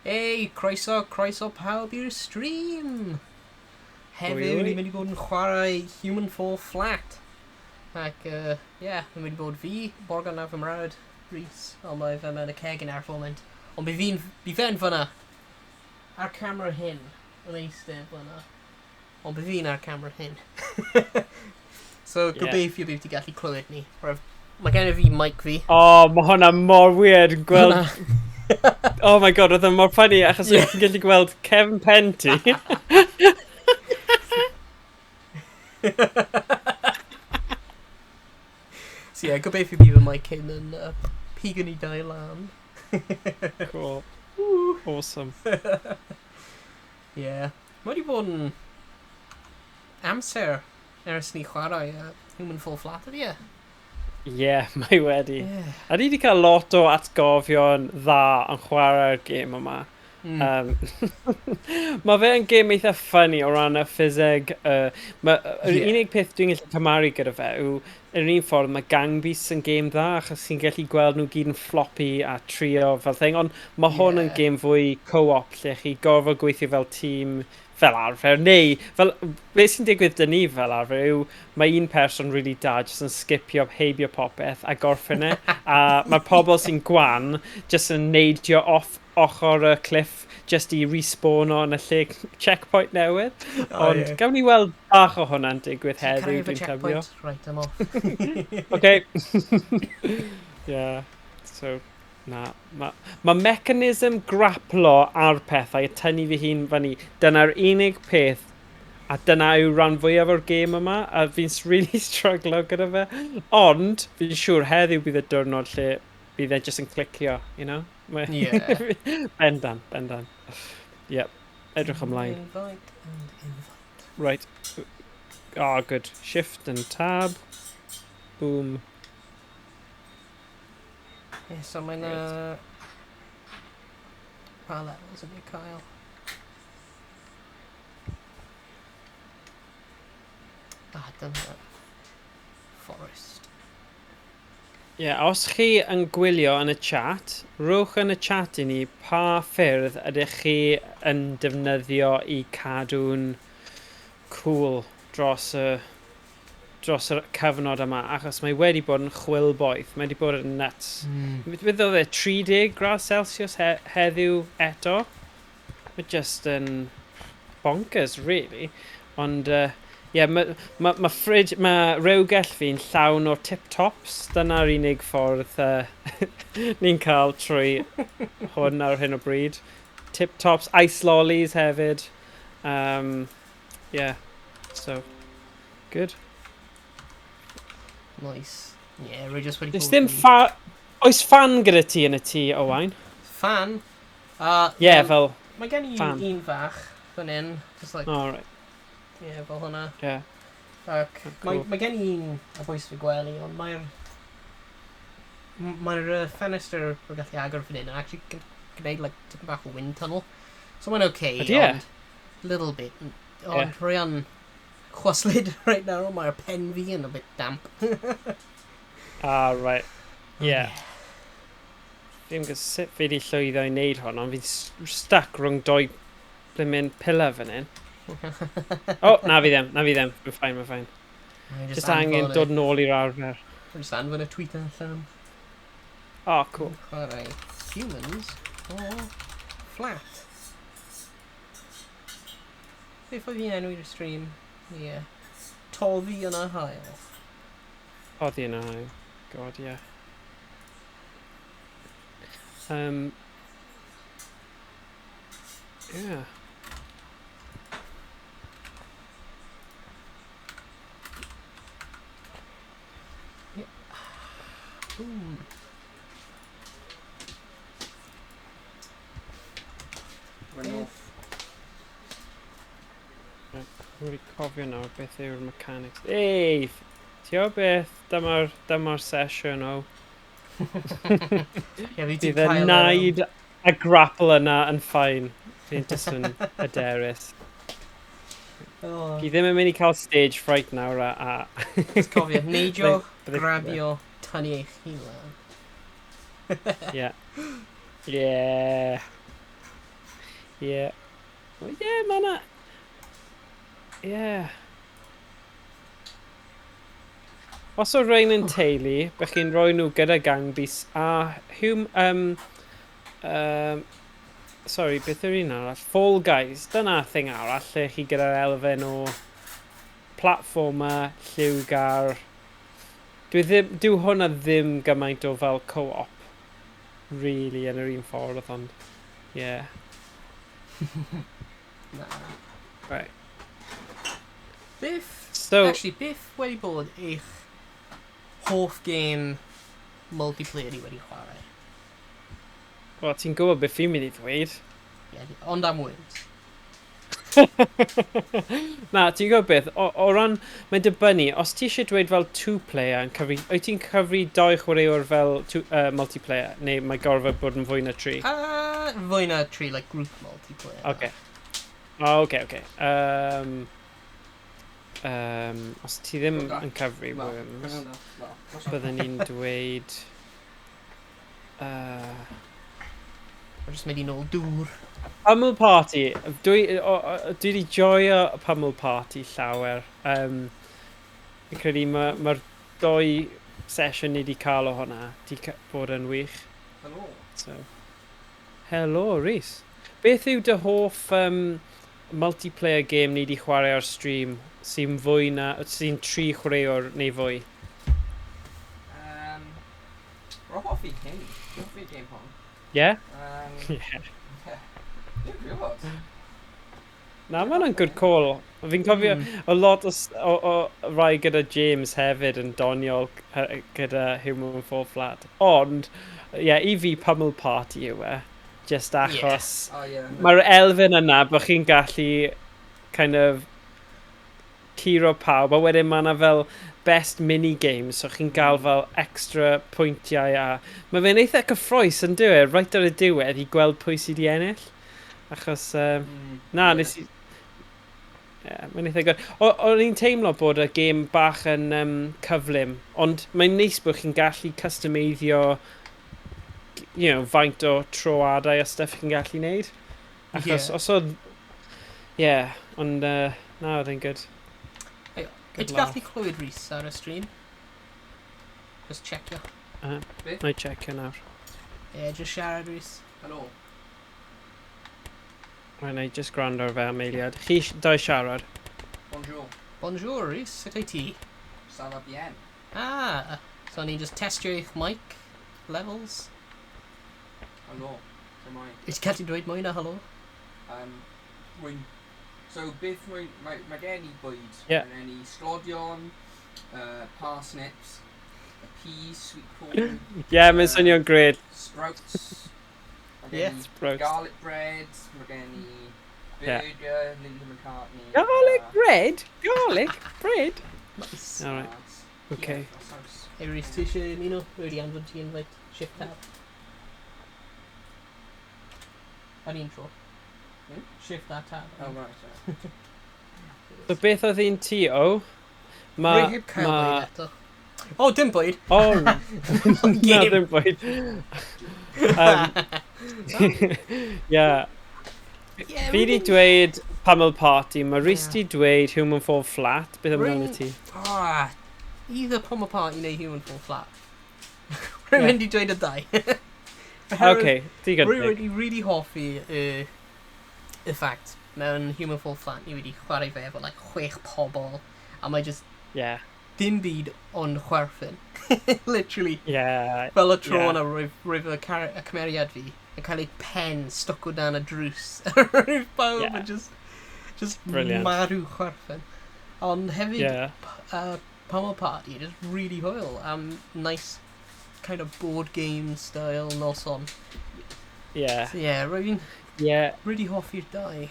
Ei, croeso, croeso pawb i'r stream! Heddiw, ni'n mynd i bod yn chwarae Human Fall Flat. Ac, yeah, mae'n mynd i bod fi, Morgan a fy mrawd, Rhys, ond mae fe mewn y cegin ar y foment. Ond bydd fi'n, bydd fe'n fyna, ar camera hyn, yn eistedd fyna. Ond bydd fi'n ar camera hyn. So, gobeithio bydd ti gallu clywed ni. Mae gen i fi mic fi. Oh, mae hwnna mor weird yn gweld. Oh my God, oedd e mor funny achos ti'n gallu gweld cefn pen ti. So yeah, gobeithio bydd y mic hyn yn pigo ni dau lan. Cool. Awesome. Yeah. Mae wedi bod yn amser ers ni chwarae Human Fall Flat, ydy e? Ie, mae wedi. A ni wedi cael lot o atgofion dda yn chwarae'r gêm yma. Mae fe yn gêm eitha funny o ran y ffiseg. Yr unig peth dwi'n gallu cymharu gyda fe yw, yn yr un ffordd mae Gang Beasts yn gêm dda, achos ti'n gallu gweld nhw gyd yn floppy a trio fel thing, ond mae hwn yn gêm fwy co-op lle chi gorfod gweithio fel tîm fel arfer, neu fel, beth sy'n digwydd dyn ni fel arfer yw mae un person really da jyst yn skipio heibio popeth a gorffen e, a mae pobl sy'n gwan jyst yn neidio off ochr y cliff jyst i respawno yn y lle checkpoint newydd. Ond gawn ni weld bach o hwnna'n digwydd heddiw, dwi'n tybio. Right, I'm off. Okay. Yeah, so... Na, mae ma mechanism graplo ar pethau, tynnu fy hun fyny, dyna'r unig peth, a dyna yw rhan fwyaf o'r gêm yma, a fi'n really struglo gyda fe. Ond, fi'n siŵr heddiw bydd y diwrnod lle bydd e jyst yn clicio, you know? Bendant, bendant. Yep, edrych ymlaen. Invite and invite. Right. Oh, good. Shift and tab. Boom. Yeah, so mae'n pa levels ydy cael? Ah, dyna forest. Ie, yeah, os chi yn gwylio yn y chat, rhowch yn y chat i ni pa ffyrdd ydych chi yn defnyddio i cadw'n cool dros y cyfnod yma, achos mae wedi bod yn chwilboeth, mae wedi bod yn nuts. Beth oedd e, 30 gradd Celsius heddiw eto? Mae just yn bonkers, really. Ond, ie, mae fridge, mae rewgell fi'n llawn o tip-tops. Dyna'r unig ffordd ni'n cael trwy hwn ar hyn o bryd. Tip-tops, ice lollies hefyd. Yeah, so, good. Nice. Yeah, rwy just wedi bod ddim oes fan gyda ti yn y tŷ, Owain? Fan? Yeah, fel mae gen i un fach fan hyn. Just like... Oh, right. Yeah, fel hwnna. Yeah. Ac cool. Mae gen i un a bwys fy gwely, ond mae'r ffenestr rwy'n gallu agor fan hyn yn actually gwneud like, tipyn bach o wind tunnel. So mae'n okay, ond little bit. Ond rwy yn chwyslyd right now, mae'r pen fi yn a bit damp. Ah, right. Yeah. Fi'n gwybod sut fi wedi llwyddo i wneud hwn, ond fi'n stuck rhwng doi blimmin pillar fan hyn. Oh, na fi ddim. Mae'n fine, mae'n fine. Just angen dod nôl i'r arfer. Just anfon y tweet allan. Oh, cool. Chwarae Humans Fall Flat. Beth oedd hi'n enw i'r stream? Ie. Yeah. Toddi yn y haul. Toddi yn y haul. God, yeah. Yeah. Yeah. Boom. We're off. Rwy'n cofio nawr beth yw'r mechanics. Ei! Ti'n gwybod beth? Dyma'r sesiwn o. Bydd y naid a grapple yna yn fine. Fi'n just yn hyderus. Fi ddim yn mynd i cael stage fright nawr a... Just cofio, neidio, grabio, tynnu eich hun lan. Yeah. Yeah. Yeah. Well, yeah, mae na... Yeah. Os o rhain yn teulu, bych chi'n rhoi nhw gyda Gang Beasts a hum... Sorry, beth yw'r un arall? Fall Guys. Dyna thing arall lle chi gyda'r elfen o platformer, lliwgar. Dwi ddim, dyw hwnna ddim gymaint o fel co-op, really, yn yr un ffordd, ond, yeah. Na. Right. Beth, So, actually, beth wedi bod eich hoff game multiplayer i wedi chwarae? Wel, ti'n gwybod beth fi'n mynd i ddweud. Yeah, ond am words. Na, ti'n gwybod beth, o ran, mae'n dibynnu, os ti eisiau dweud fel two-player yn cyfri, wyt ti'n cyfri doi chwaraewr fel two, multiplayer, neu mae gorfod bod yn fwy na tri? Fwy na tri, like group multiplayer. Oce. O, oce, oce. Os ti ddim Wel, yn cyfri Wel, Worms, wel, bydden ni'n dweud... Rwy'n just mynd i nôl dŵr. Pummel Party. Dwi wedi joio Pummel Party llawer. Fi'n credu mae'r ma doi sesiwn ni wedi cael o hwnna di bod yn wych. Helo. So, helo, Rhys. Beth yw dy hoff multiplayer game ni wedi chwarae ar stream sy'n fwy na, sy'n tri chwaraewr neu fwy? Rwy'n hoffi game. Dwi'n hoffi game hon. Yeah? Yeah. Dwi'n gwybod. Na, mae hwnna'n good call. Fi'n cofio o lot o, o rai gyda James hefyd yn doniol gyda Human Fall Flat. Ond, ie, yeah, i fi Pummel Party yw e. Just achos Oh, yeah. mae'r elfen yna bod chi'n gallu kind of curo pawb, a wedyn mae yna fel best mini-games, so chi'n gael fel extra pwyntiau a... Mae fe'n eitha cyffrous yn dyw e, right ar y diwedd i gweld pwy sydd wedi ennill. Achos, na, nes i... Yeah, mae'n eitha good. O'n i'n teimlo bod y gêm bach yn cyflym, ond mae'n neis bod chi'n gallu customeiddio faint o troadau a stuff chi'n gallu neud. Achos os oedd... Yeah, ond na, oedd e'n good. Hey, Good Wyt ti'n laugh. gallu clywed Rhys ar y stream? Just checkio. Beth? Na i checkio nawr. Yeah, just siarad Rhys. Helo. Right, na i just gwrando ar fe am eiliad. Chi dau siarad. Bonjour. Bonjour Rhys, sut wyt ti? Ça va bien. Ah, so ni'n just testio eich mic levels. Helo. Dyma i. Wyt ti'n gallu dweud mwy na helo? Rwy'n... So, beth rwy'n... Mae gen i bwyd. Yeah. Mae gen i sglodion, parsnips, peas, sweet corn, Yeah, mae'n swnio'n great. sprouts. Mae gen i Sprouts. garlic bread, mae gen i burger, Linda McCartney. Garlic bread? Garlic bread? Nice. Alright, okay. Yeah, sauce. Hey Rhys, ti eisiau ymuno? Rwy wedi anfon ti invite. Shift tab. Ar un tro. Hmm? Shift that tab. Oh, right, sorry. So beth oedd un ti, o? Ma... Rwy heb cael ma... bwyd eto. O, dim bwyd! O, na, Game. ddim bwyd. Yeah. Yeah, Fi di dweud Pummel Party, mae Rhys Yeah. di dweud Human Fall Flat. Beth amdano Rwy'n- ti? Ah, either Pummel Party neu Human Fall Flat. Rwy'n Yeah. mynd i dweud y dau. Oherwydd Okay, digon Rwy teg. wedi really hoffi y fact mewn Human Fall Flat ni wedi chwarae fe efo like chwech pobl a mae just Yeah. dim byd ond chwerthin. Literally. Yeah. Fel y tro Yeah. yna roedd y cymeriad fi yn cael ei pen stuck o dan y drws. Roedd pawb Yeah. yn just Brilliant. marw chwerthin. Ond hefyd, Yeah. Pummel Party, just really hwyl. Nice kind of board game style noson. Yeah. So yeah, rwy'n Yeah. really hoffi'r dau.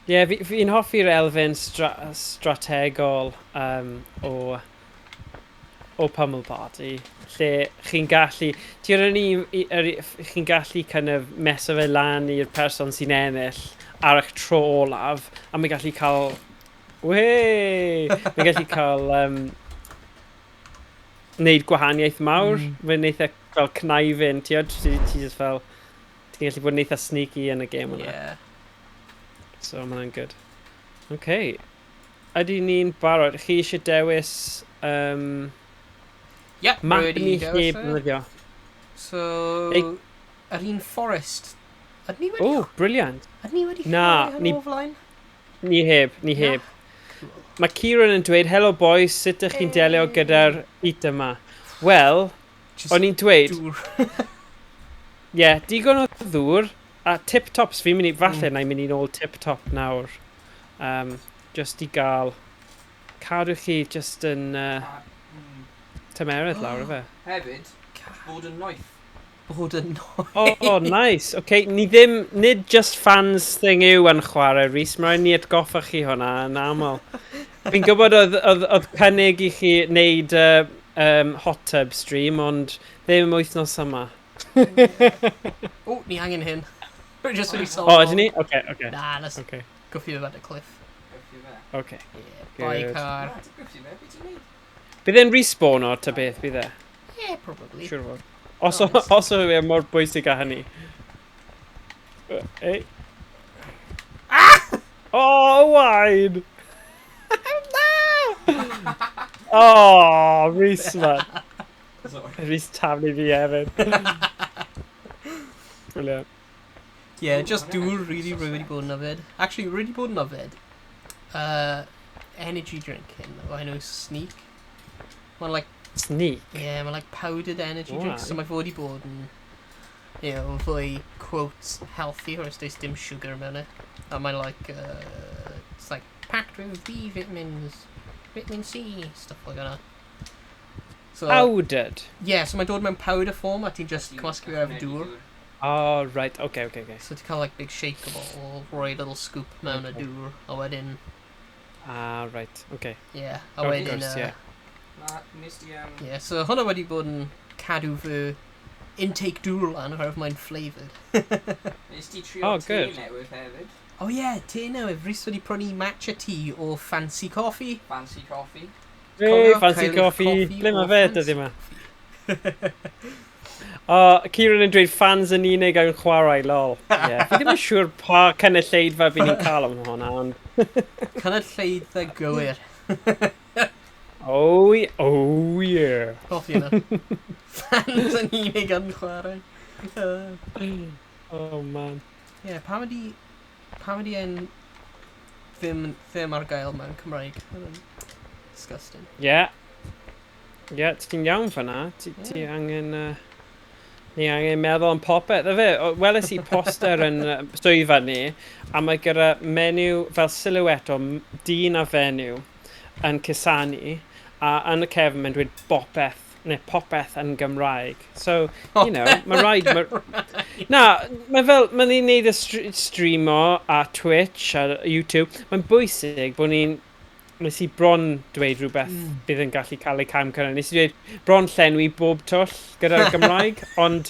Yeah, fi'n hoffi'r elfen strategol o Pummel Party, lle chi'n gallu, ti'n rhan chi'n gallu kind of meso fe lan i'r person sy'n ennill ar eich tro olaf, a mae'n gallu cael, wei, mae'n gallu cael wneud gwahaniaeth mawr. Mae'n eitha fel cnaifin, ti'n ti just fel, Ti'n gallu bod yn eitha sneaky yn y gêm yna. Yeah. So, mae hwnna'n good. OK. Ydy ni'n barod? Chi eisiau dewis Yep, map wedi ni dewis heb e. ddefnyddio? So, Ei. yr un forest. Ydyn ni wedi, Oh, brilliant. ydyn ni wedi Na, chwarae hwn ni- o flaen? Ni heb, ni Na? heb. Cool. Mae Kieran yn dweud, "Hello boys, sut ydych chi'n delio Hey. gyda'r heat yma?" Wel, Just o'n i'n dweud, dŵr. Ie, yeah, digon o ddŵr a tip-tops. Fi'n mynd i, falle na i'n mynd i nôl tip-top nawr. Just i gael, cadw chi just yn tymeredd lawr, ife. Hefyd, bod yn noeth. Bod yn noeth. Oh, nice. Okay, ni ddim, nid just fans thing yw yn chwarae, Rhys. Mae rhaid ni atgoffa chi hwnna yn aml. Fi'n gwybod oedd cynnig i chi wneud hot tub stream, ond ddim wythnos yma. O, ni angen hyn. Rwy just wedi O, sylweddoli. ydyn ni? Oce, oce. Na, let's Oce, gwffio fe at y cliff. Gwffio fe. oce. Yeah, bye Good. car. Na, ti'n gwffio fe, beth ti'n neud? Bydd e'n respawn o ta beth, bydd e? Yeah, probably. Siwr o fod. Os o e mor bwysig â hynny. Ei. Ah! Oh, wine! Oh, Rhys, man. Sorry. Rhys taflu fi hefyd. Brilliant. Yeah, Ooh, just hwnna dŵr, edrych really, yn rwy wedi suspect. bod yn yfed. Actually, rwy wedi bod yn yfed energy drink hyn, o enw Sneak. Mae'n like, Sneak. yeah, mae'n like powdered energy drink, so Why? mae fod i bod yn, fwy, quote, healthy, oherwydd does dim sugar mewn e. A mae'n like, it's like packed with B vitamins, vitamin C, stuff like that. So, Powdered. yeah, so mae'n dod mewn powder form, a ti'n just Ti'n cymysgu fe efo ychwanegu dŵr. Oh, right. Okay. So ti'n cael like big shake o or rhoi little scoop mewn y Okay. dŵr, a wedyn, Ah, right. Okay. yeah, a Of wedyn, course, yeah. Na, nes di... Yeah, so hwnna wedi bod yn cadw fy intake dŵr lan oherwydd mae'n flavoured. Nes di trio Oh, te good. newydd hefyd. Oh yeah, te newydd. Rhys wedi prynu matcha tea o Fancy Coffee. Fancy coffee. Hey, Cofio fancy cael eich coffee. coffi Ble o mae fe Fancy dyddi yma? O, Kieran yn dweud fans yn unig yn chwarae, lol. Yeah. Fi ddim yn siŵr pa cynulleidfa fi ni'n cael am hwnna, ond... Cynulleidfa gywir. Oh yeah. Hoffi yna. Fans yn unig yn chwarae. Oh, man. Yeah, pam ydi e'n ddim ar gael mewn Cymraeg? Hwnna'n disgusting. Yeah. Yeah, ti'n iawn fyna. Ti angen... Ni angen meddwl am popeth. Dda fe, weles i poster yn swyddfa ni, a mae gyda menyw fel silhouette o dyn a fenyw yn cusanu, a yn y cefn mae'n dweud bopeth, neu popeth yn Gymraeg. So, mae rhaid... Na, mae fel, mae'n ni'n neud y streamo a Twitch a YouTube. Mae'n bwysig bod ni'n... Nes i bron dweud rhywbeth bydd yn gallu cael ei cam cyrraedd. Nes i dweud bron llenwi bob twll gyda'r Gymraeg, ond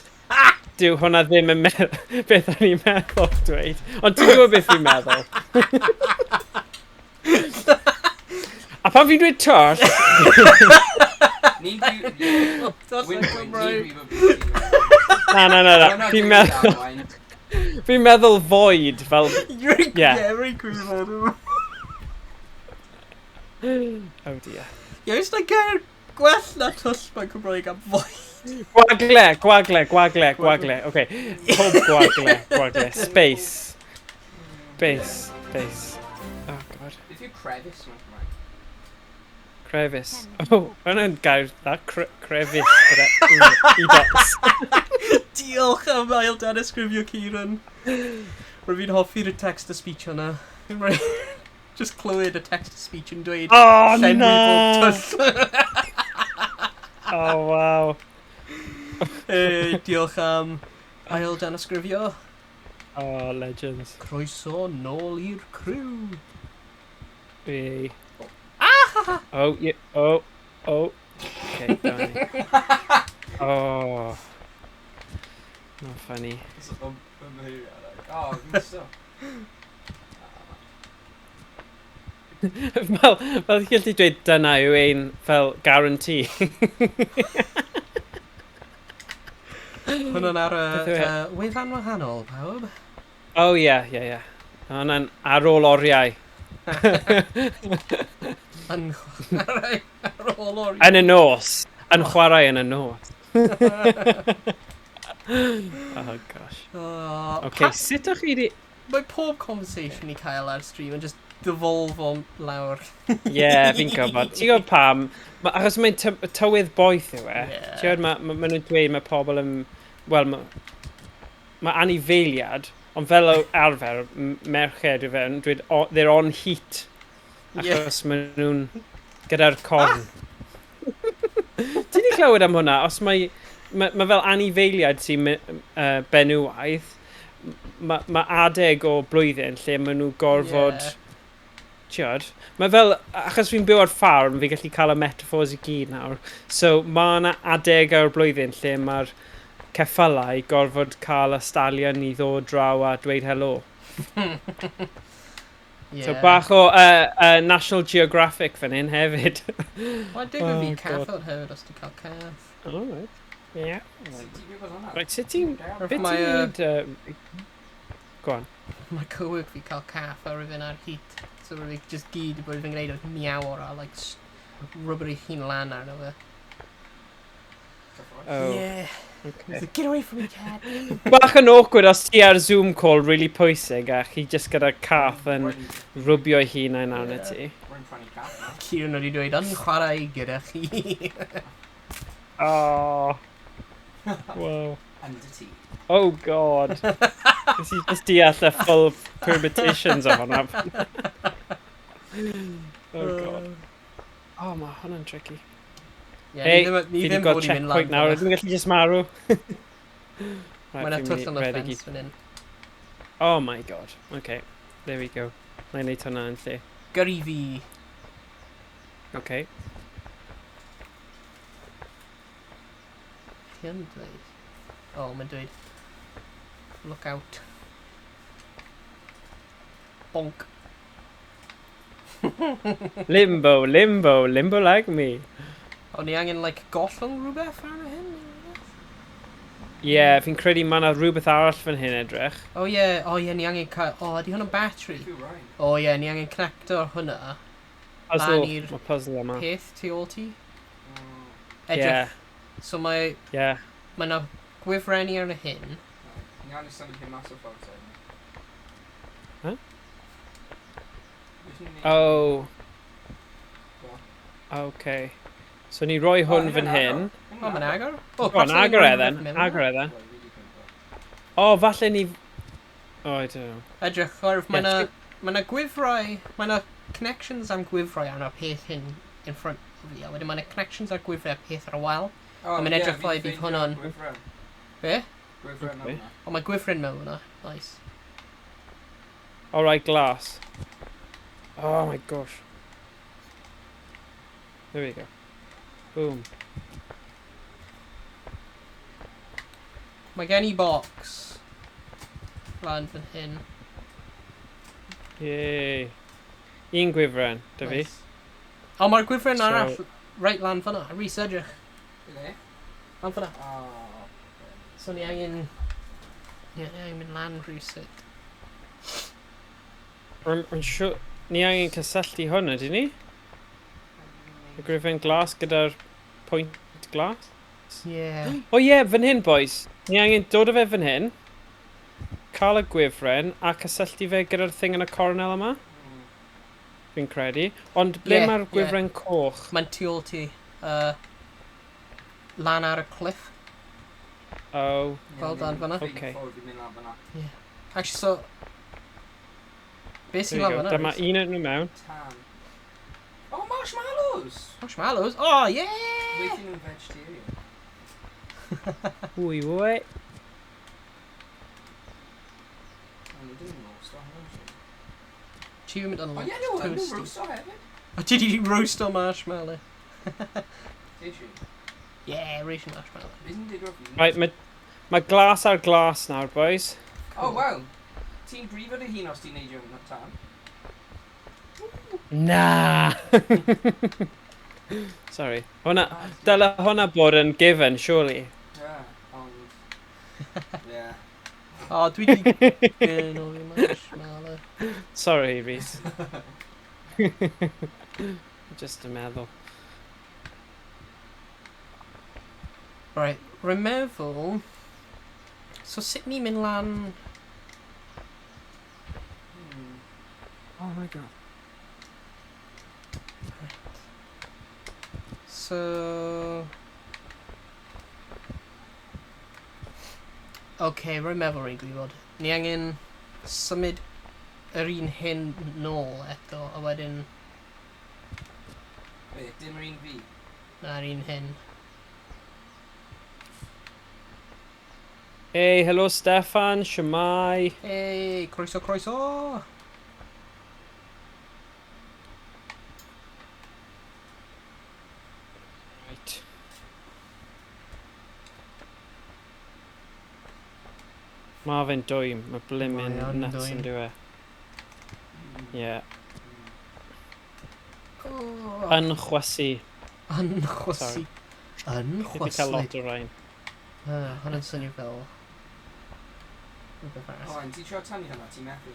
dyw hwnna ddim yn beth o'n i'n meddwl dweud. Ond ti'n gwybod beth fi'n meddwl. A pan fi'n dweud twll, Ni dwi... Twll Win yn win, Cymraeg. ni gwybod beth ti'n meddwl. Na, na. Hwnna Fi'n dwi'n meddwl, arwain. fi'n meddwl void, fel... Yeah. Yeah. Rwy'n gwybod. Oh dear. Yeah, it's like gair gwell na twll mewn Cymraeg am void. Gwagle, gwagle, gwagle, gwagle. Okay. Pob gwagle, gwagle. Space. Space, space. Oh god. Beth yw crevice mewn Cymraeg? Crevice. Oh, hwnna'n gair dda. Crevice gyda i dots. Diolch am ail danysgrifio, Kieran. Rwy fi'n hoffi'r text to speech hwnna. Just clywed y text to speech yn dweud Oh, llenwi na! bob twll. Oh, wow. Hey, diolch am ail danysgrifio. Oh, legends. Croeso nôl i'r crew. Hey. Oh, yeah. Oh, oh. Okay, dyna ni. Oh. Not funny. Oh, fi'n so. Fel ti'n gallu dweud dyna yw ein fel guarantee. Hwna'n ar y Beth yw e? wefan wahanol, pawb. Oh, ie. Hwna'n ar ôl oriau. Yn chwarae ar ôl oriau. Yn y nos. Yn chwarae yn y nos. Oh, gosh. Oh, Okay, sut o'ch chi di... Mae pob conversation i cael ar stream yn just devolve o lawr. Ie, yeah, fi'n gwybod. Ti'n gwybod pam? Achos mae'n tywydd boeth yw e. Ie. Ti'n gwybod, ma nhw'n dweud mae pobl yn... Wel, ma anifeiliad, ond fel o arfer, merched yw fe, yn dweud, they're on heat. Achos yeah. Maen nhw'n gyda'r corn. Ti wedi clywed am hwnna? Os mae, ma fel anifeiliad sy'n benywaidd, ma adeg o blwyddyn lle maen nhw gorfod... Ie. Tiod, mae fel, achos fi'n byw ar ffarm, fi'n gallu cael y metaphors i gyd nawr. So, mae yna adeg o'r blwyddyn lle mae'r ceffylau gorfod cael y stallion i ddod draw a dweud helo. Yeah. So, bach o National Geographic fan hyn hefyd. Mae'n digwydd fi Oh, God. cathod hefyd os ti'n cael cath. Oh, right. Yeah. Sut ti'n gwybod hwnna? Right, sut ti'n... Down. Beth Mae, ti'n neud... Go on. Mae cowork fi cael cath a rhywun ar heat. So rwy'n just gyd bod fi'n gwneud oedd miawr a like rubber ei hun lan arno fe. Cyffroes. Oh, Yeah. okay. He's like, get away from me, cat. Bach yn awkward os ti ar Zoom call really pwysig a chi just gyda cath yn rwbio ei hunain arno Ie. ti. Rwy'n prynu cath nawr. Kieran wedi dweud, yn chwarae gyda chi. Oh. Wow. Under tea. Oh god. Nes i just deall y full permutations o hwnna. Oh god. Oh, mae hwnna'n tricky. Yeah, Hey, ni ddim, ni Fi wedi ddim gweld fod i mynd lan. checkpoint nawr, ydyn gallu just marw. Right, Mae'n fi'n twll mynd yn i y redeg ffens fan hyn. Oh my god. Okay, there we go. Na i wneud hwnna yn lle. Gyrru fi. Okay. Ti yn dweud? Oh, mae'n dweud. Look out. Bonk. Limbo, limbo, limbo like me. O, ni angen, like, gollwng rhywbeth arno hyn? Ie, yeah, fi'n credu mae yna rhywbeth arall fan hyn edrych. Oh yeah, oh yeah, ni angen cael... Oh, ydy hwn yn battery? Beth yw rhain? Oh yeah, ni angen connecto hwnna. Puzzle, Lan i'r mae puzzle yma. Peth tu ôl ti. Mm, Edrych. Yeah, So mae... yeah. Mae yna gwifrennu arno hyn. Ni angen symud hyn mas o'r ffordd ten. Huh? Beth ni'n neud? Oh. Go. Okay. So ni roi hwn Oh, fan hyn. O, mae'n agor? O, Go on, perhaps ni agor e rhywbeth then. mewn Agor e then. Well, really cwympo. O, falle ni... Oh, I don't know. Edrych, oherwydd mae Ie, yna... Mae yna gwifrau... Mae yna connections am gwifrau arno peth hyn in front of fi. A wedyn mae yna connections ar gwifrau a peth ar y wal. Oh, A mae'n ie, edrych fi'n fel bydd ffeindio hwnna'n- Gwifren. Be? Gwifren Okay. yma. O, mae gwifren mewn hwnna. Nice. Alright, glass. Oh my gosh. There we go. Boom. Mae gen i box. Lan fan hyn. Yay. Un gwifren, da fi. Nice. O, mae'r gwifren So- arall reit lan fyna. Rhys, edrych. Le? Lan fyna. Oh. So ni angen... Ie, ni angen mynd lan rhywsut. Rwy'n siŵr... Ni angen cysylltu hwn, ydyn ni? Y gwifren glas gyda'r pwynt glas? Ie. O ie, fan hyn, boys. Ni angen dod o fe fan hyn, cael y gwifren, a cysylltu fe gyda'r thing yn y cornel yma, fi'n credu. Ond ble Ie, mae'r ie. gwifren coch? Mae'n tu ôl ti. Lan ar y cliff. Oh, Fel dan fan'na. Okay. Ffordd i mynd lan fan'na. Actually, so... Be there sy'n we lan go. fyna? Dyma Rhys? un o'n nhw mewn. Tan. Oh, marshmallows! Marshmallows? Oh, yeah! Weithio nhw'n vegetarian. Wy, wy. Oh, nhw ddim yn roast o hwnna. Achievement Oh, unlocked. ie, nhw yn Toasty. roast o hefyd. Oh, did you roast o marshmallow? Did you? Yeah, roast marshmallow. Isn't it rough? Right, mae ma glas ar glas nawr, boys. Oh, wow. Ti'n brifo dy hun os ti'n neidio yn y tan? Na! Sorry. Hwna, dyle hwnna bod yn given, surely. Yeah, ond... O, dwi di gynno fi marshmallow. Sorry, Rhys. Just yn meddwl. Right, rwy'n meddwl... So sut ni'n mynd lan... Oh my god. Right. So... OK, rwy'n meddwl rwy'n gwybod. Ni angen symud yr un hyn nôl eto, a wedyn... Be, dim yr un fi? Na'r un hyn. Hey, helo Steffan, shwmae? Hey, croeso, croeso! Right. Mae fe'n dwym, mae blimmin Mae o'n nuts dwym. yn dyw e. Ie. Oh. Yn chwysu. Yn chwysu. Yn Fi wedi cael chwysu. lot o rain. Hwnna'n swnio fel... Rhywbeth O, arall. ti'n trio tynnu hwnna, ti'n methu.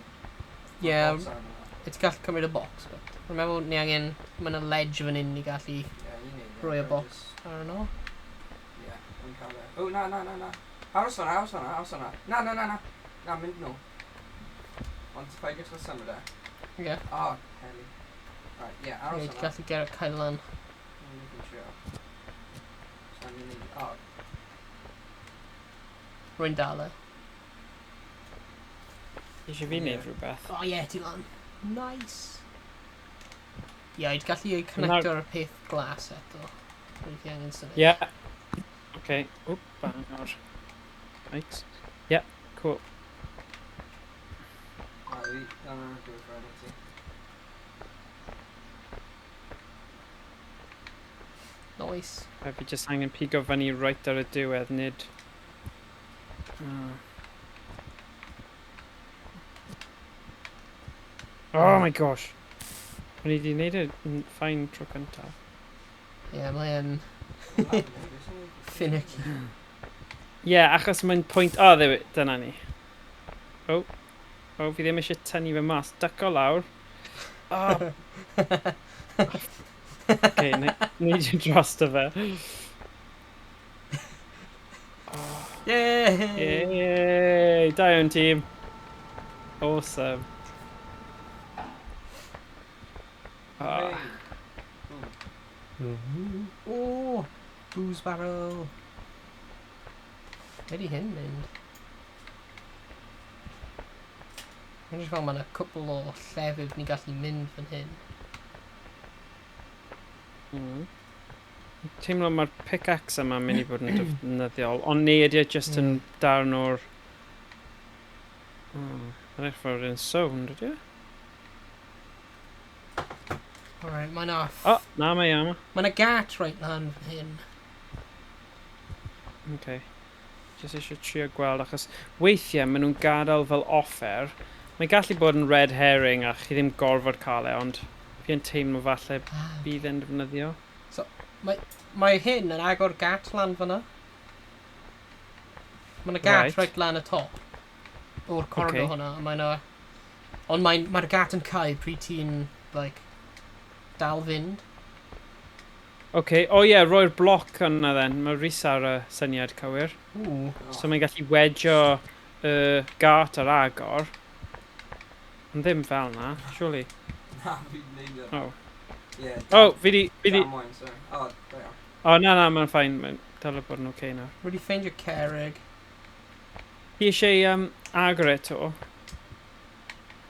Ie, Box arno fo. Ti'n gallu cymryd y box, but... Rwy'n meddwl ni angen... Mae yna ledge fan hyn i gallu Ie, ni'n neud e. rhoi y Rwy'n box just- arno. Ie, rwy'n cael e. O, na, na, na, na. Aros hwnna, aros hwnna, aros hwnna. Na, na, na, na. Na, mynd nôl. Ond paid edrych ar symud e. Ie. O, heli. Right, ie, aros Ie, ti'n hwnna. gallu ger cael lan. Dwi'n mynd i trio. So, I'm mynd i... O, Rwy'n dal e. Eisiau fi Ie. wneud rhywbeth. O ie, ti lan. Nice. Ie, ti'n gallu connecto'r peth glas eto. Rwy'n ti angen symud. Ie. Okay. Oop, bang ar. Right. Ie, cool. na, fi... Na, na, go for it, ti. Nice. A fi jyst angen pigo fyny right ar y diwedd, nid... Oh my gosh. O'n i wedi gwneud e yn fine tro cyntaf. Ie, mae'n finicky. Ie, yeah, achos mae'n pwynt... O, oh, dyna ni. O, oh. Oh, fi ddim eisiau tynnu fe mas. Dyco lawr. Oh. Okay, neud i drosto fe. Oh. Yay! Yay! Da iawn, tîm. Awesome. Ah. Oh, booze barrel. Lle di hyn mynd? Mae'n edrych fel mae yna cwpl o llefydd ni'n gallu mynd fan hyn. Teimlo mae'r pickaxe yma'n mynd i bod yn defnyddiol, ond neu ydy e jyst yn darn o'r... Mae'n edrych fel yn sownd, ydy e? Alright, mae'n off. O, na mae yma. Mae yna gat right lan fan hyn. Okay. Jyst eisiau trio gweld, achos weithiau maen nhw'n gadael fel offer. Mae'n gallu bod yn red herring a chi ddim gorfod cael e, ond fi yn teimlo falle bydd e'n defnyddio. So, mae hyn yn agor gat lan fyna. Mae yna gat right lan y top o'r corridor hwnna, a mae yna... Ond mae'r mae gat yn cau pryd ti'n, like, dal fynd. OK, o ie, roi'r bloc yna then. Mae Rhys ar y syniad cywir. Ooh. So mae'n gallu wedgio y gât ar agor. Ond ddim fel na, surely. Na, fi'n neud e. Oh. Ie. Oh, fi di... Fi di... Damwain, sorry. Oh, da iawn. O, na, na, mae'n fine. Mae'n dal bod yn oce nawr. Wedi ffeindio cerrig. Fi eisiau agor e to.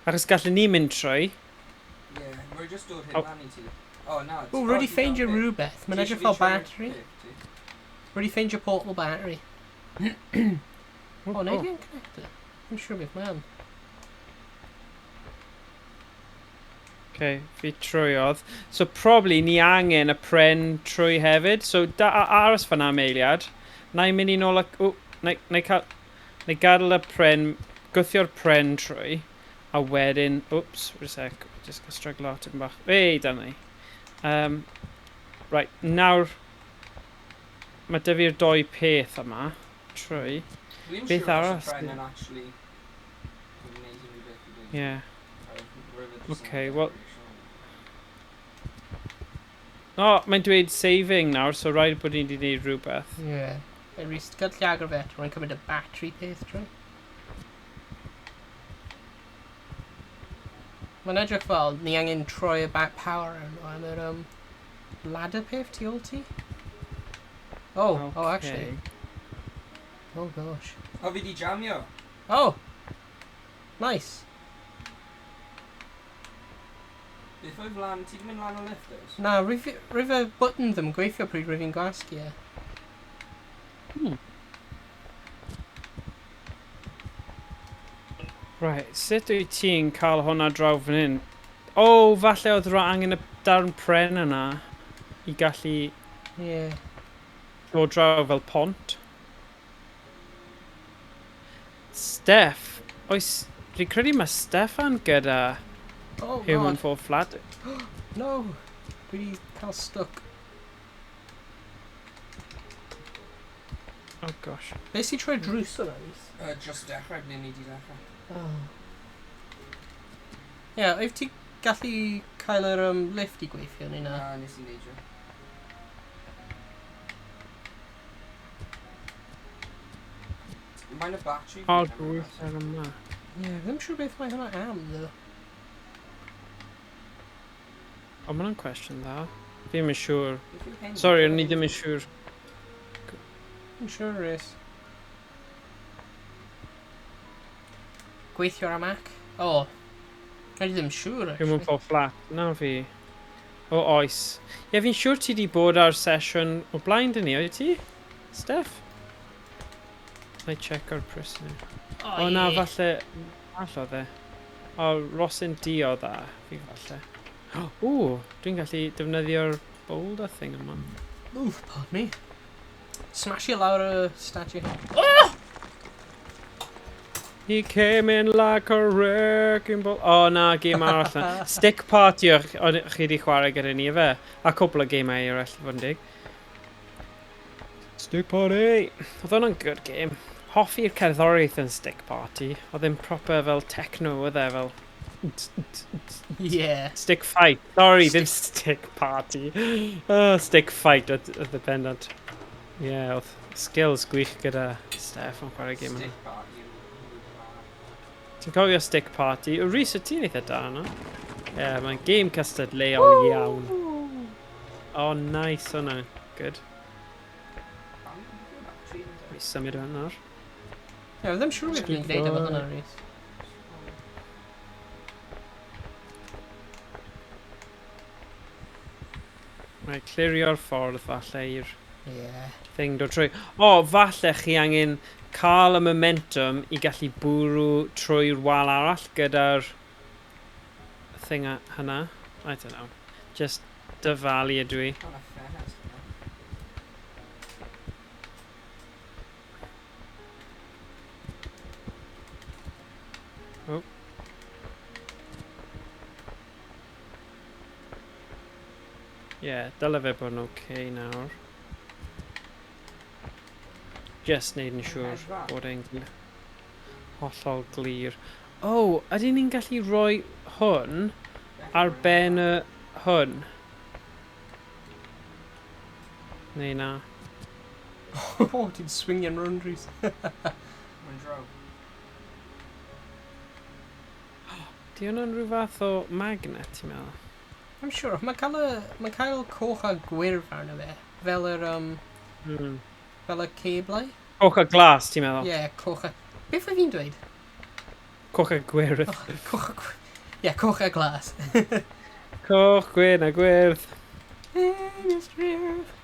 Achos gallwn ni mynd trwy. Ie, rwy just dod hyn Oh. lan i ti. Oh, na. O, rwy wedi ffeindio rhywbeth. Mae'n edrych fel battery. Rwy wedi ffeindio portable battery. O, neu di yn connector. Dwi'n siŵr beth mae'n. Okay, fi trwyodd. So probably ni angen y pren trwy hefyd. So da, aros fan'na am eiliad. Na i mynd i nôl ac... O, na, na, i cael, na i gadael y pren, gwthio'r pren trwy. A wedyn... Oops, wait a sec. Just gael struglo tipyn bach. Ei, dyna ni. Right, nawr... Mae 'da fi'r doi peth yma. trwy. Fi'n Beth siŵr os arall y pren sydd- yn actually gwneud unrhyw beth i dweud. Yeah. Ocê, Okay, wel- O, oh, mae'n dweud saving nawr, so rhaid bod ni wedi gwneud rhywbeth. Ie. Yeah. Rhys, gael llagr fe, rwy'n cymryd y battery peth trwy. Mae'n edrych fel ni angen troi y back power arno am yr ladder peth tu ôl ti. Oh, oh actually. Oh gosh. O, fi di jamio. Oh! Nice. Beth oedd lan, ti di mynd lan o lift oes? Na, rwyf y button ddim yn gweithio pryd rwyf fi'n gwasgu e. Right, sut wyt ti'n cael hwnna draw fan hyn? O, oh, falle oedd angen y darn pren yna i gallu Ie. dod draw fel pont. Steff, oes... Fi'n credu mae Steffan gyda Oh Human god. Fall Flat. No! Dwi wedi cael stuck. Oh gosh. Be sy'n troi drws yna, Rhys? Just dechrau, ble ni di dechrau. Oh. Ie, yeah, wyf ti gallu cael yr lift i gweithio neu na? Na, nes i neidio. Mae'n y battery. O, drws ar yma. Ie, yeah, ddim siŵr beth mae hwnna am, ddo. O, ma' hwnna'n cwestiwn dda. Fi ddim yn siŵr. Sorry, o'n i ddim yn siŵr. Yn siŵr, Rhys. Gweithio ar y Mac? O. Oh. Dwi ddim siŵr, Human actually. Fall Flat. Na fi. O, oes. Ie, fi'n siŵr ti di bod ar sesiwn o blaen dyn ni, oed ti? Steff? Na i check o'r prisoner. O, O, na, ie. falle... Falle oedd e. O, Rosin D oedd e, fi falle. Ww, dwi'n gallu defnyddio'r boulder thing yma. Oof, pardon me. Smashio lawr y statue. He came in like a wrecking ball. O, na, gêm arall na. Stick Party o'ch chi di chwarae gyda ni, efe? A cwpl o gemau eraill, i fod yn dig. Stick Party! Oedd hwnna'n good game. Hoffi'r cerddoriaeth yn Stick Party. Oedd e'n proper fel techno, oedd e, fel... Yeah. Stick Fight. Sorry, ddim Stick Party. Oh, stick Fight oedd oedd y bendant. Ie, yeah, oedd skills gwych gyda Steph yn chwarae gêm yna. Stick party. Ti'n cofio Stick Party? O, Rhys, wyt ti'n eitha da yna? Ie, yeah, mae'n game cystadleuol iawn. Oh, nice hwnna. Good. Mi symud hwn nawr. Ie, ddim siŵr beth ni'n gwneud efo hwnna, Rhys. Mae clirio'r ffordd falle i'r Ie. thing dod trwy. O, falle chi angen cael y momentum i gallu bwrw trwy'r wal arall gyda'r thing hynna. I don't know. Just dyfalu ydw i. Mae'n ffenest yna. Ie, yeah, dyle fe bod yn okay nawr. Just neud yn siŵr Hedfan. bod e'n hollol glir. O, oh, ydyn ni'n gallu rhoi hwn ar ben y hwn? Neu na. O, ti'n swingio'n rownd, Rhys. Mae'n draw. Di hwnna'n rhyw fath o magnet, ti'n meddwl? I'm sure, mae cael, y, mae cael coch a gwyrdd arno fe. Fel yr, fel y ceblau. Coch a glas, ti'n meddwl? Ie, yeah, coch a... Beth oedd fi'n dweud? Coch a gwyrdd. Oh, coch a gwyrdd. Ie, yeah, coch a glas. Coch, gwyn a gwyrdd. Hey, Mr. Earth.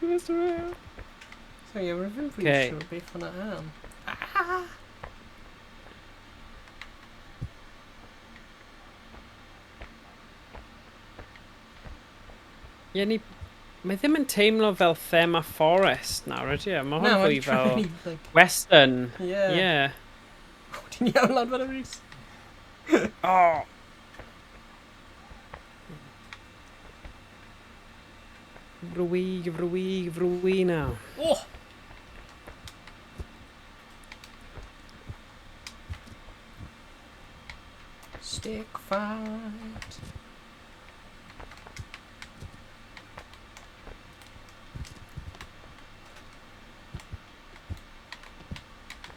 Mr. Earth. So ie, rwy'n ddim Okay. really siŵr beth hwnna am. Ah! Ie, ni... Mae ddim yn teimlo fel thema forest nawr, ydy e? Mae hwn No, fwy mae'n fel trying, like, western. yeah. Yeah. Ti'n iawn lan fan Rhys? Oh. Rwy, rwy, rwy nawr. Oh! Stick fight.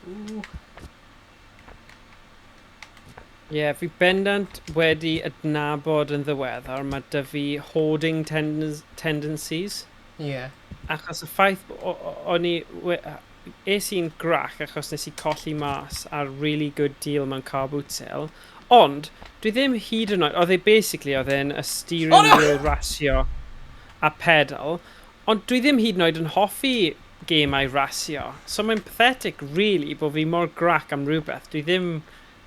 Ooh. Ie, yeah, fi bendant wedi adnabod yn ddiweddar, mae 'da fi hoarding tendencies. Yeah. Achos y ffaith o'n i... Es i'n grac achos nes i colli mas ar really good deal mewn car boot sale. Ond, dwi ddim hyd yn oed... Oedd e basically, oedd e'n y steering Oh, no! wheel rasio a pedal. Ond dwi ddim hyd yn oed yn hoffi gemau rasio. So mae'n pathetic, really, bod fi mor grac am rhywbeth. Dwi ddim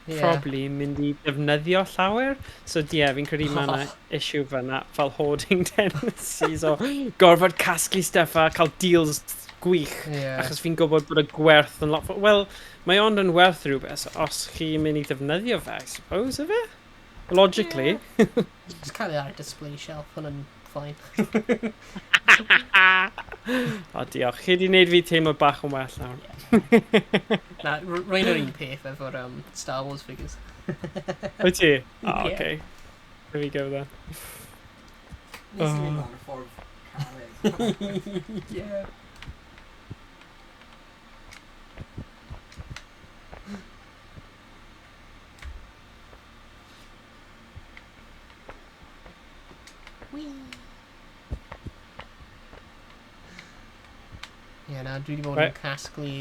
probably mynd i defnyddio llawer. So ie, yeah, fi'n credu mae yna issue fyna fel hoarding tendencies o gorfod casglu stuff a cael deals gwych. Achos fi'n gwybod bod y gwerth yn lot... Wel, mae ond yn werth rhywbeth os chi'n mynd i ddefnyddio fe, I suppose, ife? Logically. Yeah. Just cael ei ar y display shelf, hwnna'n fine. O, diolch. Chi wedi gwneud fi teimlo bach yn well nawr. Na, rwy'n yr un peth efo'r Star Wars figures. Wyt ti? Oh, Yeah. okay. There we go then. Nes i mynd lan y ffordd caled. Yeah. Whee! Yeah, na, dwi wedi bod yn casglu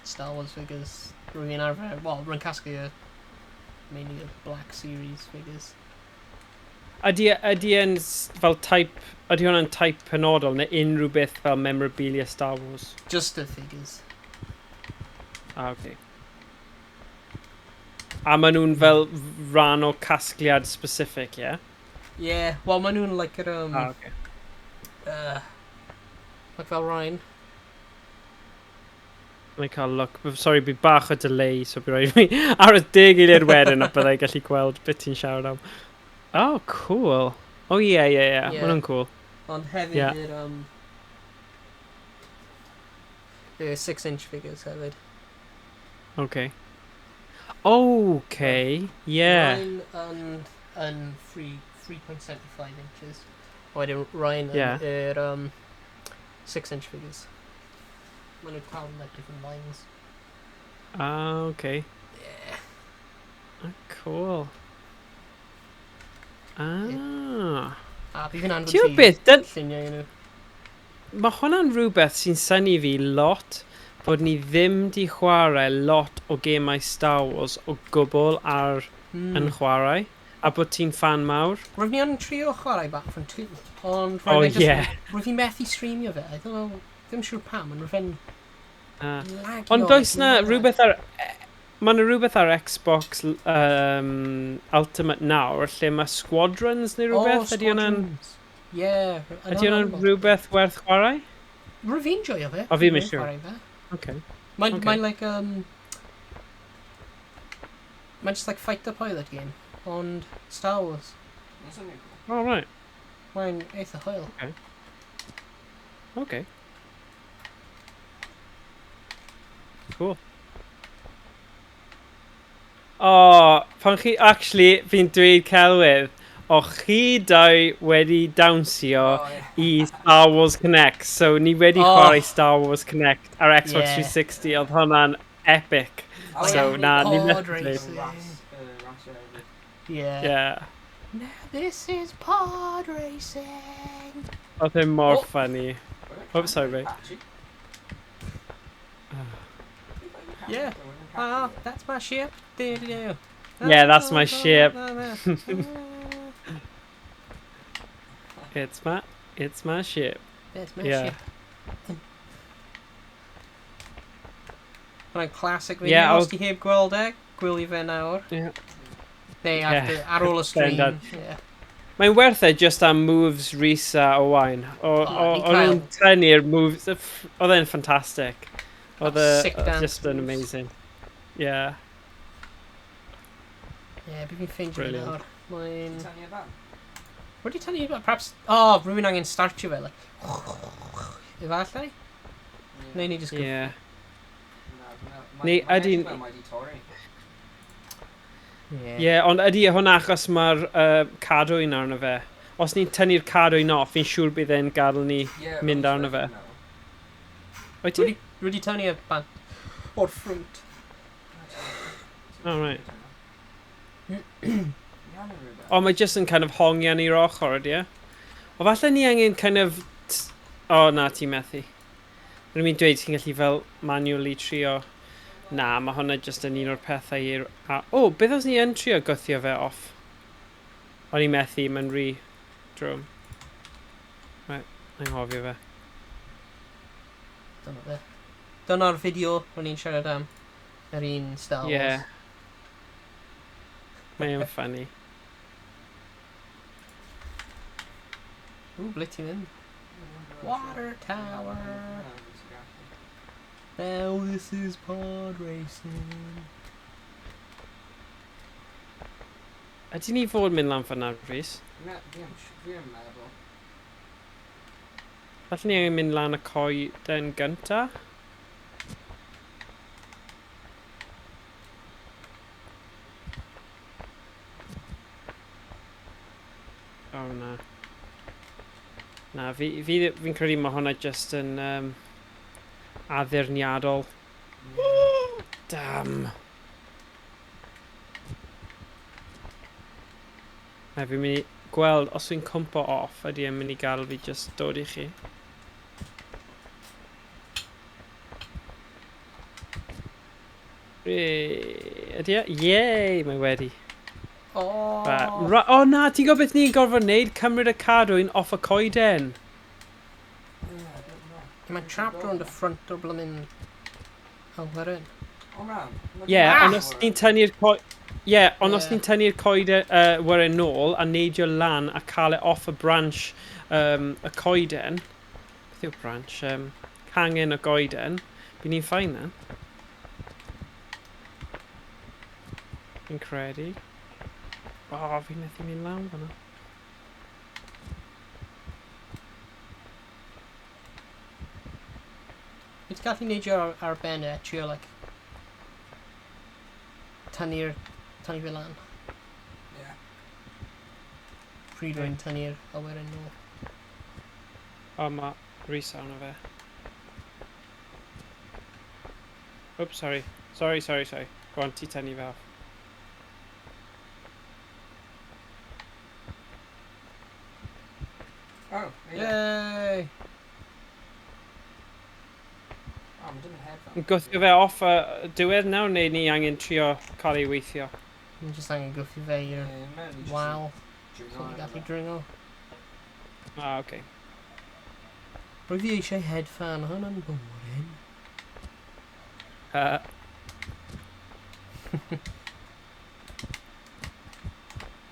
Star Wars figures. Rwy'n arfer, well, rwy'n casglu mainly y Black Series figures. Ydy e'n fel type... Ydy hwnna'n type penodol neu unrhyw beth fel memorabilia Star Wars? Just the figures. Ah, okay. A maen nhw'n fel rhan o casgliad specific, ie? Yeah? Yeah, well, maen nhw'n like yr, Ah, okay. Like fel Ryan. Let me cael look. Sorry, bydd bach o delay, so bydd rhaid i fi aros 10 eiliad wedyn a byddai gallu gweld beth ti'n siarad am. Oh, cool. Oh, yeah. Yeah. Ma' nhw'n cool. Ond hefyd yr, y 6-inch figures hefyd. Okay. Okay, yeah. Ryan yn 3.75 inches. A wedyn Ryan yn yr 6-inch figures. Maen nhw'n cael like different lines. Ah, okay. Yeah. Ah, cool. Ah. A bydd fi'n anfon Ti'n gwybod ti beth? Lluniau nhw. Mae hwnna'n rhywbeth sy'n synnu fi lot bod ni ddim di chwarae lot o gemau Star Wars o gwbl ar yn chwarae a bod ti'n fan mawr. Rwyf ni yn trio chwarae Battlefront 2, ond Oh, rwyf just, yeah. rwyf fi'n methu streamio fe. I don't know, ddim siŵr pam, ond rwyf fe'n Ah. lagio. Ond does na like rhywbeth ar... Mae yna rhywbeth ar Xbox Ultimate nawr lle mae Squadrons neu rhywbeth. Oh, Ydy hwnna'n Squadrons. Yeah. ydy hwnna'n rhywbeth werth chwarae? Rwyf fi'n joio fe. O, fi'm Rwyf yn siŵr. chwarae fe. Okay. Mae'n Okay. like, mae'n just like fighter pilot game, ond Star Wars. Mae'n swnio'n cool. Oh, right. Mae'n eitha hwyl. Okay. Cool. Oh, pan chi, actually, fi'n dweud celwydd, o chi dau wedi dawnsio Oh, ie. i Star Wars Kinect. So ni wedi Oh. chwarae Star Wars Kinect ar Xbox 360, oedd hwnna'n epic. Oh, So, ie. na, ni Pod methu dweud. racing. Ras, hefyd. Yeah. Yeah. Now this is pod racing. Oedd e mor Oh. funny. Oedd Oh, sorry, mate. Catchy. Yeah. Ah, that's my ship. Do-do-do. Yeah, that's my ship. It's my ship. That's my Yeah. ship. Hwnna'n classic video. Yeah, Os ti heb gweld e, gwylio fe nawr. Yeah. Neu Yeah. after, ar ôl y stream. Bendant. Yeah. Mae'n werth e just am moves Rhys a Owain. Oh, O, ni'n o'n nhw'n tynnu'r moves. Oedd e'n ffantastig. Oedd e Sick dance just yn moves. amazing. Yeah. Yeah, bydd fi'n ffeindio fe Brilliant. nawr. Mae'n... Tynnu e fan. Wedi tynnu, perhaps... Oh, rhywun angen startio fe, like... Efallai? Neu ni just... Yeah. Na, dwi'n meddwl- Neu mae'n ydi'n- edrych fel mae 'di torri. Ie. Yeah, ond ydy hwnna achos mae'r cadwyn arno fe. Os ni'n tynnu'r cadwyn off, fi'n siŵr bydd e'n gadael ni Ie, mynd arno fe. Wyt ti? Rwy 'di tynnu y bant o'r ffrwnt. Oh, right. O, mae jyst yn kind of hongian i'r ochr, ydy e? O, falle ni angen kind of... O, na, ti'n methu. Rwy'n mynd dweud ti'n gallu fel manually trio... Na, mae hwnna jyst yn un o'r pethau i'r... O, beth os ni yn trio gwthio fe off? O'n i'n methu, mae'n rhy drwm. Right, anghofio fe. Dyna fe. Dyna'r fideo o'n i'n siarad am. Yr un Star Wars. Yeah. Mae'n funny. Ww, ble ti'n mynd? Water tower. Now this is pod racing. Ydy ni fod mynd lan fyna, Rhys? Fi yn meddwl. Falle ni angen mynd lan y coeden gynta? O, na. Na, fi'n credu mae hwnna just yn addurniadol. Damn. Na, fi'n mynd i gweld, os fi'n cwmpo off, ydy e'n mynd i gael fi just dod i chi. Ydy e? Yay! Mae wedi. Oh. O na, ti'n gwybod beth ni'n gorfod wneud? Cymryd y cadwyn off y coeden. Mae'n trapped rownd y front o'r blymyn awyren. O na. Ie, ond os ni'n tynnu'r Ie, ond os Ie. ni'n tynnu'r coeden wyren nôl a neidio lan a cael e off y branch y coeden, beth yw branch? Cangen y goeden, bydd ni'n fine then. Fi'n credu. O, oh, fi'n methu mynd lan fan'na. Wyt ti'n gallu neidio ar ben e, trio, like, tynnu fe lan. Ie. Pryd rwy'n tynnu'r awyren nôl. O, mae Rhys arno fe. Oops, sorry. Sorry, sorry, sorry. Go on, ti tynnu fe off. Oh, ie. Yay! O, mae dim yn hedfan. Yn gwthio fe off y diwedd nawr, neu ni angen trio cael ei weithio? Ni'n just angen gwthio fe i'r Ie, mae'n jyst yn wal, dringo so ni'n arno gallu fe. dringo. Ah, oce. Okay. Rwy fi eisiau hedfan, hwnna'n boring.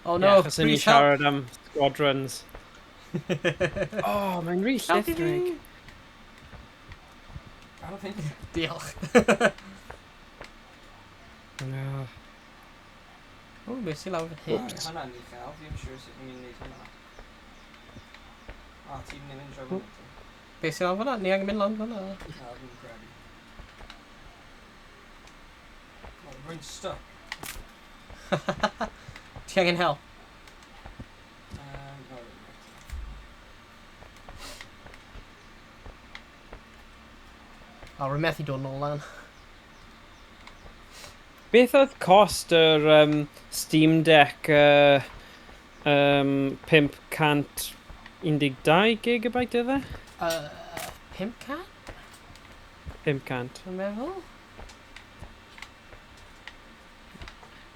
Oh no, yeah, achos o'n i'n please help! siarad am squadrons. Oh, mae'n rhy Helpu fi! llithrig. I don't think so. Diolch. No. O, beth sy'n lawr fan hyn? Oops. Hwnna'n uchel, fi'n siŵr sut ni'n mynd hwnna. O, ti'n mynd draw fyny ti. Beth sy'n lawr fan'na? Ni angen mynd lan fan'na. Na, fi'n credu. O, rwy'n stuck. Ti angen help? O, reit. O, rwy'n methu dod nôl lan. Beth oedd cost yr Steam Deck 512 gigabyte oedd e? 500? 500. Dwi'n meddwl?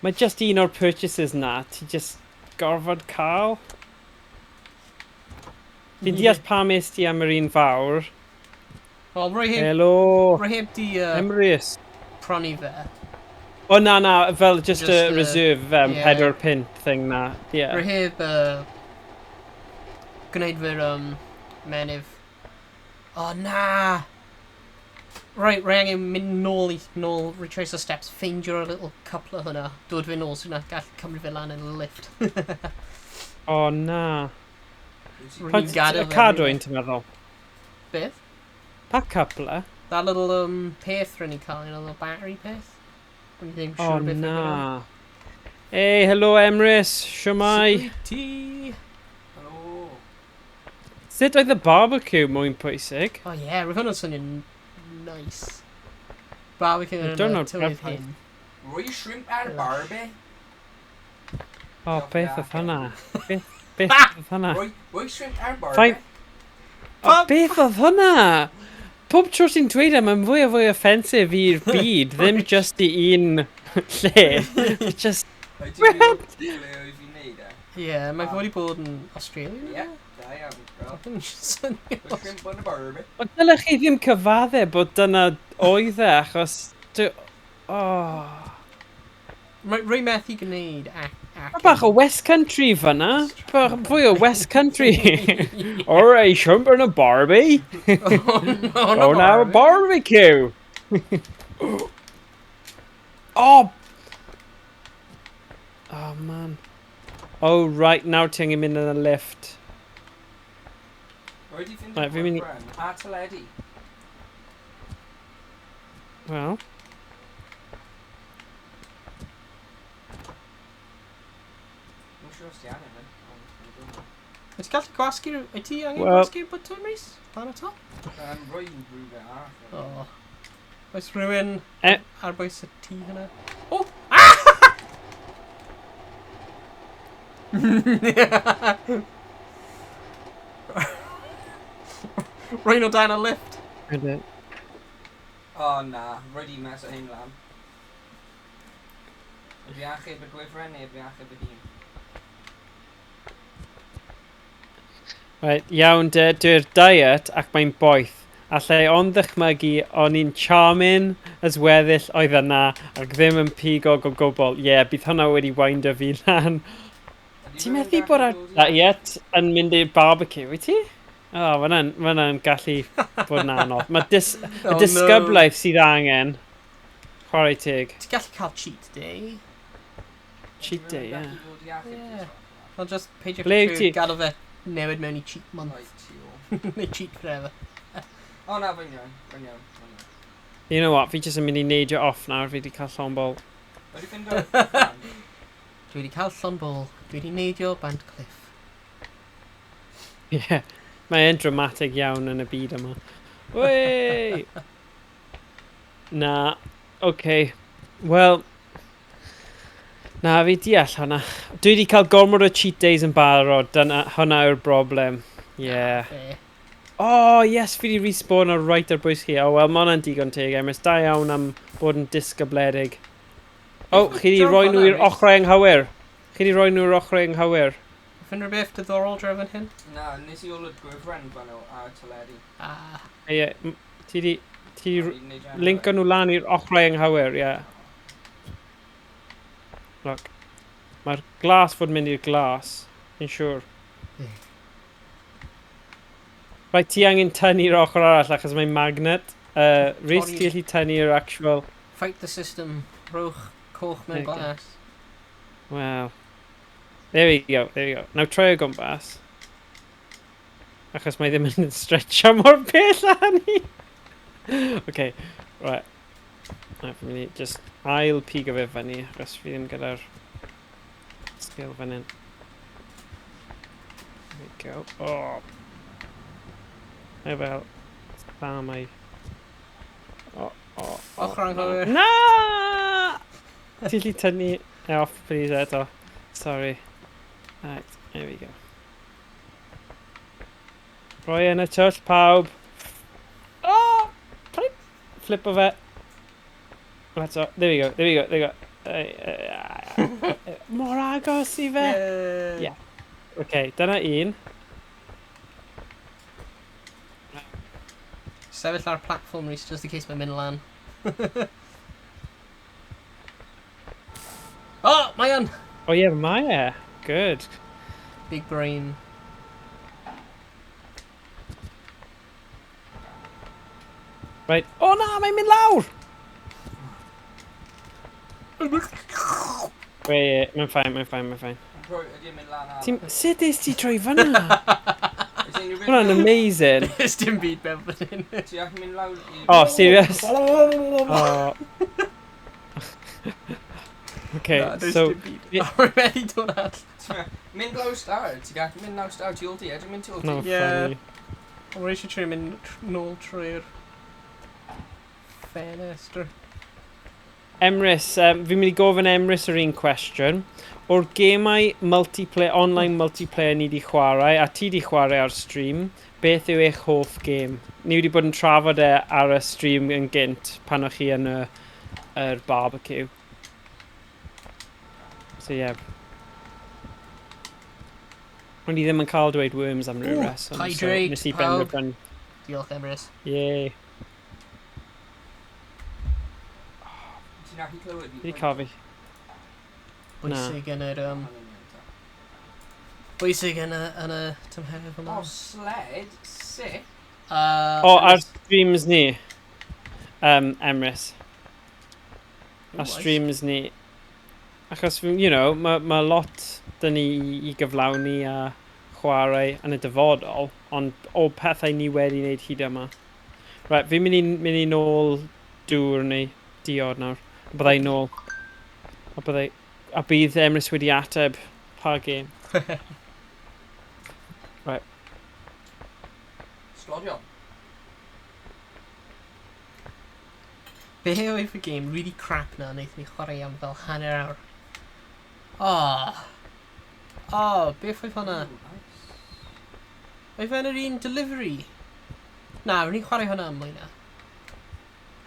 Mae just un o'r purchases na, ti just gorfod cael. Fi'n deall pam es ti am yr un fawr. Wel, rwy heb, Helo, rwy heb di Emrys. prynu fe. O na, na, fel just, Just, a reserve, ie. 4 punt thing na. Yeah. Rwy heb gwneud fy'r menyf. O, na! Right, rwy angen mynd nôl i, nôl, retrace the steps, ffeindio'r little couple o hwnna, dod fe nôl so na gall cymryd fe lan yn y lift. O na. Rwy'n Pa gadael y fe cadwyn, ti'n meddwl? Beth? Pa coupler? That little peth rwy'n ni'n cael, you know, little battery peth? Rwy'n ddim O siŵr beth yw hwnna. na. Hey, hello Emrys, siwmai. Sut wyt ti? Helo. Sut oedd y barbecue mwyn pwysig? Oh yeah, roedd hwnna'n swnio'n nice. Barbecue yn y Diwrnod tywydd perffaith. hyn. Rwy shrimp ar barbie. O, Diolch beth da. oedd hwnna? Beth oedd hwnna? Rwy shrimp ar barbie. Faint- O, beth oedd hwnna? Pob tro ti'n dweud e, mae'n fwy a fwy offensif i'r byd, ddim just i un lle. Just, Wyt ti'n gwybod ble oedd fi'n neud e? Yeah, mae fod i bod yn Australian. Ie, da iawn, girl. Ddim yn swnio. Rwy shrimp on the barbie. ond dylech chi ddim cyfadde bod dyna oedd e, achos... Oh. Rwy methu gwneud ac... Mae bach o West Country fyna. Bach fwy o West Country. Alright, shrimp on a barbie. Oh, Go and have a barbecue. Oh! Oh, man. Oh, right, nawr ti angen mynd yn y lift. Rwy di ffindo Right, fi'n mynd i- gwefran a teledu. Well. Dwi'n siŵr os ti angen e, ond dwi'n gwybod. Wyt ti'n gallu gwasgu... Wyt ti angen Wel- gwasgu'r botwm, Rhys? Lan y top? Rwy rhywbeth arall. Oh. Oes rhywun ar bwys y tŷ hynna? O! Ah! Rhoi nhw dan y lift. Ydw. O na, rwy di mess o hyn lan. Fi achub y gwifren neu fi achub y hun? Right, iawn de, dwi'n diet ac mae'n boeth. Allai ond ddychmygu o'n i'n charming as weddill oedd yna ac ddim yn pigog o gwbl. Ie, yeah, bydd hwnna wedi windo fi lan. Ydy Ti'n rhywun methu gallu bod ar dod i- diet yn mynd i'r barbecue, wyt ti? O, oh, ma' hwnna'n gallu bod yn anodd. Mae y Oh, no. disgyblaeth sydd angen. Chwarae teg. Ti'n gallu cael cheat day. Cheat day, Ydy ie. rhywun gallu dod i achub Ie. ti, so? I'll just peidio Ble wyt trwy ti? gadael fe newid mewn i cheat month. Right, ti o. Neu cheat forever. O na, fe'n iawn, fe'n iawn, fe'n iawn. You know what, fi jyst yn mynd i neidio off nawr, fi wedi cael llond bol. Wedi ffindo gwefran? Dwi wedi cael llond bol. Dwi wedi neidio bant cliff. Ie, yeah. Mae e'n dramatic iawn yn y byd yma. Wey! Na, oce. Okay. Wel, na, fi deall hwnna. Dwi wedi cael gormod o cheat days yn barod, dyna, hwnna yw'r broblem. Yeah. Fair. Oh, yes, fi wedi respawn o right ar bwys chi. Oh, wel, ma hwnna'n digon teg, Emrys. Da iawn am bod yn disgybledig. Oh, chi wedi Jump rhoi hwnna, nhw i'r Rhys. ochrau anghywir. Chi wedi rhoi nhw i'r ochrau anghywir. Fynd rhywbeth diddorol draw fan hyn? Na, nes i olwg gwifren fan nhw ar teledu. Ah. Ie, ti di... Ti A di fi'n neud linko nhw lan i'r ochrau anghywir, ie. Look. Mae'r glas fod mynd i'r glas, fi'n siŵr. Ie. Right, ti angen tynnu'r ochr arall achos mae'n magnet. Rhys, Torri. ti allu tynnu'r actual... Fight the system. Rhowch coch mewn There you go. glas. Wow. There we go, there we go. Now troi o gwmpas. Achos mae ddim yn stretcho mor bell â ni. Okay, right. Right, fi'n mynd i just ail pigo fe fyny, achos fi ddim gyda'r skill fan hyn. There we go. Oh. Mae fel, da mae. O, o, o. Ochr anghywir. Na! Ti allu tynnu e off, please, eto. Sorry. Right, there we go. Roi yn y twll, pawb. Oh! Flip! Flip o fe. Eto, there we go, there we go, there we go. Mor agos i fe. Yeah. Yeah. Okay, dyna un. Sefyll ar platform, Rhys, just in case mae'n mynd lan. Oh, mae yn! Oh yeah, mae e. Good. Big brain. Right. Oh na, mae'n mynd lawr! Wait, mae'n fine, mae'n fine, mae'n fine. Rwy, ydy e'n mynd lan ar... Ti'n... Sut es ti troi fyna? Is unrhyw beth- Hwna'n amazing. There's dim byd mewn fan hyn. Ti allu mynd lawr i... Oh, serious? Oh. Okay, Na, does so... dim byd. Rwy'n methu dod at. Mynd lawr star, ti'n gallu mynd lawr star tu ôl ti, edrych mynd tu ôl ti. No, Ie. funny. Ond rwy eisiau trio mynd nôl trwy'r ffenestr. Emrys, fi'n mynd i gofyn Emrys yr un cwestiwn. O'r gemau multiplayer, online multiplayer ni di chwarae, a ti di chwarae ar stream, beth yw eich hoff gêm? Ni wedi bod yn trafod e ar y stream yn gynt, pan o'ch chi yn yr barbecue. So ie. Yeah. O'n i ddim yn cael dweud Worms am ryw Ooh, reswm, so hydrate, nes i pawb. benderfynu. Diolch, Emrys. Yay. Ti'n gallu clywed fi? Fi 'di cael fi. Na. Bwysig yn yr... Bwysig yn y tymheredd yma. O, sled, sick. O, ar streams ni. Emrys. Ar streams ni. Achos, you know, ma lot dyn ni i gyflawni a chwarae yn y dyfodol, ond o pethau ni wedi wneud hyd yma. Right, fi'n mynd i nôl dŵr neu diod nawr. Byddai nôl. A bydd Emrys wedi ateb pa gêm. Right. Sglodio. Be oedd y game really crap na wnaethon ni chwarae am fel hanner awr? Oh. Oh, beth oedd hwnna? Ooh, nice. Oedd fe'n yr un delivery? Na, rwy'n ni'n chwarae hwnna am mwy na.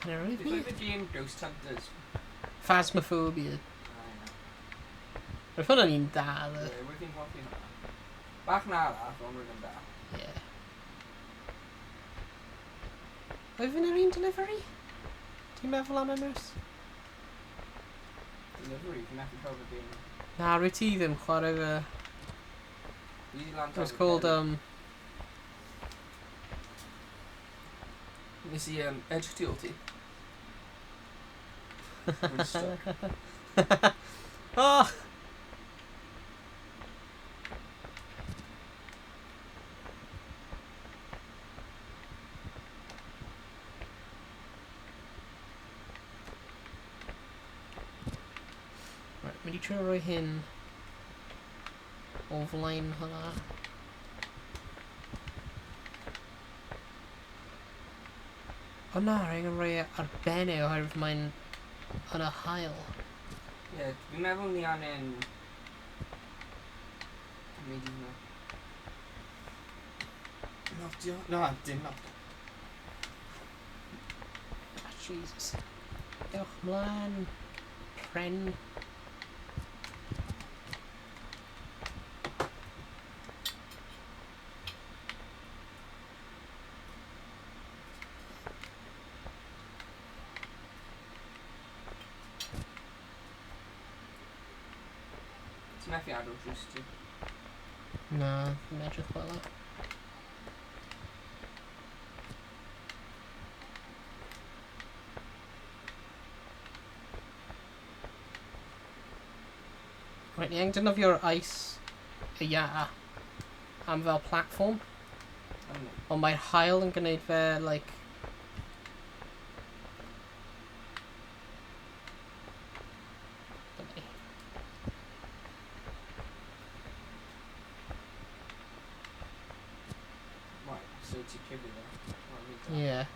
Hanner awr Beth oedd oedd y game Ghost Hunters? Phasmophobia. Ah, ie. Roedd hwnna'n un da, ddo. Ie, wyf fi'n hoffi hwnna. Bach na arall, ond rwy'n yn da. Ie. Oedd fe'n yr un delivery? Ti'n meddwl am Emrys? Delivery, fi'n methu cofio game. Na, rwy ti ddim chwarae fe. Fi 'di lan It was called, Nes i edrych tu ôl ti. Rwy'n stuck. Oh! Right, mynd i trio rhoi hyn o flaen hwnna. O na, rhaid yn rhoi e ar ben e oherwydd mae'n yn y haul. Ie, fi'n meddwl ni angen... Gwneud i hwnna. Notio? Na, dim notio. Ah, Jesus. Ewch mlaen. Pren. Ti'n methu agor drws ti. Na, ddim edrych fel e. Right, ni angen defnyddio'r ice y iâ am fel platform, Yndi. ond mae'r haul yn gwneud fe, like... Dyma ni. Right, so ti'n cyfri fe. Right, fi da. Yeah.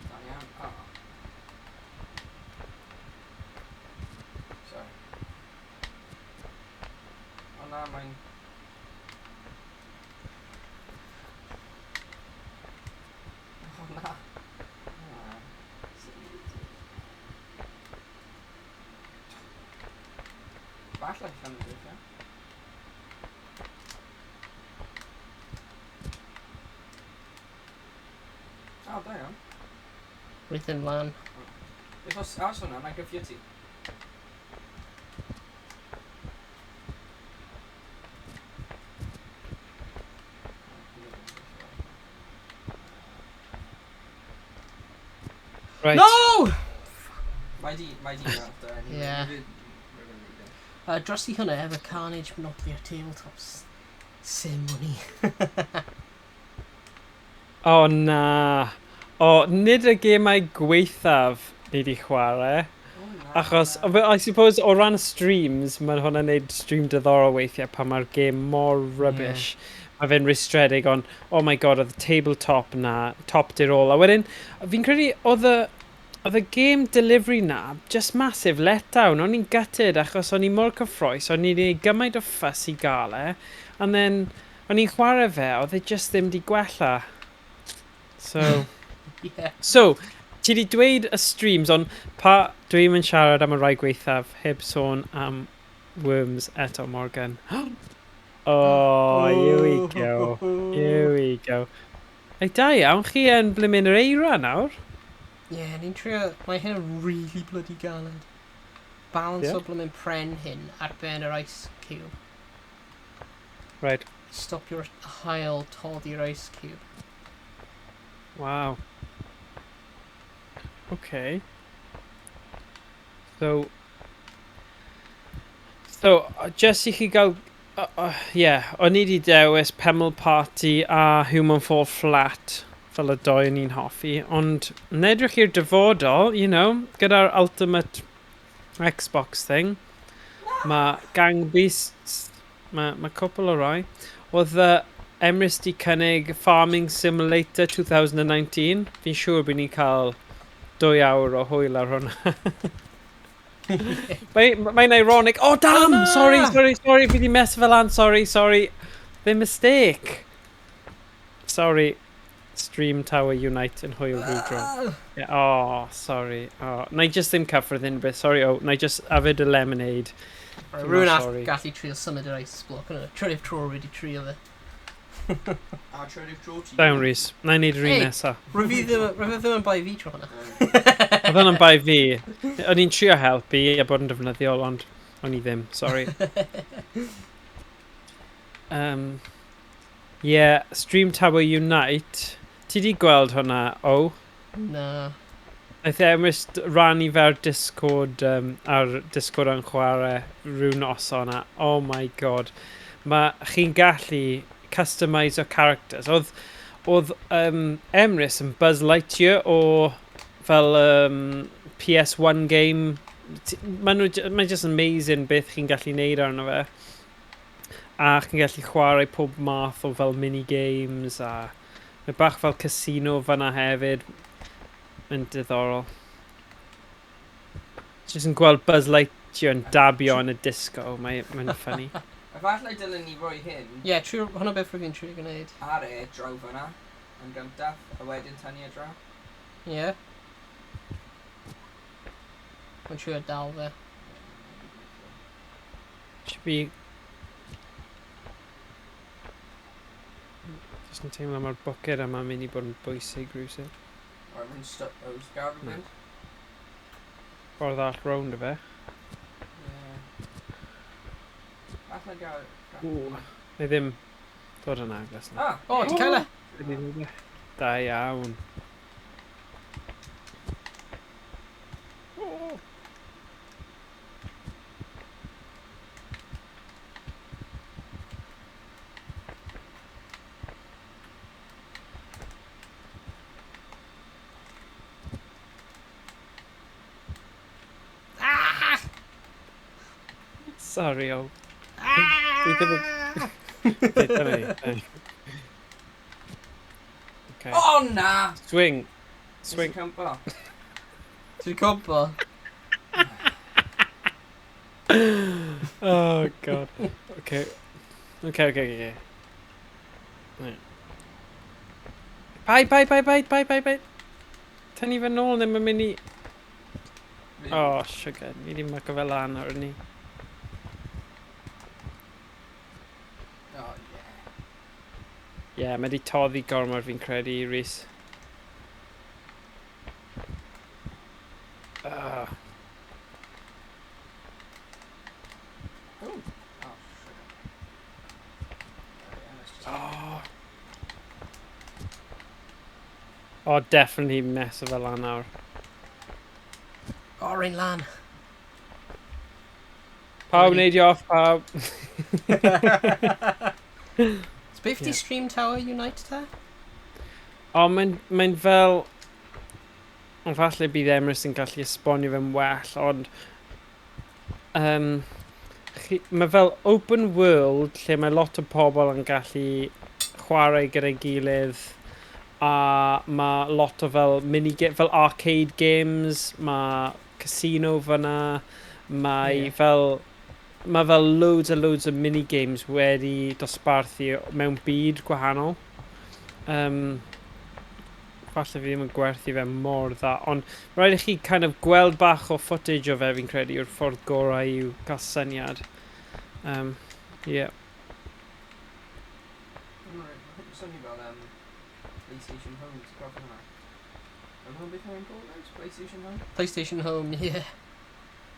Da iawn. Oh. Sorry. O na, mae'n... O na. Ah, Falle allan yn gweithio. O, da iawn. Rwy'n lan. Beth os aros hwnna, mae'n gyffio ti. Right. No! Mae di, mae di weld o, anyway. Ie. We're gonna leave it. Dros i hwnna, efo Carnage Monopoly ar tabletops. Sim o'n i. O na. O, nid y gemau gweithaf ni wedi chwarae. O, na. Achos, I suppose, o ran streams, mae hwnna'n neud stream diddorol weithiau pan mae'r game mor rubbish. Yeah. Mae fe'n rwystredig, ond, oh my god, oedd y tabletop na, top di'r ôl. A wedyn, fi'n credu oedd y game delivery na, just massive letdown. O'n i'n gutted achos o'n i mor cyffroes, o'n i'n gwneud gymaint o fuss i gael e, and then, o'n i'n chwarae fe, oedd e just ddim di gwella. So, so, ti di dweud y streams, ond pa, dwi'n mynd siarad am y rai gweithaf, heb sôn am Worms eto, Morgan. Oh, here we go. Here we go. Ei, da iawn, chi yn blymyn yr eira nawr. Ie, yeah, ni'n trio... Mae hyn yn really bloody galed. Balance o blymyn pren hyn ar ben yr ice cube. Right. Stop your haul toddi'r ice cube. Wow. Okay. So, just i chi gael... Yeah, o'n i wedi dewis Pummel Party a Human Fall Flat fel y doi o'n i'n hoffi, ond yn edrych i'r dyfodol, gyda'r Ultimate Xbox thing, mae Gang Beasts, mae cwpl o rai. Oedd Emrys di cynnig Farming Simulator 2019. Fi'n siŵr bod ni'n cael 2 awr o hwyl ar hwnna. Mae'n ironic. Oh, damn! Na! Sorry, sorry, sorry. Fi di mess fel lan. Sorry, sorry. The mistake. Sorry. Stream Tower Unite yn hwyl rhyw dro. Yeah, oh, sorry. Oh, na i just ddim cyffwrdd unrhyw beth. Sorry, oh, na i just yfed y lemonade. Right, Dwi'n rhywun mor all sorry. gallu trio symud yr ice block yna. Trydydd tro wedi trio fe. A trydydd tro ti. Da iawn, Rhys. Na i wneud yr un Hey. nesa. Rwy ddim yn bai fi tro hwnna. Oedd hwnna'n bai fi. O'n i'n trio helpu a bod yn defnyddiol, ond o'n i ddim, sorry. Yeah, Stream Tower Unite. Ti di gweld hwnna, o? Na. Naeth Emrys rannu fe ar Discord, ar Discord yn chwarae rhyw noson a, oh my god. Mae chi'n gallu customise o characters. Oedd Emrys yn Buzz Lightyear o fel PS1 game. Mae'n just amazing beth chi'n gallu neud arno fe. A chi'n gallu chwarae pob math o fel mini-games a mae bach fel casino fanna hefyd. Mae'n diddorol. Just yn gweld Buzz Lightyear yn dabio yn y disco. Mae'n funny. Efallai dylen ni roi hyn Ie, yeah, trio, hwnna beth rwy'n trio gwneud. ar e draw fyna yn gyntaf, a wedyn tynnu e draw. Ie. Yeah. Mae'n trio dal fe. Should be... Just yn teimlo mae'r bwced yma'n mynd i bod yn bwysig rhywsut. Right, rwy'n stuck those gael Na. rhywun. Ffordd all rownd y fe. Ie. Falle gael... Ww. Neu ddim dod yn agos na. Ah! O, ti'n cael e? Da iawn. Oh. Ah! Sorry, o. Ah! Dwi ddim yn... Dyna ni. Okay. O na! Swing. Swing. Swing. Cympo. Ti'n cwmpo? Oh, God. Okay. Okay. Right. Bai, bai, bai, bai, bai, bai, bai. Tynnu fe nôl ddim yn mynd i... Oh, sugar. Ni di myco fe lan ar ni. Oh, yeah. Ie, yeah, mae di toddi gormod fi'n credu, Rhys. Ah. Oh, sugar. Right, yeah, let's just... Oh. Oh, definitely mess fe lan nawr. O, rhain lan. Pawb Wedi- neidio off, pawb. So beth di Ie. Stream Tower Unite te? O, mae'n mae fel... Ond falle bydd Emrys yn gallu esbonio fe'n well, ond... Um, chi, mae fel open world lle mae lot o pobl yn gallu chwarae gyda'i gilydd a mae lot o fel mini fel arcade games, mae casino fyna, mae Ie. fel mae fel loads a loads o mini games wedi dosbarthu mewn byd gwahanol. Falle fi ddim yn gwerthu fe mor dda, ond mae rhaid i chi kind of gweld bach o footage o fe fi'n credu yw'r ffordd gorau i'w gael syniad. Yeah. Swnio fel PlayStation Home, ti'n cofio hwnna? Yn hwn beth yw'n called out? PlayStation Home? PlayStation Home, yeah.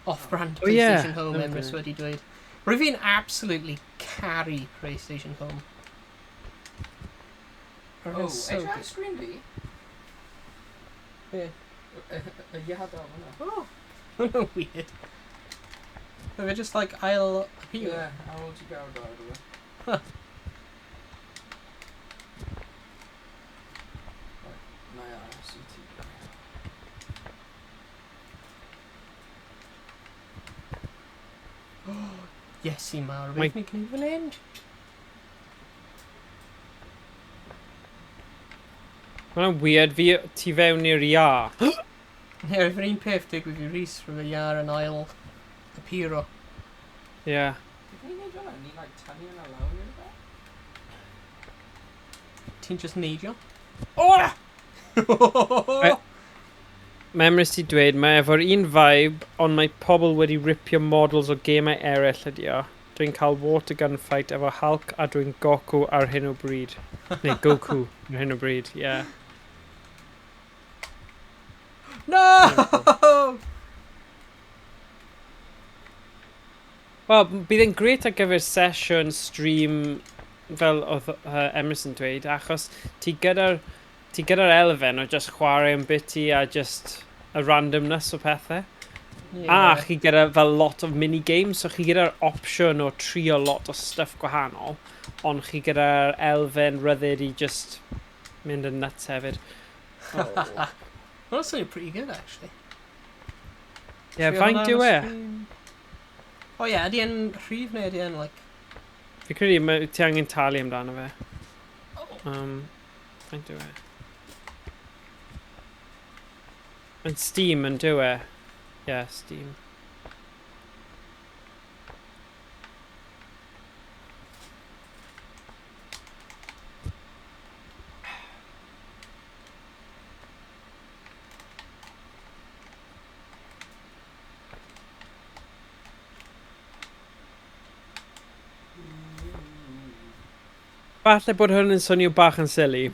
Off-brand Oh, yeah. PlayStation Home, Okay. Emrys wedi dweud. Rwy fi'n absolutely caru PlayStation Home. Rwy'n Oh, so edrych ar good. screen fi? Be? Y iad o hwnna. Oh, hwnna'n weird. Mae fe just like ail appeal. Ie, ar ôl ti gael gael o. Huh. Right, na i aros i ti. Iesu mawr, Mae- beth ni'n gwneud fel hyn? Mae'n weird, fi tu fewn i'r iâ. Ie, yr un peth digwydd i Rhys rhwng y iar yn ail appearo. Yeah. Beth ni'n neud hwnna? Ni'n like tynnu hwnna lawr neu rhywbeth? Ti'n just neidio? Oh! Mae Emrys 'di dweud mae efo'r un vibe, ond mae pobl wedi ripio models o gemau eraill ydi o. Dwi'n cael water gun fight efo Hulk a dwi'n Goku ar hyn o bryd. Neu Goku ar hyn o bryd, yeah. No! Wel, bydd e'n grêt ar gyfer sesiwn stream fel oedd Emrys yn dweud, achos ti gyda'r elfen o just chwarae yn biti a just y randomness o pethau. Yeah. A chi gyda fel lot of mini-games, so chi gyda'r opsiwn o trio lot o stuff gwahanol, ond chi gyda'r elfen ryddid i just mynd yn nuts hefyd. Oh. Hwnna'n swnio pretty good, actually. Yeah, Trio faint hwnna yw ar y e? stream. O ie, ydy e'n rhif neu ydy e'n, like... Fi credu ti angen talu amdano fe. Oh. Faint yw e? Mae'n Steam yn dyw e? Yeah, Steam. Falle bod hwn yn swnio bach yn silly.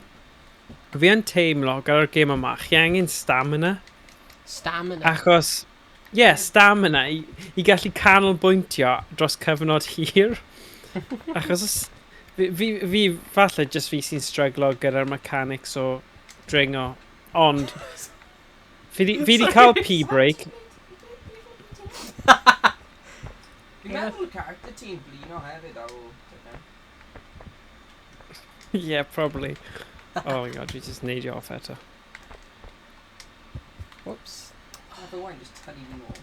Fi yn teimlo gyda'r gêm yma, chi angen stamina. Stamina. Achos, ie, yeah, stamina i gallu canolbwyntio dros cyfnod hir. Achos os, fi, falle just fi sy'n stryglo gyda'r mechanics o dringo, ond fi di cael pee break. Fi'n meddwl character ti'n blino hefyd ar ôl tipyn. Yeah, probably. Oh my God, dwi just neidio off eto. Whoops. Nath Owain just tynnu fi nôl.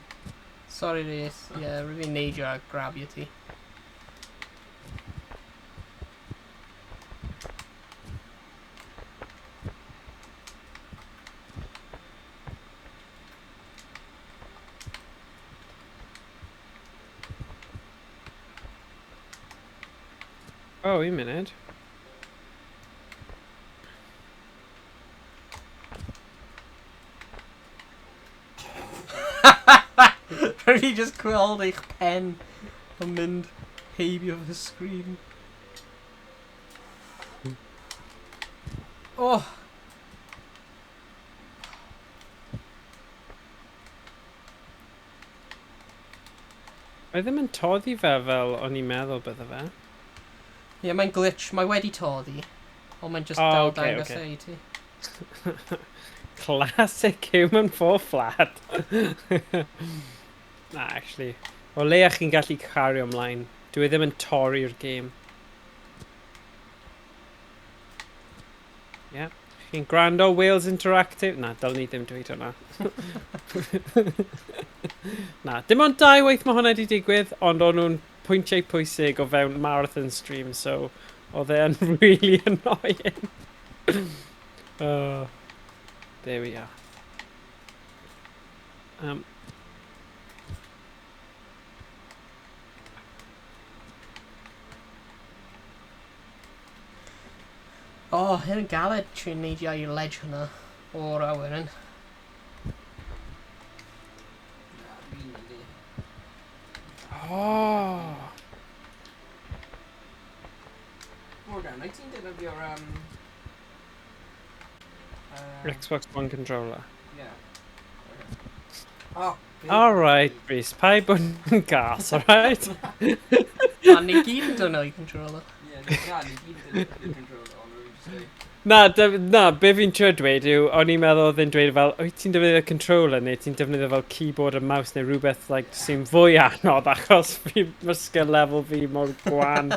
Sorry, Rhys. Yeah, rwy'n fi'n neidio a grabio ti. Oh, un munud. Rwy'n fi just gweld eich pen yn mynd heibio fy sgrin. Oh! Mae ddim yn toddi fe fel o'n i'n meddwl bydde fe. Ie, yeah, mae'n glitch. Mae wedi toddi. Ond mae'n just Oh, dal ocê, dangos ocê. e i ti. Classic Human Fall Flat. Na, actually. O leia chi'n gallu cario ymlaen. Dwi e ddim yn torri'r gêm. Yeah. Chi'n gwrando Wales Interactive? Na, dylwn ni ddim dweud hwnna. Na, dim ond dau waith mae hwnna wedi digwydd, ond o'n nhw'n pwyntiau pwysig o fewn marathon stream, so oedd e'n really annoying. Oh, there we are. Oh, hyn yn galed trin neidio i'r ledge hwnna o'r awyren. Na, fi'n mynd i. Oh. Morgan, wyt ti'n defnyddio'r... Xbox One controller. Yeah. Okay. Oh, All right, Rhys, paid bod yn gas, all right? A ni gyd yn defnyddio controller. Yeah, na, ni gyd yn defnyddio controller, ond rwy'n just dweud. Na, na, be fi'n trio dweud yw, o'n i'n meddwl oedd e'n dweud fel, wyt ti'n defnyddio controller neu ti'n defnyddio fel keyboard a mouse neu rhywbeth like, sy'n fwy anodd achos fi, mae skill level fi mor gwan.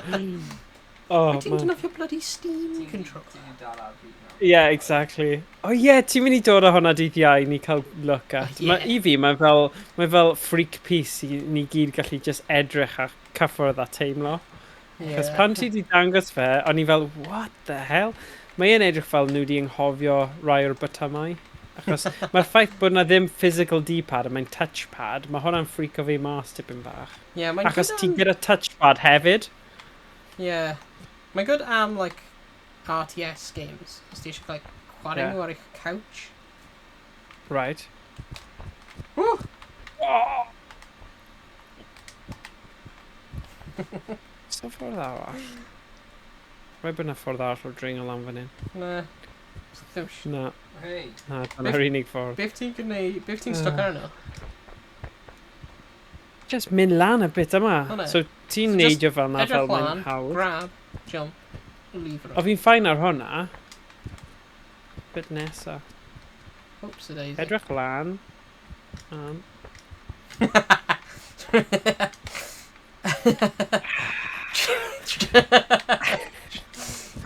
Oh, Wyt ti'n man. defnyddio bloody Steam Ti'n controller? Ti'n dal ar fi nawr. Yeah, exactly. Oh yeah, ti'n mynd i dod â hwnna dydd Iau ni cael look at. Yeah. Ma, i fi, mae fel freak piece i ni gyd gallu just edrych a cyffwrdd a teimlo. Cos pan ti di dangos fe, o'n i fel, what the hell? Mae e'n edrych fel nhw di anghofio rai o'r botymau. Achos mae'r ffaith bod na ddim physical D-pad a mae'n touchpad, mae hwnna'n freako fi mas tipyn bach. Yeah, mae'n Achos good ti am... gyda touchpad hefyd. Yeah. Mae'n good am, like, RTS games. Os ti eisiau, like, chwarae nhw ar eich couch. Right. Woo! Oh! So ffordd arall. Rhaid bod yna ffordd arall o dringo lan fan hyn. Na. Ddim Na, Hey, na, dyna'r unig ffordd. Beth ti'n gwneud... Beth ti'n stuck arno? Just mynd lan y bit yma. Hwnna. So ti'n So just neidio fel na Edrych fel mae'n lan, hawdd. grab, jump, lever. O, fi'n fine ar hwnna. Bit nesa. Oops, a daisy. Edrych lan.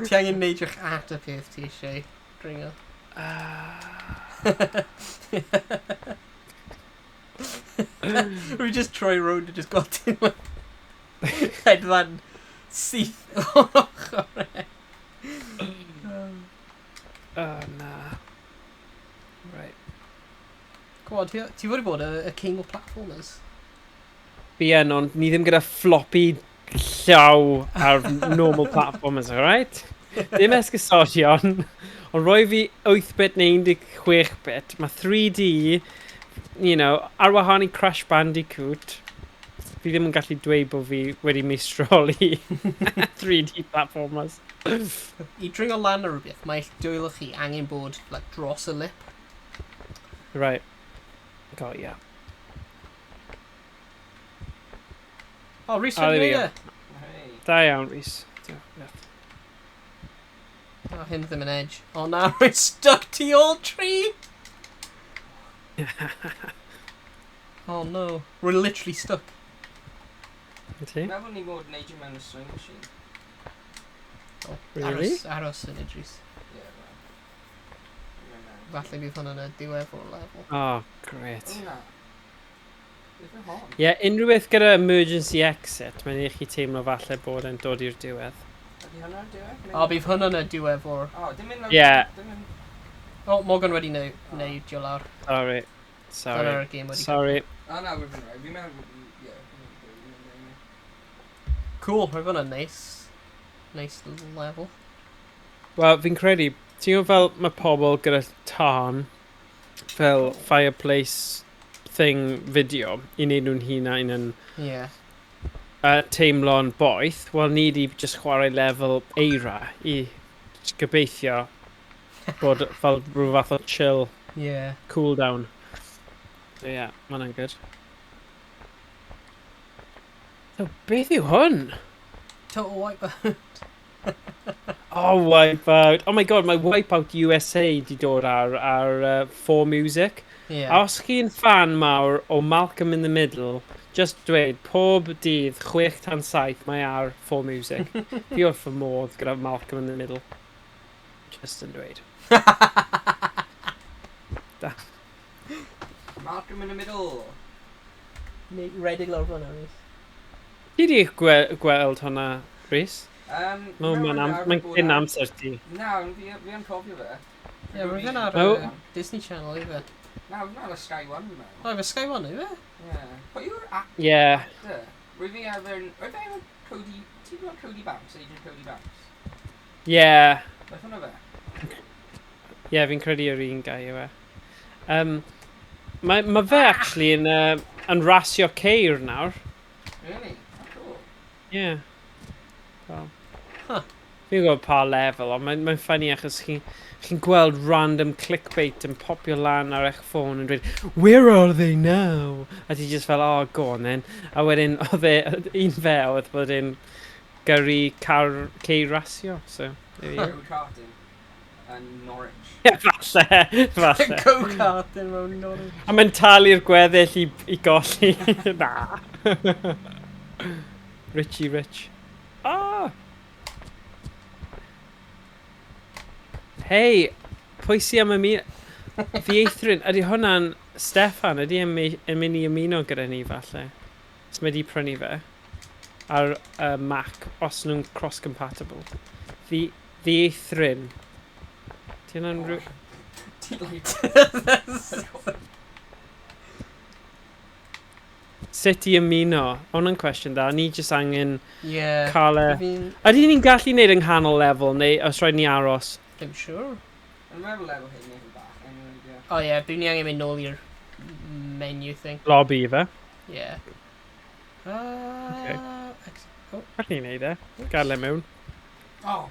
Ti angen neidio'ch at y peth ti eisiau dringo. We just troi rownd a just got ti'n like, hedfan syth o'r ochr e. Oh, na. Right. Come on, ti fod i bod y king of platformers. Fi yn, ond ni ddim gyda floppy llaw ar normal platformers, alright? Ddim esgusodion, ond roi fi 8-bit neu 16-bit, mae 3D, ar wahân i Crash Bandicoot, fi ddim yn gallu dweud bod fi wedi meistroli 3D platformers. I dringo lan ar rhywbeth, mae eich dwylo chi angen bod like, dros y lip. Right. Got ya. Oh, Rhys Oh, wedi there we gwneud e. Hey. Da iawn, Rhys. Diolch. Oh, hyn ddim yn edge. Oh na, rwy'n stuck to ôl tree! Oh no, we're literally stuck. Ti? Meddwl ni mod neidio mewn y swing machine. Oh, Really? Aros, aros yn Idris. Yeah, well. Fi'n mynd mewn. Falle bydd hwnna'n y diwedd o'r level. Oh, great. O, na. Beth yw hon? Ie, yeah, unrhyw beth gyda emergency exit, mae'n i chi teimlo falle bod e'n dod i'r diwedd. Ydy hwnna'r diwedd? O, bydd hwnna'n y diwedd o'r... O, dim mynd... Ie. Dim mynd... O, Morgan wedi neidio lawr. Sorry. Sorry. Dyna'r game wedi... Sorry. O, na, we're fi'n rhaid. Fi'n meddwl... Ie. Fi'n meddwl... Cool, roedd hwnna'n nice. Nice little level. Wel, fi'n credu, ti'n gwybod fel mae pobl gyda tân, fel fireplace thing video, i wneud nhw'n hunain yn teimlo'n boeth, wel ni di just chwarae lefel eira i just gobeithio bod fel rhyw fath o chill, cool down. So yeah, ma hwnna'n good. So, beth yw hwn? Total Wipeout. Oh, Wipeout. Oh my god, mae Wipeout USA di dod ar 4Music. A os chi'n fan mawr o Malcolm in the Middle, just dweud, pob dydd, 6 tan 7, mae ar 4Music. Fi wrth fy modd gyda Malcolm in the Middle. Just yn dweud. Da. Malcolm in the Middle. Neu redeg lawr fyna, Rhys. Ti di gwe gweld hwnna, Rhys? Mae'n ma cyn amser ti. Na, fi, fi yn cofio fe. Ie, yeah, roedd ar oh. Disney Channel, ife? Na, roedd ar y Sky One, fi'n meddwl. O, efe Sky One, ife? Ie. Pwy yw'r actor? Ie. Roedd fi arfer... Roedd fi arfer Cody... Ti'n gwybod Cody Banks, Agent Cody Banks? Ie. Yeah. Beth hwnna fe? Ie, yeah, fi'n credu yr un guy yw e. Mae ma fe actually yn, yn rasio ceir nawr. Really? Oh, cool. Yeah. Well, huh. Fi'n gwybod pa lefel, ond mae'n mae funny achos chi'n chi gweld random clickbait yn popio lan ar eich ffôn yn dweud, "Where are they now?" A ti just fel, "Oh, go on then." A wedyn, oedd e, un fe oedd bod e'n gyrru car, ceir rasio, so there you go. Go-karting yn Norwich. Ie, falle, falle. Go-karting mewn Norwich. A mae'n talu'r gweddill i, i golli. Na. Richie Rich. Ah! Hei, pwy sy am ymuno? Ddieithryn, ydy hwnna'n Steffan, ydy e'n yn mynd i ymuno gyda ni falle? Os mae di prynu fe ar Mac, os nhw'n cross-compatible. Ddieithryn. Ti hwnna'n rhyw... Sut i ymuno? Hwnna'n cwestiwn da. Ni jyst angen yeah, cael e... Ydy ni'n gallu neud yng nghanol lefel, neu os rhaid ni aros? Ddim siŵr. Yn meddwl lefel hyn neu bach. Anyway, yeah. Oh yeah, bydd ni angen mynd nôl i'r menu thing. Lobby, fe? Yeah. Okay. Oh. Allwn ni wneud e. Gael e mewn. Oh.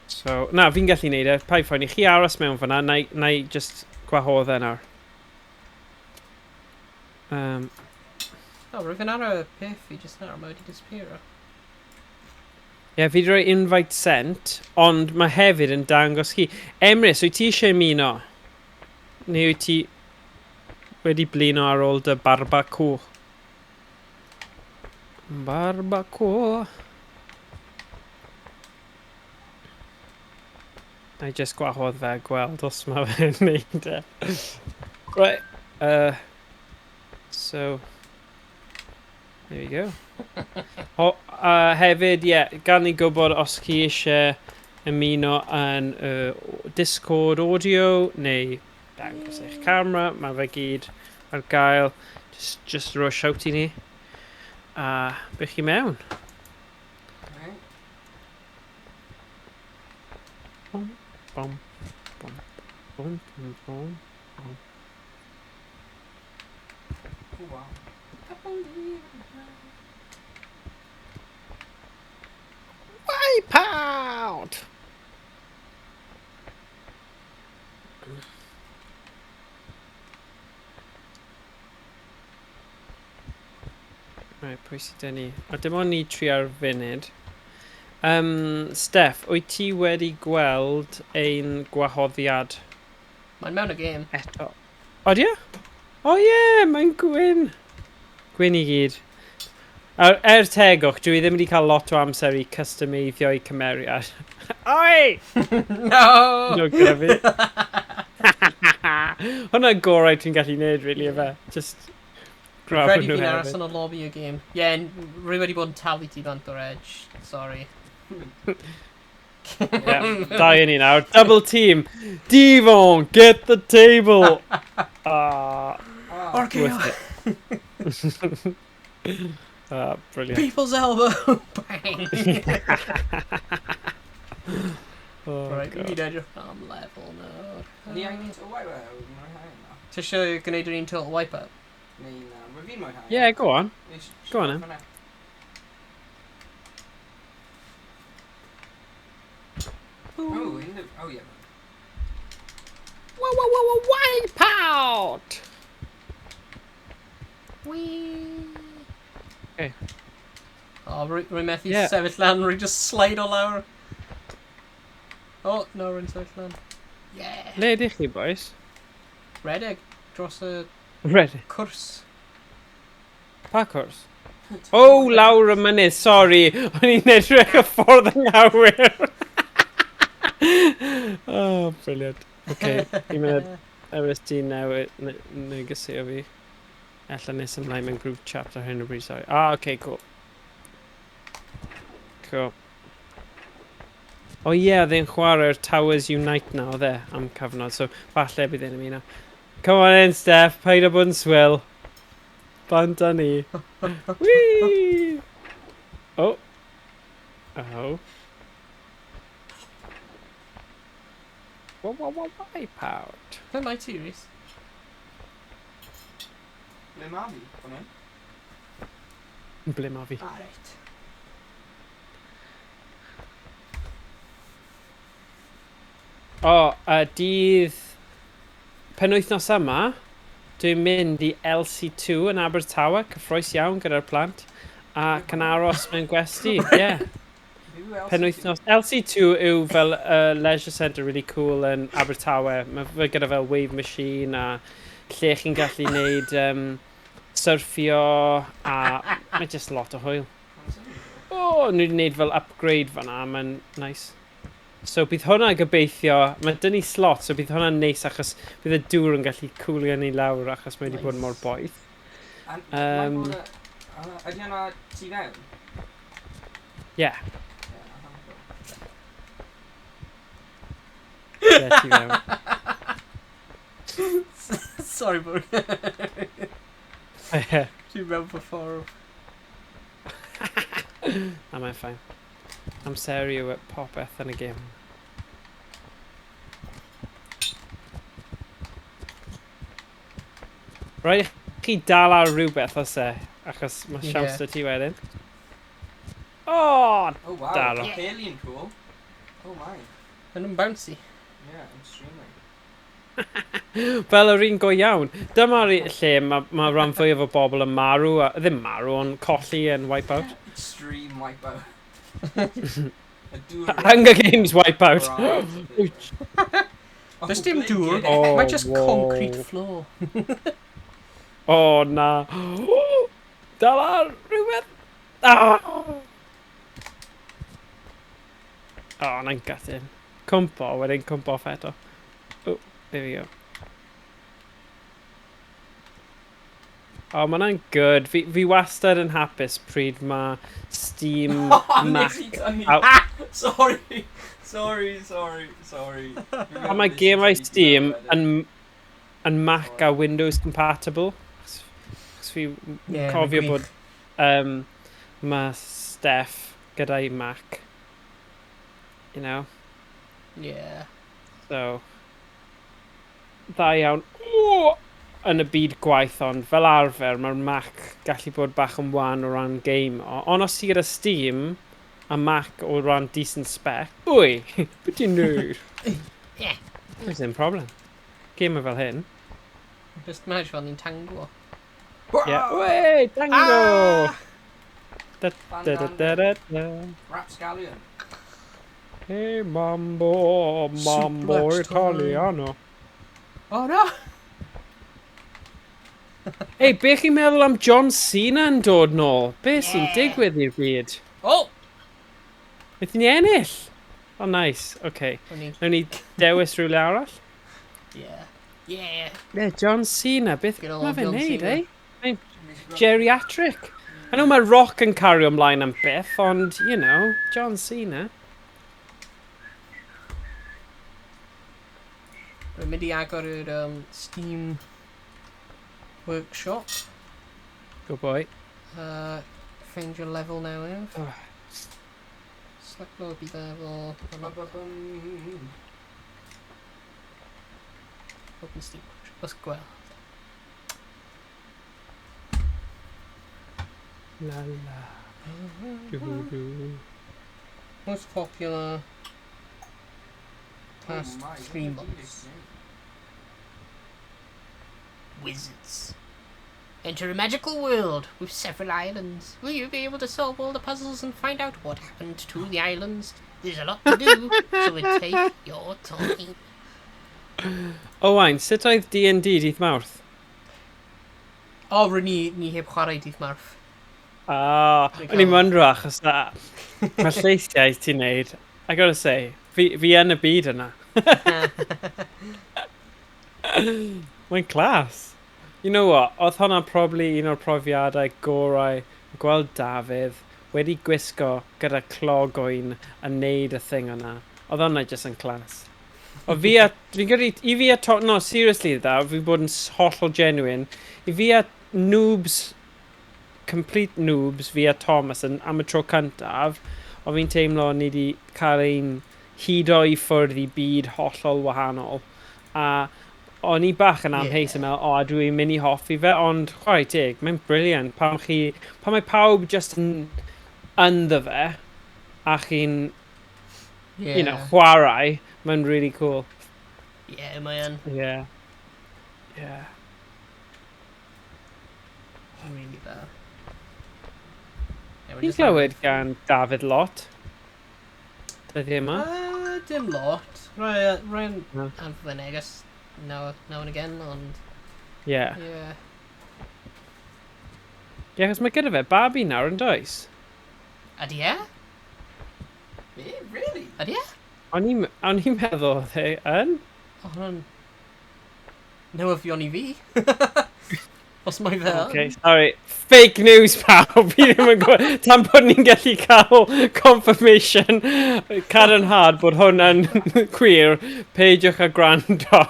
So, na, fi'n gallu neud e. Paid phoeni. Chi aros mewn fyna, na, na i just gwahodd e nawr. Oh, rwyf yn ar y peth fi just nawr, mae wedi disappear. Ie, yeah, fi wedi rhoi invite sent, ond mae hefyd yn dangos chi. Emrys, wyt ti eisiau ymuno? Neu wyt ti wedi blino ar ôl dy barbacoa? Barbacoa. Na i just gwahodd fe a gweld os mae fe'n neud e. Right. So, there we go. Hefyd, ie, yeah, gan ni gwybod os chi eisiau ymuno yn Discord audio neu dangos eich camera, mae fe gyd ar gael. Just roi shout i ni. A bych chi mewn. Right. Bom, bom, bom, bom, bom, bom, bom. Oh, wow. Wipe out! Right, pwy sydd 'da ni? O, dim ond ni tri ar funud. Steph, wyt ti wedi gweld ein gwahoddiad? Mae'n mewn y gêm. Eto. Odi e? O ie, mae'n gwyn. Gwyn i gyd. Er tegwch, dwi ddim wedi cael lot o amser i customeiddio i cymeriad. Oi! No! No, gyda fi. Hwna'n gorau ti'n gallu neud, really, efe. Just grab Credu nhw fi'n aros hefyd. yn y lobby y game. Ie, yeah, rwy wedi bod yn talu ti bant o'r edge. Sorry. Yeah, dau yn ni nawr. Double team. Devon, get the table. Oh. Worth it. Brilliant. People's elbow! Bang! Oh, Right, God. fi'n edrych am level nawr. Ni angen to wipe out, mwynhau yna. Ti eisiau gwneud yr un total wipeout? Neu na, mae fi'n mwynhau. Yeah, go on. Go on then. Oh, in the, oh yeah. Whoa, whoa, whoa, whoa, wipe out! Whee! Okay. Oh, rwy methu Yeah. sefyll lan, rwy just slide o lawr. Oh, no, rwy'n sefyll lan. Yeah! Le ydych chi, boys? Redeg, dros y Ready. cwrs. Pa cwrs? Oh, lawr y mynydd, sori. O'n i'n edrych y ffordd anghywir. Oh, brilliant. Okay, un munud. Erys ti newid, negesio fi. Ella nes ymlaen mewn group chat ar hyn o bryd, sorry. Ah, okay, cool. Cool. O ie, yeah, oedd e'n chwarae'r Towers Unite na, oedd e, am cyfnod, so falle bydd e'n ymuno. Come on in, Steph, paid â bod yn swil. Bant â ni. Whee! Oh. Oh. Wipe out. Ble mae ti, Rhys? Ble ma fi? Fan hyn? Ble ma fi? Ah, reit. O, dydd penwythnos yma, dwi'n mynd i LC2 yn Abertawe, cyffroes iawn gyda'r plant, ac yn aros mewn gwesty, ie. Yeah. Penwythnos. LC2 yw fel leisure centre really cool yn Abertawe. Mae fe gyda fel wave machine a lle chi'n gallu neud surfio a mae just lot o hwyl. O, oh, nhw wedi gwneud fel upgrade fan'na, mae'n nice. So bydd hwnna gobeithio, mae dyn ni slot, so bydd hwnna'n neis achos bydd y dŵr yn gallu cwlio ni lawr achos mae wedi bod mor boeth. Ydy hwnna tu fewn? Ie. Ie, tu fewn. Sorry, bro. Dwi'n mewn fy ffordd. Na, mae'n fine. Amseru yw popeth yn y gêm. Rhaid i chi dal ar rhywbeth os e, achos mae siawns yeah. ti wedyn. Oh, oh wow, dal. Yeah. Alien cool. Oh my. Yn yn bouncy. Yeah, extremely. Fel yr un go iawn. Dyma'r lle mae rhan fwyaf o bobl yn marw, a, ddim marw, ond colli yn wipe out. Extreme wipe out. Hunger Games wipeout. Does dim dŵr. Oh, mae just concrete floor. Oh, na. Dal ar rhywbeth. Ah! Oh, na'n gutted. Cwmpo, wedyn cwmpo off eto. Oh, there we go. Oh, mae hwnna'n good. Fi wastad yn hapus pryd mae Steam Mac... Sorry, sorry, sorry, sorry. A mae gemau Steam yn Mac a Windows compatible. Achos fi cofio bod mae Steph gyda'i Mac. You know? Yeah. So, dda iawn. Ooh! Yn y byd gwaith, ond fel arfer mae'r Mac gallu bod bach yn wan o ran game. Ond os ti gyda Steam a Mac o ran decent spec, wy, beth ti'n neud? Yeah. There's no problem. Game fel hyn. Just manage fel ni'n tango. Yeah. Wey, tango! Ah! Da, da, da, da, da, da. Rapscallion. Hey, mambo, mambo Suplex time. italiano. Oh no! Ei, be chi'n meddwl am John Cena yn dod nôl? Be sy'n digwydd i'r byd? Oh! Wnaethon ni ennill! Oh, nice. Okay. Nawn ni dewis rhywle arall? Yeah. Yeah. Yeah, John Cena. Beth Good old mae fe'n John neud, Cena. eh? Geriatric. I know mae Rock yn cario ymlaen am byth, ond, you know, John Cena. Rwy'n mynd i agor yr Steam Workshop. Good boy. Find your level now, Ev. Select lobby level. Open Steam Workshop. Let's gweld. La la. Do, do. Most popular past 3 months. Wizards. Enter a magical world with several islands. Will you be able to solve all the puzzles and find out what happened to the islands? There's a lot to do, so it take your time. Owain, sut oedd D&D dydd Mawrth? O, rydyn ni heb chwarae dydd Mawrth. Ah, o'n i'n wondro achos na, mae lleisiau ti'n neud, I gotta say, fi yn y byd yna. Mae'n class. You know what, oedd hwnna probably un o'r profiadau gorau gweld Dafydd wedi gwisgo gyda clog oen a neud y thing yna. Oedd hwnna just yn class. O fi a, fi'n credu, i fi a to, no, seriously dda, fi'n bod yn hollol genuine, i fi a noobs, complete noobs, fi a Thomas yn, am y tro cyntaf, o fi'n teimlo ni wedi cael ein hudo i ffwrdd i byd hollol wahanol. A o'n i bach yn amheus yn meddwl, o, a dwi'n mynd i hoffi fe, ond chwarae teg, mae'n brilliant. Pan mae pawb just yn ynddo fe, a chi'n, chwarae, mae'n really cool. Yeah, mae yn. Yeah. Really dda. Yeah, Fi'n clywed gan David lot dyddiau yma. Dim lot. Rhaid Na. anfon fe neges now and again, ond yeah. Yeah, achos mae gyda fe babi nawr yn does? Ydy e? Be? Really? Ydy e? O'n i'n meddwl oedd e yn. O, hwnna'n newyddion i fi. Os mae fe yn. Okay, sorry. Fake news, pawb. Fi ddim yn gwybod. Tan bod ni'n gallu cael confirmation cadarnhad bod hwn yn queer, peidiwch â gwrando.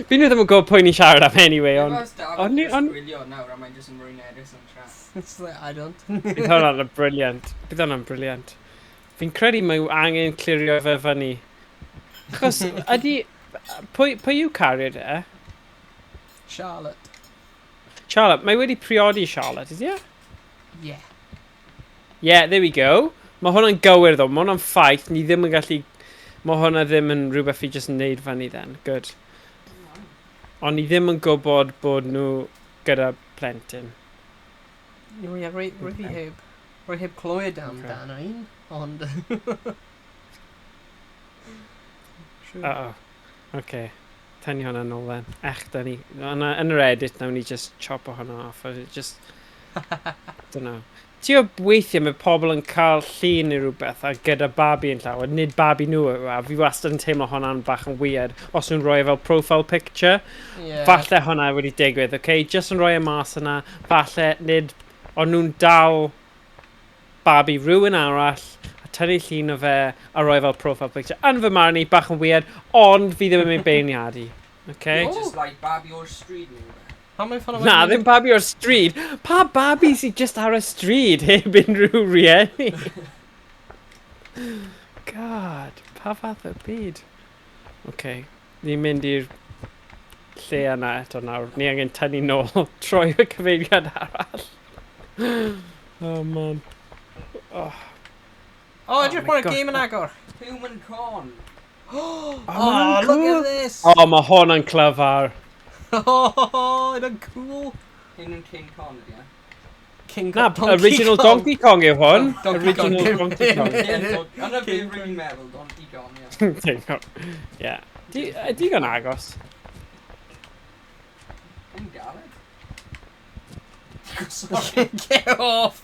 Fi nhw ddim yn gwybod pwy ni'n siarad am anyway, ond Os Dafydd just gwylio nawr a mae'n just yn rhoi neges yn chat. It's like, I don't. Bydd hwnna'n brilliant. Bydd hwnna'n brilliant. Fi'n credu mae angen clirio fe fyny. Achos, ydy... Pwy yw cariad e? Charlotte. Charlotte. Mae wedi priodi Charlotte, ydy e? Yeah. Yeah, there we go. Mae hwnna'n gywir ddo. Mae hwnna'n ffaith. Ni ddim yn gallu... Mae hwnna ddim yn rhywbeth fi jyst yn neud fyny then. Good. Ond ni ddim yn gwybod bod nhw gyda plentyn. No, yeah, rwy fi heb clywed amdano un, ond sure. Uh-oh. Okay. Tynnu hwnna nôl then. Ech, da ni. Yn yr edit, nawn ni just chop o hwnna off. A just... Don't know. Ti o weithiau mae pobl yn cael llun neu rhywbeth a gyda babi yn llaw, a nid babi nhw yw e, a fi wastad yn teimlo hwnna'n bach yn weird os nhw'n rhoi e fel profile picture. Falle hwnna wedi digwydd, okay? Just yn rhoi e mas yna, falle nid, ond nhw'n dal babi rhywun arall, a tynnu llun o fe a rhoi fel profile picture. Yn fy marn i, bach yn weird, ond fi ddim yn mynd beirniadu. Okay? Oh. Just like babi o'r stryd neu rhywbeth. Pam mae'n ffordd Na, ddim babi o'r stryd. Pa babi sydd just ar y stryd heb unrhyw rieni? God, pa fath o byd? Okay, ni'n mynd i'r lle yna eto nawr. Ni angen tynnu nôl, troi y cyfeiriad arall. Oh man. Oh, Oh, Oh edrych my mae'r God. game yn agor. Human Con. Oh, hwnna'n look cool. at this. Oh, mae hwn yn clyfar. Oh, yna'n cool. Hyn yn King Kong, ydy e? King Na, Donkey original Kong. Donkey Kong yw hwn. Donkey Kong. Original Donkey Kong. Ie, Yna fi King rwy'n meddwl, Donkey Kong, ie. King Kong. Yeah. Digon agos. Yn galed. Sorry. Get off.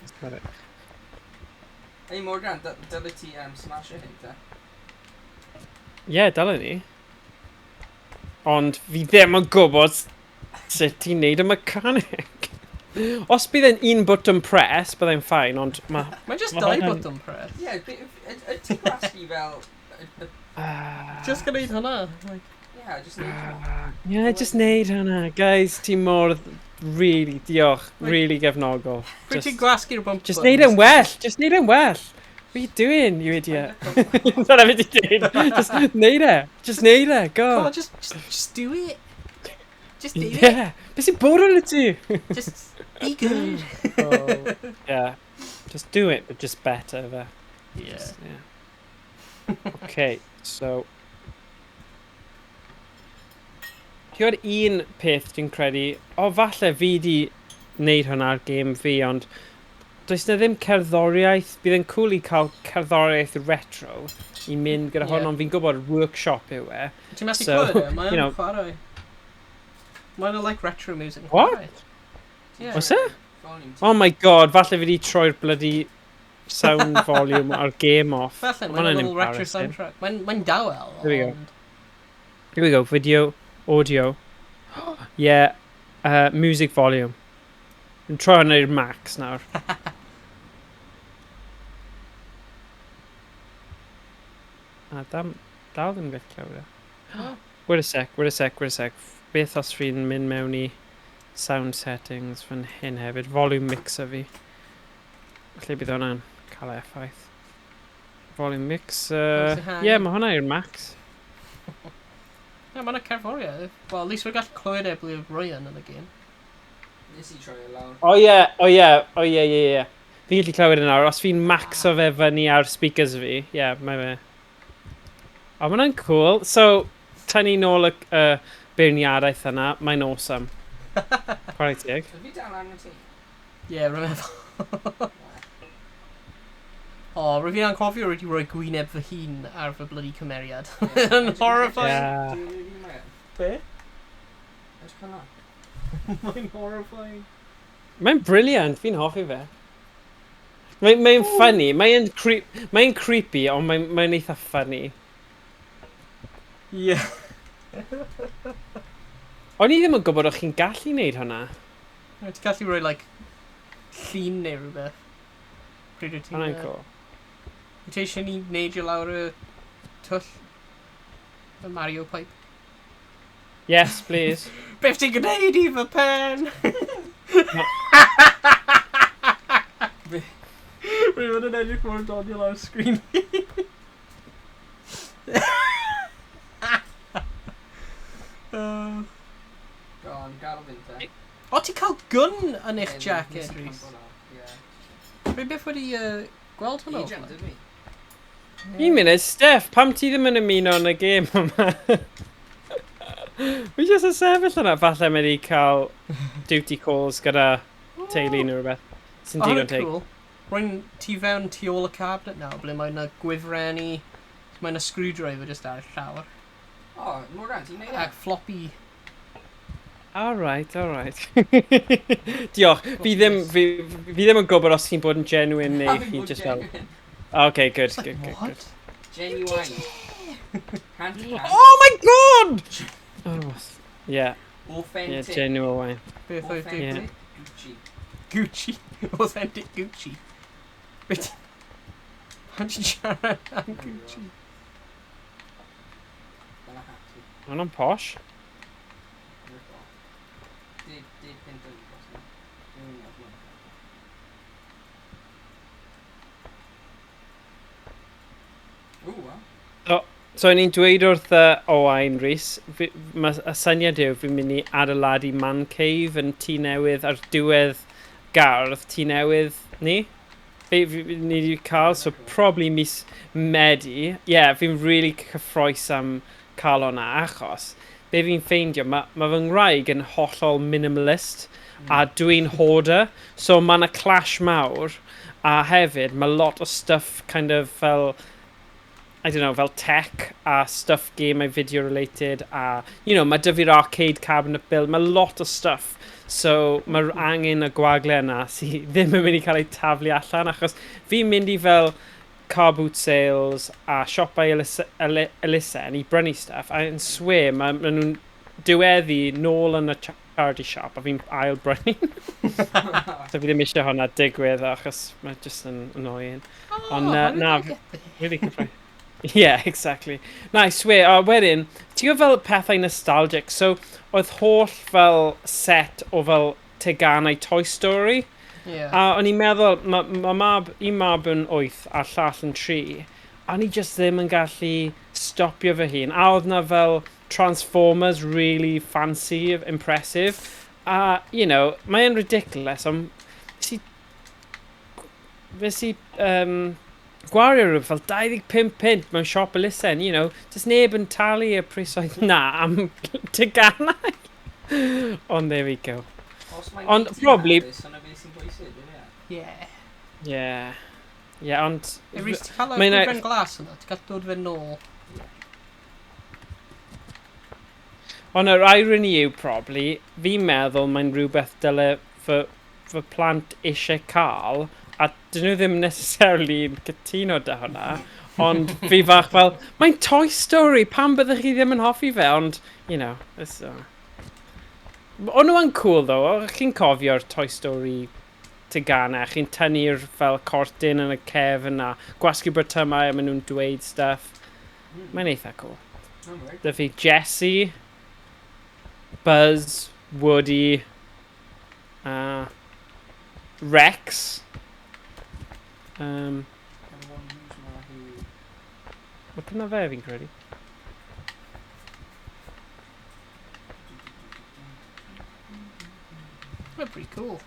Hey Morgan, dyle ti smash hyn te? Ie, yeah, dyle ni. Ond fi ddim yn gwybod sut ti'n neud y mechanic. Os bydd e'n un button press, byddai'n fine, ond mae Mae'n just Ma' dau hwnna'n button press. Ie, ti'n gwasgu fel Just gwneud hwnna. Like, Ie, just neud hwnna. Yeah, just neud hwnna. Guys, ti mor... Really, diolch. Like- Really gefnogol. Pryd ti'n Just, gwasgu'r bump just neud e'n well. Just neud e'n well. What are you doing, you idiot? Dyna beth ti'n dweud. Just neud e. Just neud e. Go. Come on, just do it. Just do it. Yeah. Beth sy'n bod arno ti? Just be good. Oh, yeah. Just do it, but just better, fe. Yeah. Just, yeah. Okay, so... Ti'n gwybod un peth dwi'n credu, o falle fi di wneud hwnna ar gêm fi, ond does na ddim cerddoriaeth, bydd yn cool i cael cerddoriaeth retro i mynd gyda hwn, Ie. ond fi'n gwybod workshop yw e. Ti'n methu So, clywed e? Mae'n you know- chwarae. Mae'n like retro music. yn What? chwarae. Yeah. Oes e? Volume Oh my god, falle fi wedi troi'r bloody sound volume ar game off. Falle, Ma' mae'n hwnna'n little retro embarrassing. soundtrack. Mae'n mae dawel, There we go. ond... Here we go, video, audio. Yeah, music volume. Yn troi hwnna i'r max nawr. A dam, dal ddim gallu clywed e. Wait a sec, wait a sec, wait a sec. Beth os fi'n mynd mewn i sound settings fan hyn hefyd? Volume mixer fi. Felly bydd hwnna'n cael effaith. Volume mixer. Oes Ie, yeah, mae hwnna i'r max. Na, mae'n cerddoriaeth. Well, at least we're gallu clywed e ble Ryan yn y game. Nes i troi e lawr. O ie, o ie, o ie, ie, ie. Fi'n gallu clywed e nawr. Os fi'n maxo fe fyny ar speakers fi, ie, yeah, mae fe. O, mae hwnna'n cool. So, tynnu nôl y beirniadaeth yna, mae'n awesome. Chwarae teg. Ydw fi dal arno ti? Ie, yeah, rwy'n meddwl. O, rwy'n fi'n anghofio wedi rhoi gwyneb fy hun ar fy bloody cymeriad. Yn horrifying. Yeah. Be? Edrych hwnna. Mae'n horrifying. Mae'n brilliant, fi'n hoffi fe. Mae'n mae funny, mae'n cre mae creepy, ond mae'n mae eitha funny. Ie. Yeah. O'n i ddim yn gwybod o'ch chi'n gallu neud hwnna. Ti'n gallu rhoi, like, llun neu rhywbeth. Pryd wyt ti'n... Hwnna'n cool. Wyt ti eisiau ni neidio lawr y twll? Y Mario pipe? Yes, please. Beth ti'n gwneud i fy pen? Rwy'n mynd yn edrych mor doniol ar y sgrin. Go on, gadael fynd te. O, ti'n cael gun yn eich Ie, jacket, nes i Rhys? cwympo lawr, ie. Rwy'n beth wedi gweld hwnnw? Agent, dydw i? Un munud, Steph, pam ti ddim yn ymuno yn y gêm yma? Fi jyst yn sefyll yna. Falle mae wedi cael duty calls gyda teulu neu rhywbeth. Sy'n O, digon hwnna'n teg. cool. Rwy'n tu fewn tu ôl y cabinet nawr, ble mae yna gwifrenni, mae yna screwdriver just ar y llawr. O, Morgan, ti'n neud e? Ac floppy. All right, all right. Diolch. Fi ddim, fi ddim yn gwybod os ti'n bod yn genuine neu Fi'n chi bod just fel... genuine. Okay, good, It's like, good, good, good. what? Genuine. Hand to hand. Oh my god! Oh, yeah, yeah, Authentic. genuine. Beth oedd Authentic Yeah. Gucci. Gucci. Authentic Gucci. Beth? Pam ti'n siarad am Gucci? Dyna hat fi. Hwnna'n posh. Rip off. Deg punt yn gos na. Dwi'n mynd i Ww, wa. So, o'n i'n dweud wrth Owain Rhys, ma, y syniad yw fi'n mynd i adeiladu man cave yn tŷ newydd ar diwedd gardd tŷ newydd ni. Fi, ni wedi cael, so probably mis Medi. Ie, yeah, fi'n really cyffroes am cael hwnna, achos be fi'n ffeindio, mae ma fy ngwraig yn hollol minimalist a dwi'n hoarder, so mae yna clash mawr, a hefyd mae lot o stuff kind of fel, I don't know, fel tech a stuff game a video related a, you know, mae dy fi'r arcade cabinet build, mae lot o stuff. So mae'r angen y gwagle yna sydd ddim yn mynd i cael ei taflu allan achos fi'n mynd i fel car boot sales a siopau elusen i brynu stuff a yn swear mae ma nhw'n diweddu nôl yn y charity shop a fi'n ail brynu. So fi ddim eisiau hwnna digwydd achos mae just yn annoying. Oh, Ond, how did na, they get there? Really cyffrous. Yeah, exactly. Na, I swear, a wedyn, ti'n gwybod fel pethau nostalgic, so oedd holl fel set o fel teganau Toy Story, Yeah. a o'n i'n meddwl, mae ma mab, un mab yn 8 a llall yn 3, a o'n i just ddim yn gallu stopio fy hun. A oedd na fel Transformers really fancy, impressive, a, you know, mae'n ridiculous, ond nes i gwario rhywbeth fel 25 punt mewn siop elusen, you know, does neb yn talu y prisoedd na am teganau. Ond there we go. Os mae'n Ond neud ti'n probably- hapus, hwnna beth sy'n bwysig, yw e? Yeah. Yeah. Yeah, ond... Hey, Rhys, ti'n cael y Mae'n- gwifren glas yna? Ti'n cael dod fe nôl? Ond yr irony yw, probably, fi'n meddwl mae'n rhywbeth dyle fy, fy plant eisiau cael, a dyn nhw ddim necessarily yn cytuno 'da hwnna, ond fi fach fel, mae'n Toy Story, pam byddech chi ddim yn hoffi fe? Ond, it's, o'n nhw yn cool though, chi'n cofio'r Toy Story tegannau, chi'n tynnu'r fel cortyn yn y cefn a gwasgu botymau a maen nhw'n dweud stuff. Mae'n eitha cool. Alright. 'Da fi Jessie, Buzz, Woody, a Rex. Everyone use my who. Wel, dyna fe fi'n credu. Mae'n pretty cool.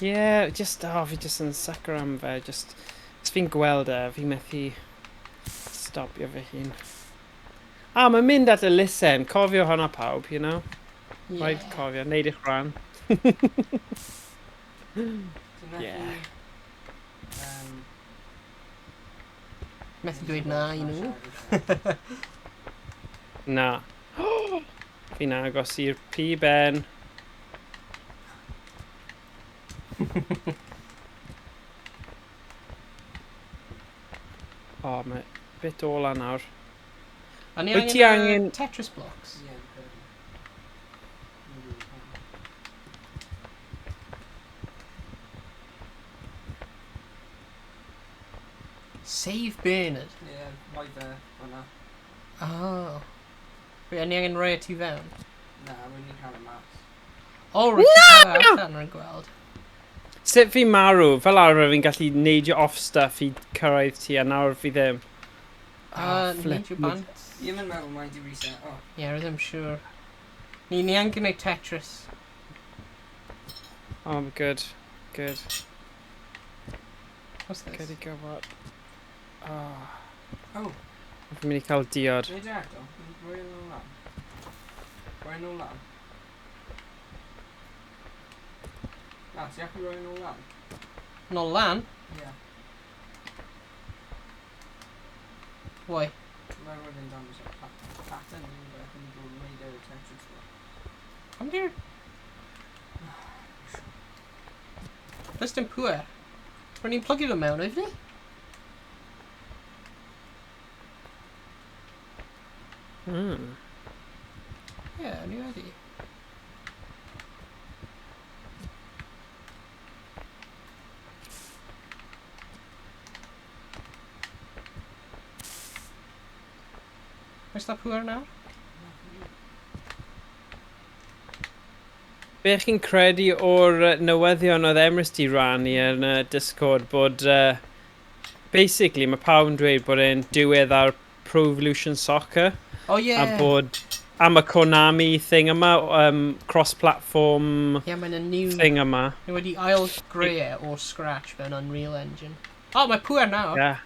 Yeah, just, oh, fi just yn sucker am fe. Just, os fi'n gweld e, fi methu stopio fy hun. A, mae'n mynd at elusen. Cofio hwnna pawb. Yeah. Rhaid cofio, neud eich rhan. Ti'n methu... Yeah. Methu dweud na i nhw. Na. Fi'n agos i'r piben. O, mae bit ola nawr. A ni Wyt ti angen, angen- Tetris blocks? Ie, fi'n credu. Fi'n rili credu. Save Bernard. Ie, mae fe fyna. Oh. Wait, a ni angen rhoi e tu fewn? Na, rwy'n ni'n cael y mas. O, rwy'n cael e allan rwy'n gweld. Sut fi'n marw? Fel arfer fi'n gallu neidio off stuff i cyrraedd ti a nawr fi ddim. Uh, Flip. neidio bant. Ie, mae'n meddwl mae'n di reset. O, Ie, yeah, rwy'n ddim siŵr. Ni angen gwneud Tetris. Oh, good. Good. What's this? Good i gyfod. Oh. Oh. Fi'n mynd i cael diod. Dwi'n eto. Rwy'n nôl lan. Rwy'n nôl lan. Na, ti allu rhoi nôl lan? Nôl lan? Ie. Why? Mae'n rhoi fe'n dangos y pattern neu rhywbeth yn dod yn wneud e'r Tetris block. Pam di'r... Does dim pŵer. Rwy'n ni'n plygio fe mewn, oedd ni? Ie, yeah, ni wedi. Oes da pŵer nawr? Be chi'n credu o'r newyddion oedd Emrys di rannu yn y Discord bod basically mae pawb yn dweud bod e'n diwedd ar Pro Evolution Soccer Oh ie! a bod am y Konami thing yma, cross-platform Ie, mae'n a new... thing yma. Ni wedi ail greu e o scratch mewn Unreal Engine. Oh, mae pŵer nawr! Yeah,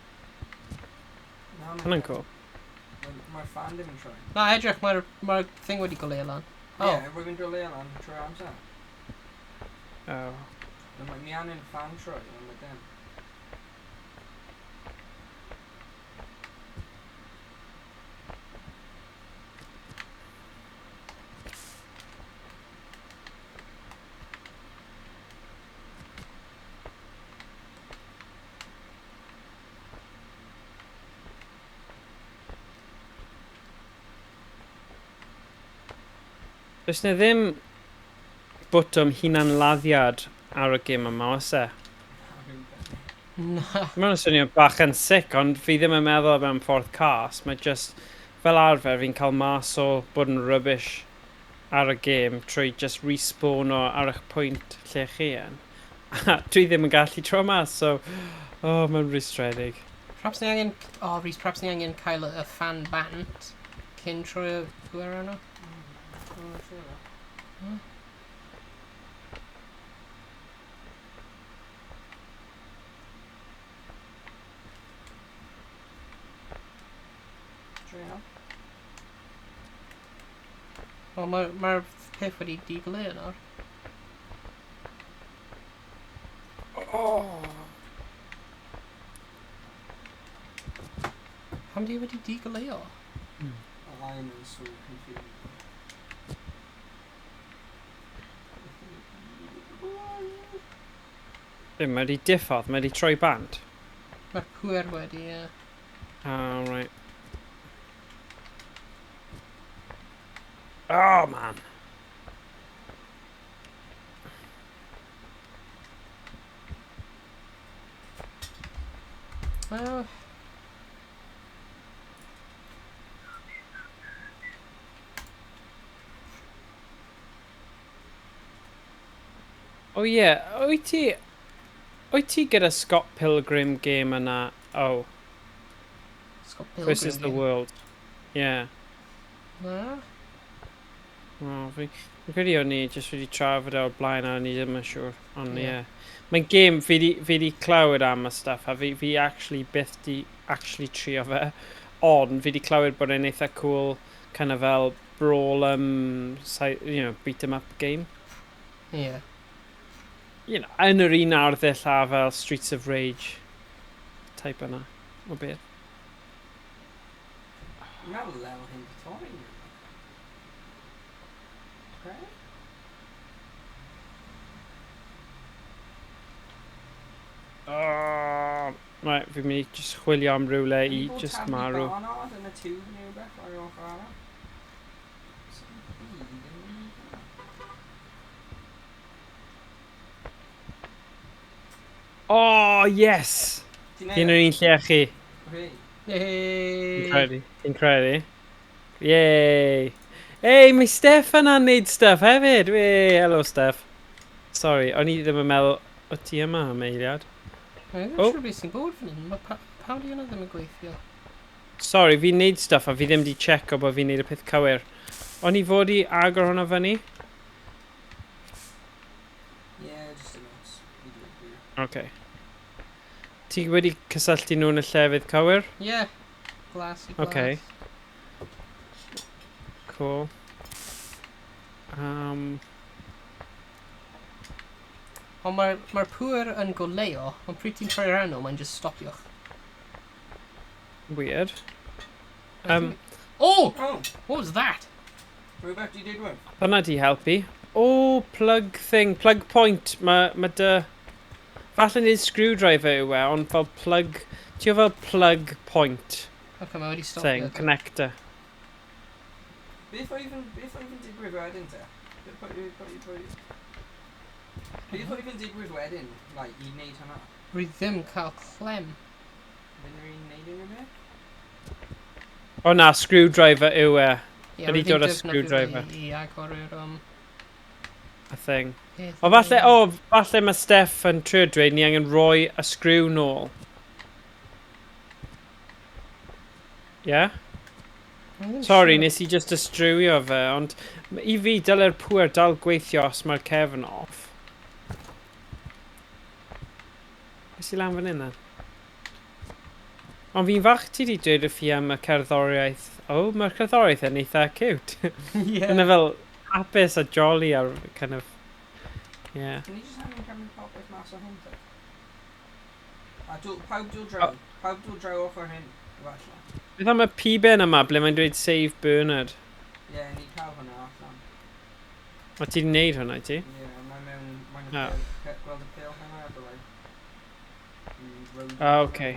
Na, hwnna'n cool. Mae'r fan ddim yn troi. Na, edrych, mae'r mae thing wedi goleu lan. Oh, Ie, rwy'n mynd goleu lan trwy'r amser. Oh. Na, Mae mi angen fan troi, ond mae dim. Does na ddim bwtwm hunanladdiad ar y gêm yma, oes e? na. Mae'n swnio bach yn sick, ond fi ddim yn meddwl mewn ffordd cas. Mae just, fel arfer, fi'n cael mas o bod yn rubbish ar y gêm trwy just respawn o ar eich pwynt lle chi yn. A dwi ddim yn gallu tro mas, so... Oh, mae'n rwystredig. Perhaps ni angen... Oh, Rhys, perhaps ni angen cael y fan bant cyn troi y pŵer arno. Oh, siŵr. Trio. Wel, mae'r mae peth wedi digoleu nawr. Oh. Pam di wedi digoleuo? Oh, I am so confused. Be, mae wedi diffodd, mae wedi troi bant. Mae'r pwer wedi, ie. Oh, right. Oh, man. Well... Oh yeah, wyt ti gyda Scott Pilgrim game yna? Oh. Scott Pilgrim Versus the World. Yeah. Na? Oh, fi credu o'n i jyst wedi trafod e o'r blaen a o'n i ddim yn siŵr. Ond ie. Yeah. Mae'n game fi di clywed am y stuff a fi actually byth di actually trio fe. Ond fi di clywed bod e'n eitha cool kind of fel brawl, you know, beat 'em up game. Yeah. You know, yn yr un arddull a fel Streets of Rage type yna o beth. Dwi'n meddwl lefel hyn di torri. Okay. Oh, right, fi'n mynd i just chwilio am rhywle i just marw. Bod Barnard yn y tube neu rhywbeth ar ochr arall? Sa'm byd yn mynd yna. Oh, yes! Ti'n Fi'n yr un lle â chi. Hey. Yay! Fi'n credu. Fi'n credu. Yay! Hey, mae Steph yna'n neud stuff hefyd! Wee, hello Steph. Sorry, o'n i ddim yn meddwl o ti yma am eiliad. Dwi'n ddim siŵr beth sy'n bod fan hyn. Mae pawb di yna ddim yn gweithio. Sorry, fi'n neud stuff a fi ddim di checo bod fi'n neud y peth cywir. O'n i fod i agor hwnna fyny? Yeah, just a notes. Fi di dweud gwir. Okay. Ti wedi cysylltu nhw yn y llefydd cywir? Yeah. Glas i glas. Okay. Cool. Ond mae'r pŵer yn goleuo, ond pryd ti'n troi arno, mae'n just stopio. Weird. Oh! Oh! What was that? Rhywbeth di digwydd. Hwna di helpu. Oh, plug thing, plug point. Mae dy... Falle nid screwdriver yw e, ond fel plug... Ti'n fel plug point Okay, mae wedi stopio. thing, connector. Beth oedd yn digwydd wedyn te? Beth oedd yn digwydd wedyn, like, i wneud hwnna? Rwy ddim cael clem. Fy'n rwy'n wneud unrhyw beth? O na, screwdriver yw e. Ie, Ydi rwy dod â ddim defnyddio screwdriver. I agor i'r... A thing. peth O falle, o, falle mae Steph yn trio dweud ni angen rhoi y screw nôl. Yeah? Sorry, nes i just ystrywio fe, ond i fi dyle'r pŵer dal gweithio os mae'r cefn off. Nes i lan fan hyn then? Ond fi'n fach ti di dweud wrth i am y cerddoriaeth. O, mae'r cerddoriaeth yn eitha cute. Yeah. Yna fel hapus a jolly a kind of... Yeah. Can you just angen cymryd popeth mas o hyn te? A pawb dod draw. Pawb dod draw ochr hyn, efallai. Beth am y pben yma ble mae'n dweud save Bernard? Ie, yeah, ni cael hwnna allan. O, ti di wneud hwnna, ti? Ie, yeah, mae mewn... Mae'n gweld y pêl hwnna, efo like... Ah, okay.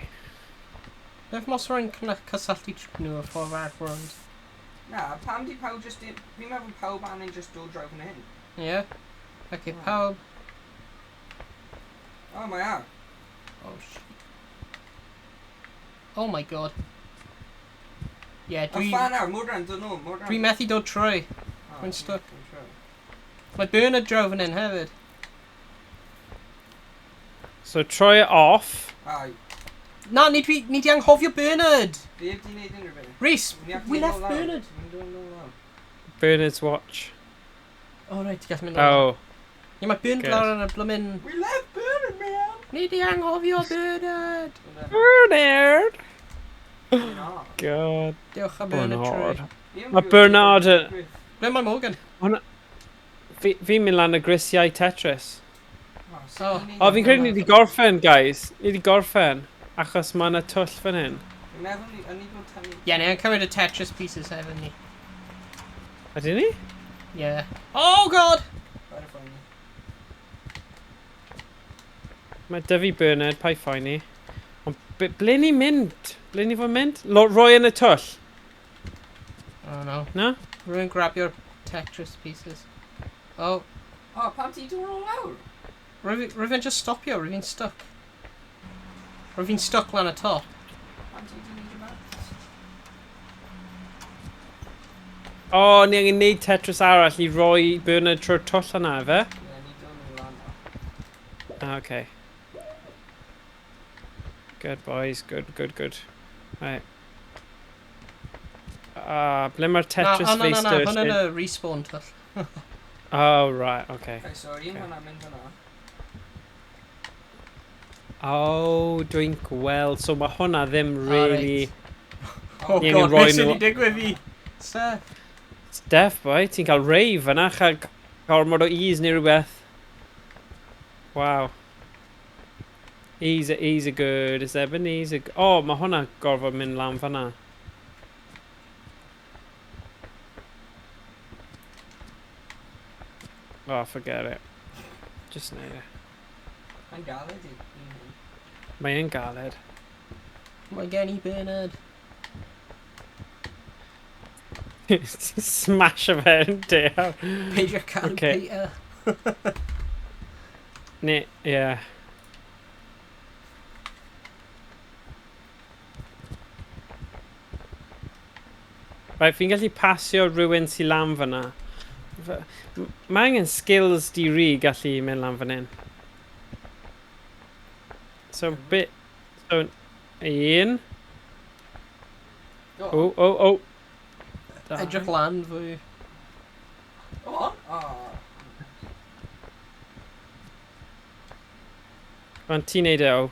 Beth mos rwy'n cysylltu nhw y ffordd arall rownd? Na, pam di pawb just... Fi'n meddwl pawb angen just dod draw fan hyn. Ie. Yeah. Okay, pawb... Oh, mae ar. Oh, shit. Oh my god. Yeah, dwi... A fan awr, Morgan, dod nôl, Morgan. Dwi methu dod trwy. Mae'n stuck. Mae Bernard draw fan hyn hefyd. So, troi it off. Aye. Na, ni di anghofio Bernard! Fi heb di wneud unrhyw beth. Rhys, we left Bernard. Bernard's watch. Oh, right, ti'n gallu mynd lawr. Oh. Ie, mae Bernard lawr yn y blymyn... We left Bernard, man! Ni di anghofio Bernard! Bernard! God. Diolch am Bernard trwy. Mae Bernard yn... Ble mae Morgan? Fi'n mynd lan y grisiau Tetris. Oh. O, fi'n credu ni di gorffen, guys. Ni di gorffen. Achos mae yna twll fan hyn. Ie, ni'n cymryd y Tetris pieces hefyd ni. Ydyn ni? Yeah. Oh god! Mae dyfu Bernard, pa'i phoeni. Ond ble ni'n mynd? Ble ni fod mynd? Roi yn y twll? Oh no. Na? Rwy'n grabio'r Tetris pieces. Oh. Oh, pam ti dod nôl lawr? Rwy'n just stopio, rwy'n stuck. Rwy'n stuck lan y top. Pam ti di neud y maths? O, oh, ni angen neud Tetris arall i roi Bernard trwy'r twll yna, efe? Ie, ni dod nôl lan nawr. Ah, okay. Good boys, good, good, good. Right. Ah, ble mae'r Tetris Na, oh, na, na, na, feistr? hwn yn y respawn twll. Oh, right, okay. Okay, so un Okay. hwnna mynd hwnna. Oh, dwi'n gweld. So mae hwnna ddim Ah, really... reit. Oh Ni angen god, rhoi beth sydd nhw- wedi digwydd i? Seth. Steph, boy, ti'n cael rave yna, chael gormod o E's neu rhywbeth. Wow. E's are good, is Ebenezer are... Oh, mae hwnna gorfod mynd lan fan'na. Oh, forget it. Just neud e. Mae'n galed i un hyn. Mae e'n galed. Mae gen i Bernard. Smash o fe yn deall. Peidio cael Okay. Peter. Ne, ie. Yeah. Right, fi'n gallu pasio rhywun sy'n lan fyna. Mae angen skills di-ri gallu mynd lan fan hyn. So, bit... So, un. Go on. O, o, o. Dau. Edrych lan fwy. Go on. Oh. Rwan, ti'n neud e, o.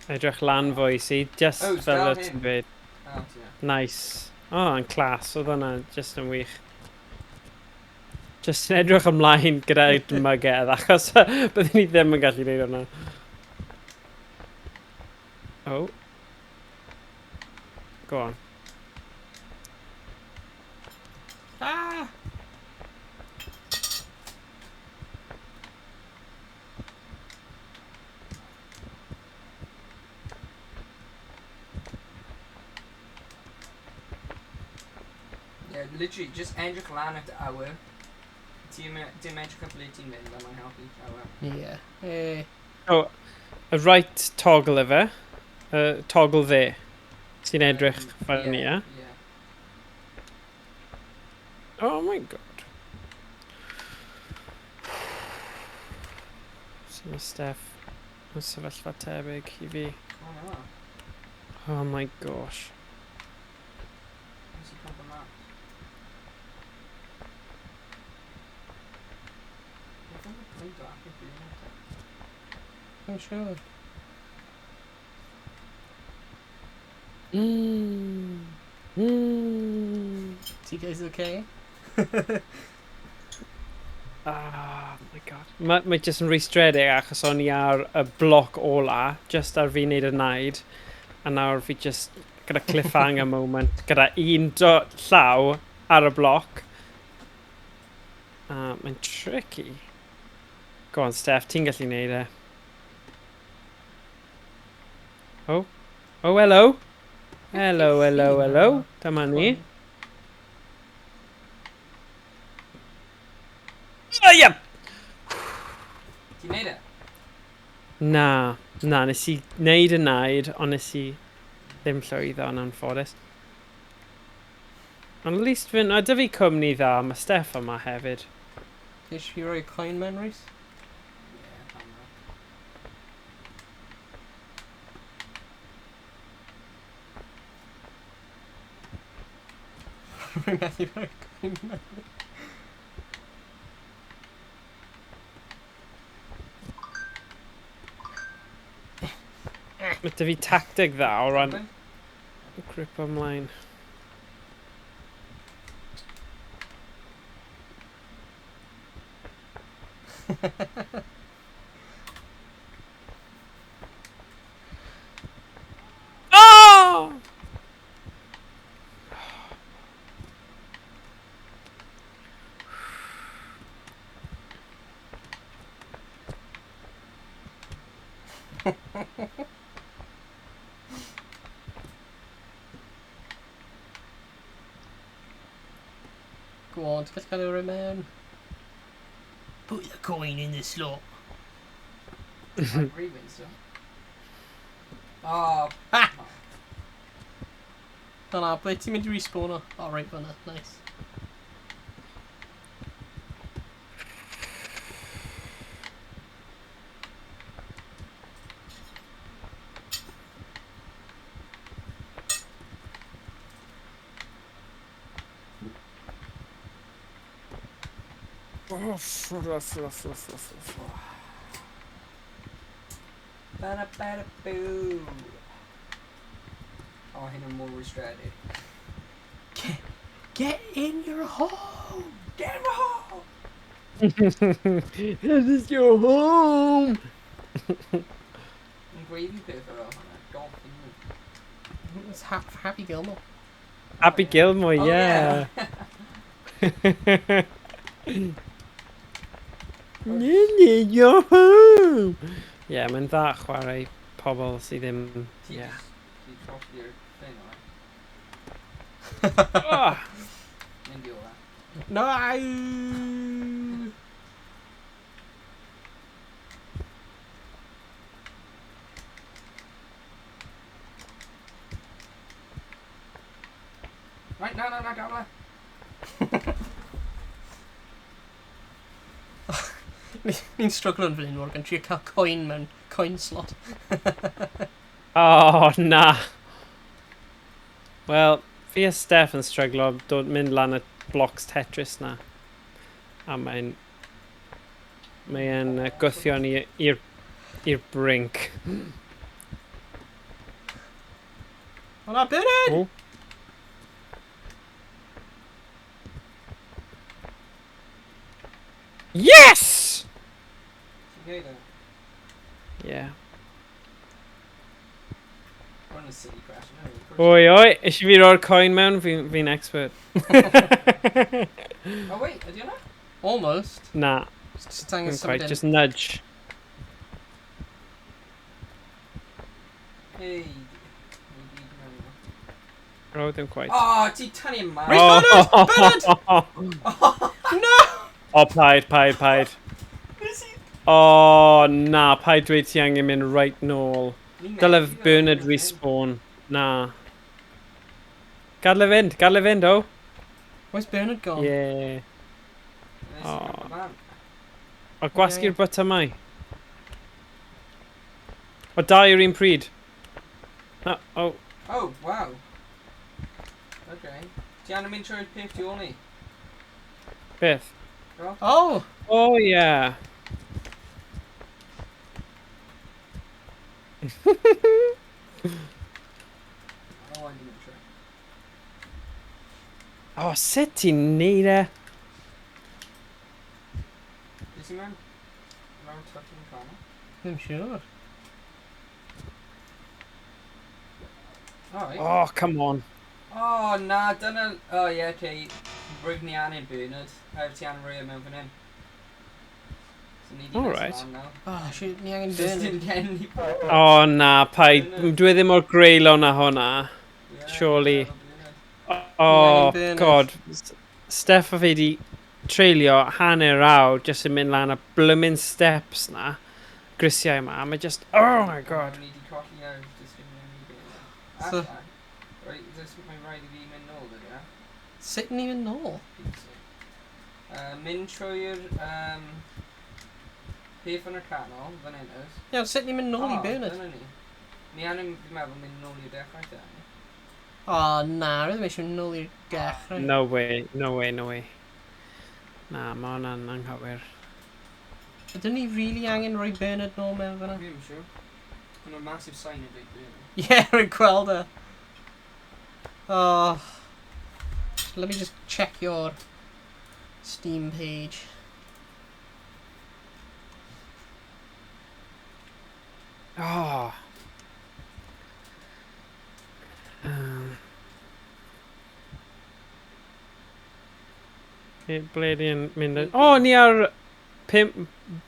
Edrych lan fwy, si. Just Oh, fel dal y ti'n hyn. dweud. Oh, ti'n iawn. Nice. Oh, yn class. Oedd hwnna just yn wych. Just yn edrych ymlaen gyda dmygedd, achos byddwn ni ddim yn gallu neud hwnna. Oh. Go on. Ah! Yeah, literally, just edrych lan at y awyr. Ti'n dim edrych at ble ti'n mynd, a mae'n helpu llawer. Yeah. Eh. Oh, y right toggle efe. Toggle dde. Sy'n edrych funny, yeah, ie? Yeah. Oh my god. So mae Steph yn sefyllfa tebyg i fi. Oh no. Oh my gosh. Nes i cwmpa mas. Beth oedd y pwynt o achub fi yna te? I'm sure. Is you guys okay? Ah, my god. Mae ma jyst yn rwystredig achos o'n i ar y bloc ola, just ar fi wneud y naid, a nawr fi just gyda cliffhanger moment, gyda un llaw ar y bloc. Mae'n tricky. Go on, Steph, ti'n gallu wneud e. Oh. Oh, hello. Hello, hello, hello. Dyma ni. Oh, yeah! Ti'n neud e? Na, na, nes i wneud y naid, ond nes i ddim llwyddo yn anffodus. Ond at least fi'n, a dy fi cwmni dda, mae Steph yma hefyd. Ti eisiau fi roi coin mewn, Rhys? Yeah, pam na. Rwy'n methu rhoi coin mewn. Mae dy fi tactig dda o ran Open? grip ymlaen. Oh! Go on, ti'n gallu cael ei roi mewn. Put the coin in the slot. Agree, so. Oh. Ha! O na, ble ti'n mynd i respawno? Oh, right fyna, nice. Bada bada boo. Oh, hyn yn mor rwystredig. Get in your home! Get in the hole! This is your home! Yn gweiddi peth ar ôl hwnna. Golf yn nhw. It's Happy Gilmore. Happy yeah. Gilmore, Oh, yeah. This is your home! Yeah, mae'n dda chwarae pobl sydd ddim... Ti Yeah. just... Ti colli'r thing, alright? Ah! Mynd i ola. No! Right, na, na, na, gafel e. Ni'n struglo yn fan hyn, Morgan, trio cael coin mewn coin slot. Oh, na. Wel, fi a Steph yn stryglo dod mynd lan y blocks Tetris na. A mae'n... Mae'n gwthio ni i'r brink. O na, Bernard! Oh. Yes! Ti'n gwneud e? Yeah. Hwn yn silly question, no, of course. Oi, oi, eisiau fi roi'r coin mewn? Fi'n expert. Oh wait, ydy hwnna? Almost. Na, Just angen not quite, symud in. just nudge. Hey. Ni gyd mewn yma. Oh, ddim quite. Oh, ti tynnu mas. Wait, Bernard! Oh. No! O, paid, paid, paid. Nes i... O, na, paid dweud ti angen mynd right nôl. Ni'n Dyle methu fe, Bernard ni'n methu. respawn. Na. Gadle fynd, gadle fynd, o. Where's Bernard gone? Yeah. Nes i Oh. cwympo lan. O, gwasgu'r botymau. O, dau yr un pryd. Na, o, Oh, wow. Okay. Ti angen mynd trwy'r peth tu ôl ni? beth? Oh! O, ie. Oh, I'm mynd trwy. O, sut ti'n neud e? Is he mewn? Mewn twt yn corner? Ddim siŵr. Alright. Oh, come on. Oh, na, dyna... Oh, ie, yeah, okay. Rwyf ni angen Bernard. Hefyd ti angen rhoi e mewn fan hyn. So ni di Alright. mess around now. Oh, shoot, ni angen Just Bernard. dim gen ni. O, na, paid. Dwi ddim o'r greulon na hwnna. Yeah, Surely. efo Bernard. Oh, Bernard. God. Steff a fi di treulio hanner awr jyst yn mynd lan y blymyn steps na. Grisiau yma. A mae just, oh my God. Ni di colli nawr, just dim gen ni Bernard. So- Alright, does mae'n rhaid i fi mynd nôl, ydy e? Sut ni'n mynd nôl? Pizza. Mynd trwy'r peth yn y canol, fan hyn oes. Ie, sut ni'n mynd nôl i Oh, Bernard? Dyna ni. Ni angen, fi'n meddwl, mynd nôl i'r dechrau te. O, na, rydym ddim eisiau mynd nôl i'r dechrau. No way, no way, no way. Na, mae hwnna'n anghywir. Ydyn ni really angen rhoi Bernard nôl mewn fyna? Fi ddim yn siŵr. Mae'n massive sign yn dweud Bernard. Ie, rwy'n gweld e. Oh. Let me just check your Steam page. Oh. Ble ni'n mynd? O, oh, ni ar pimp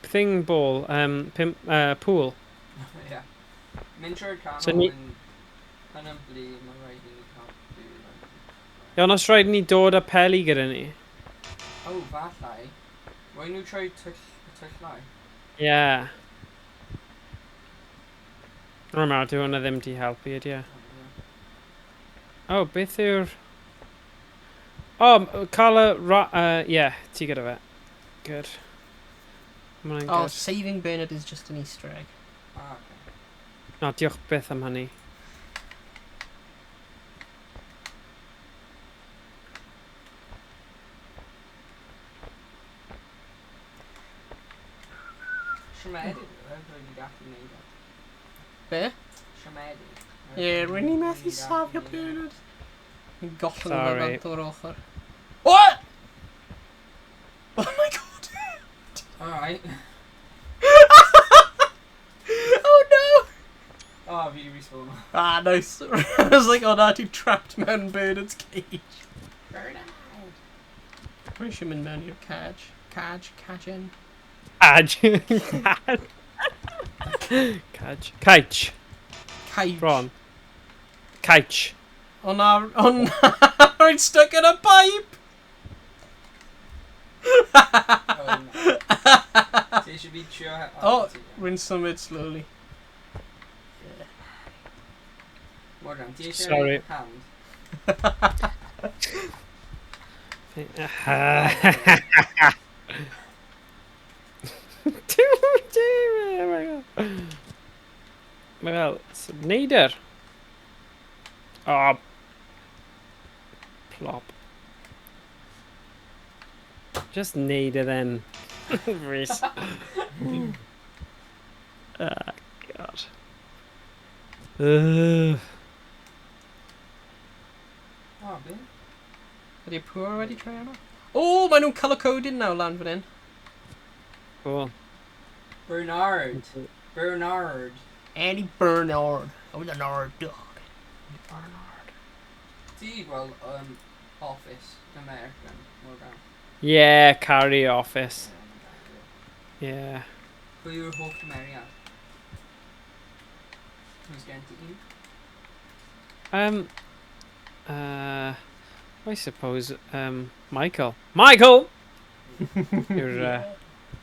thing ball, pimp, pool. Ie. Mynd trwy'r canol So ni- yn... Yn y blu, mae'n rhaid i ni cael Bernard. Iawn, os rhaid ni dod â peli gyda ni. Oh, fallai. Rwy nhw trwy twll, y twyllau. Yeah. O na, dyw hwnna ddim di helpu, ydy e? Oh, beth yw'r... Oh, cael y... Yeah, ti gyda fe. Good. Ma' hwnna'n Oh, good. saving Bernard is just an Easter egg. Ah, okay. Na, diolch byth am hynny. Siomedig, yw e, rwy'n i gallu neud e. Be? Siomedig. Ie, yeah, rwy'n i methu safio Bernard. Ni'n gollwng fe Sorry. bant o'r ochr. What? Oh my god! Alright. Oh no! Oh, fi di respawn. Ah, nice. I was like, oh no, ti'n trapped mewn Bernard's cage. Bernard! Rwy'n eisiau mynd mewn i'r cage. Cage, cage-in. Cadge. Cadge. Caich. Cage. Bron. Caich. O na, o na, rwy'n stuck in a pipe! Oh, no. Ti eisiau fi trio... Oh. Rwy'n symud slowly. Morgan, ti eisiau Sorry. hand? Mae fel, neidr. Oh. Plop. Just neidr then. Rhys. Ah, God. Ugh. Oh, be? Ydy pŵer wedi troi arno? O, maen nhw'n colour-coded nawr lan fan hyn. Cool. Bernard. Bernard. Andy Bernard. Oh, the Nard dog. Bernard. Ti gweld Office American, Morgan? Yeah, carry office. Yeah. Pwy yw'r hoff cymeriad? Who's gen ti un? I suppose, Michael. Michael! Yw'r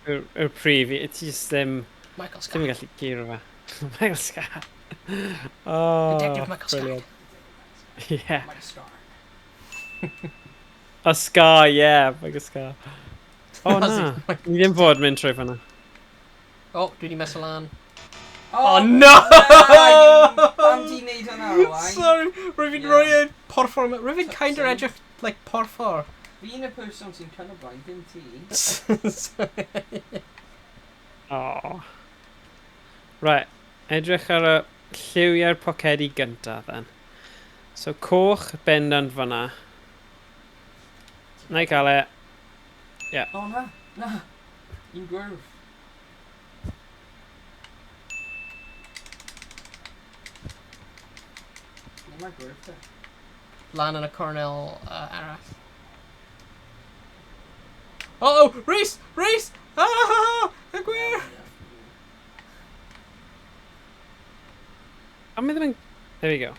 yw'r prif, it's just ddim, Michael ddim yn Scott. gallu guro fe. Michael Scott. Oh, Detective Michael Scott. brilliant. Yeah. Michael Scar. A Scar, yeah, Michael Scar. Oh, na. Ni ddim fod mynd trwy fan'na. Oh, dwi di mess lan. Oh, Oh, no! Na, pam ti'n neud hwnna, Owain? Sorry, rwy'n fi'n Yeah. rhoi e porffor. Rwy'n fi'n kind of Same. edrych like porffor. Fi'n y person sy'n cyn o blaen, dim ti. Sorry. Oh. Right, edrych ar y lliwiau'r pocedi gyntaf, then. So, coch bendant fan'na. Na i cael e. O, na, na. Un gwyrdd. Ble mae gwyrdd te? Lan yn y cornel arall. Oh, oh, Rhys! Rhys! Ah! Y gwir! A mi ddim yn... There we go.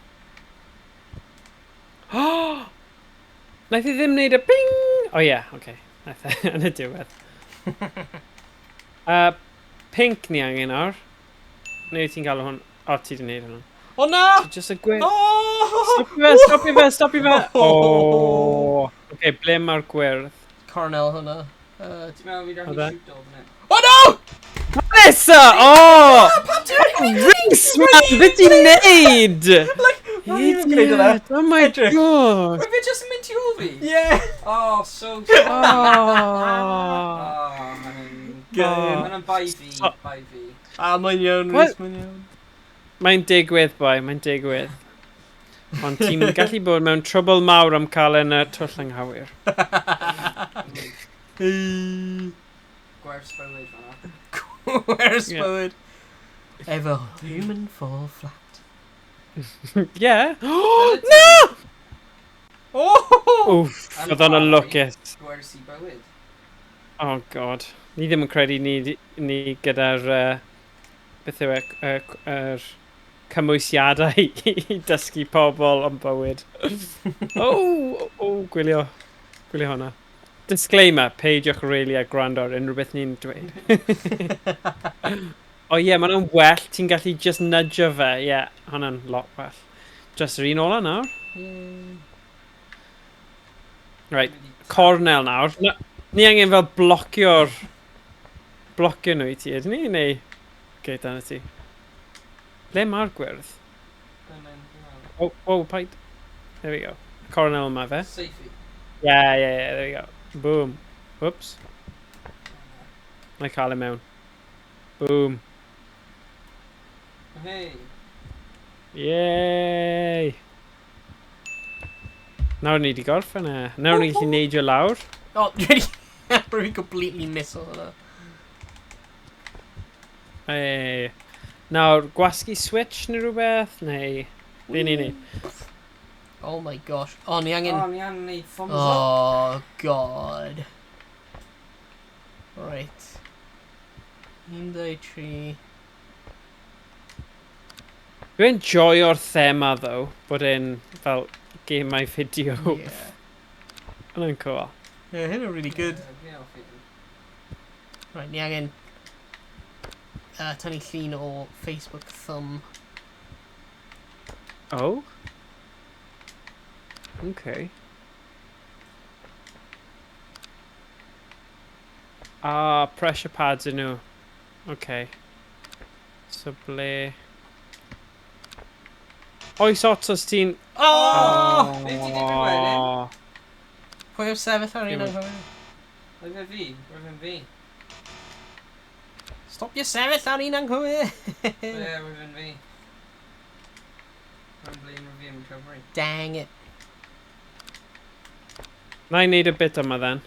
Oh! Naeth i ddim wneud y ping! Oh yeah, okay. Naeth e yn y diwedd. Pink ni angen nawr. Neu ti'n galw hwn? O, ti di wneud hwnna. O na! So just y gwyrdd. Oh! Stopio fe, stopio fe, stopio fe! Oh! Okay, ble mae'r gwyrdd? Cornel hwnna. Ti'n meddwl fi Oedd gallu e? shoot o fan hyn? Oh no! Vanessa! Oh! Pam ti'n Rhys, man! Be ti'n neud? Rwy'n yn gwneud hwnna. Idiot! Oh my Edrych. god! Wait, fe jyst yn mynd tu ôl fi? Yeah! Oh, so sorry. Oh! Oh, mae'n... Good. Mae'n bai fi, bai fi. Ah, mae'n iawn, What? Rhys, mae'n iawn. Mae'n digwydd, boi, mae'n digwydd. Ond ti'n gallu bod mewn trwbl mawr am cael yn y twll anghywir. Hey. Gwers bywyd fan'na. Where's Yeah. bywyd? Efo human fall flat. Yeah. No! Oh! Oof, oedd o'n lwcus. Gwers i bywyd. Oh god. Ni ddim yn credu ni gyda'r... Beth yw e? Yr cymwysiadau i dysgu pobl am bywyd. Oh, oh, gwylio. Gwylio hwnna. Disclaimer, peidiwch really a gwrando ar unrhyw beth ni'n dweud. O ie, yeah, mae'n well, ti'n gallu just nudge fe. Ie, yeah, hwnna'n lot well. Just yr un ola nawr. Yay. Right, cornel nawr. Na, ni angen fel blocio'r... Blocio nhw i ti, ydyn ni? Neu... Okay, dyna ti. Ble mae'r gwyrdd? Oh, oh, paid. There we go. Cornel yma fe. Safety. Yeah, there we go. Boom. Whoops. Na i cael e mewn. Boom. Hey. Yay! Nawr ni wedi gorffen e. Nawr ni'n gallu neidio lawr. Oh, really? Rwy'n completely miss o hwnna. Hey. Nawr, gwasgu switch neu rhywbeth, neu... Be ni'n neud? Oh my gosh. Oh, ni angen... Oh, ni angen neud thumbs up. Oh, God. Right. 1, 2, 3. Dwi'n enjoyo'r thema, though, bod e'n fel gemau fideo. Yeah. Hwnna'n cool. Yeah, hyn yn really good. Yeah, dwi'n hoffi hyn. Right, ni angen tynnu llun o Facebook thumb. Oh? Okay. Ah, pressure pads yn nhw. Okay. So ble... Oes ots os ti'n... Oh! Beth ti 'di dweud wedyn? Pwy yw'r sefyll ar un Dim- anghywir? Roedd fe fi, roedd fe'n fi. Stop your sefyll ar un anghywir! Ie, roedd fe'n fi. Rwy'n blin fi am recovery. Dang it. Na i wneud y bit yma then.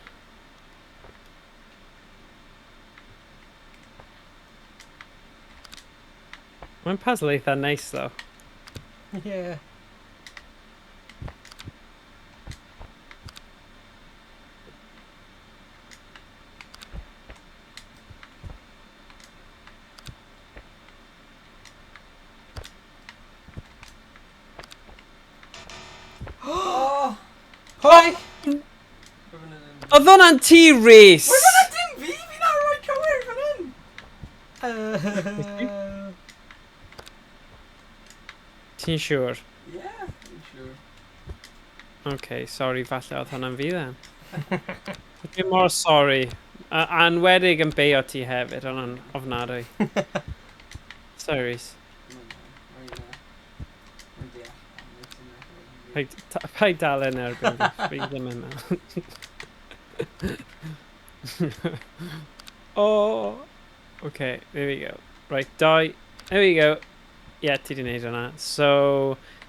Mae'n puzzle eitha nice though. Yeah. Oh! Hi! Roedd hwnna ddim fi. Oedd hwnna'n ti, Rhys! Roedd hwnna dim fi! Fi'n ar roi cywir fan hyn! Ti'n siŵr? Yeah, I'm sure. Okay, sorry, falle oedd hwnna'n fi then. Dwi'n mor sorry. A anwedig yn beio ti hefyd, hwnna'n ofnadwy. Sorry, Rhys. Rwy'n deall. Rwy'n deall. Paid dal yn erbyn fi, fi ddim yn meddwl. Oh, okay, there we go. Right, dau. There we go. Yeah, ti di wneud hwnna. So,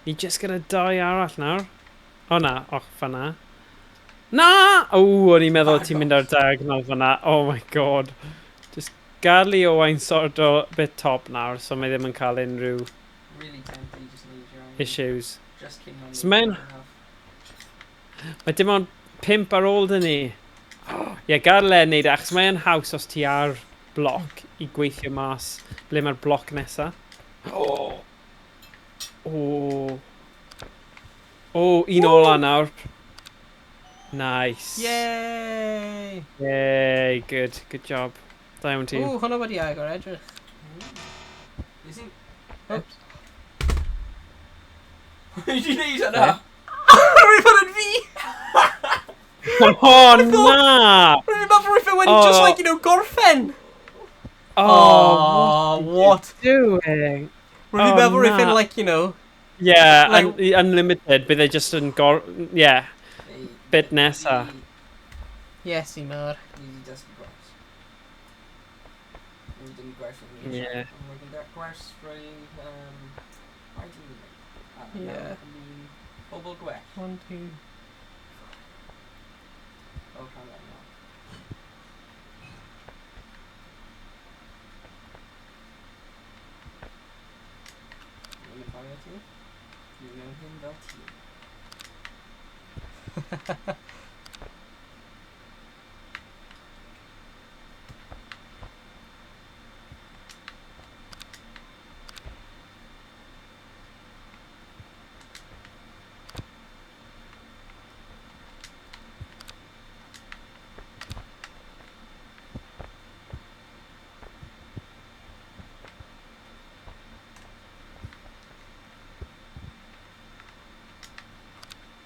ni just gyda dau arall nawr. O na, och, fanna. Na! O, o'n i'n meddwl ti'n mynd ar diagonal fanna. Oh my god. Just gadw i Owain sort o bit top nawr, so mae ddim yn cael unrhyw Really tempted just neud your own. issues. Just cyn So mae'n- Mae dim ond 5 ar ôl dyn ni. Ie, yeah, gadael e wneud e, achos mae'n haws os ti ar bloc i gweithio mas ble mae'r bloc nesa. O! O! O, un ola nawr. Nice. Yay! Yay, good, good job. Da iawn ti. Ww, hwnna wedi agor, edrych. Nes i'n... Oops. Did you neud hwnna? Rwy'n fod yn fi! Oh, na! Rwy'n meddwl rwy'n fe wedi just Oh. like, you know, gorffen! Oh, Oh, what? what are you doing? Rwy'n Oh, meddwl rwy'n na. like, you know... Yeah, Like- unlimited, bydd e just yn gor... Yeah, bit nesa. Yes, i mawr. Ni wedi dysgu gwers. Ni wedi dysgu gwers o'r ni. Yeah. Ond wedyn da gwers rhoi... Rhaid i ni. Yeah. Pobl gwell. One, two... Fel cael yna. Dwi'n mynd chwarae ti. Dwi'n mewn hyn fel tîm.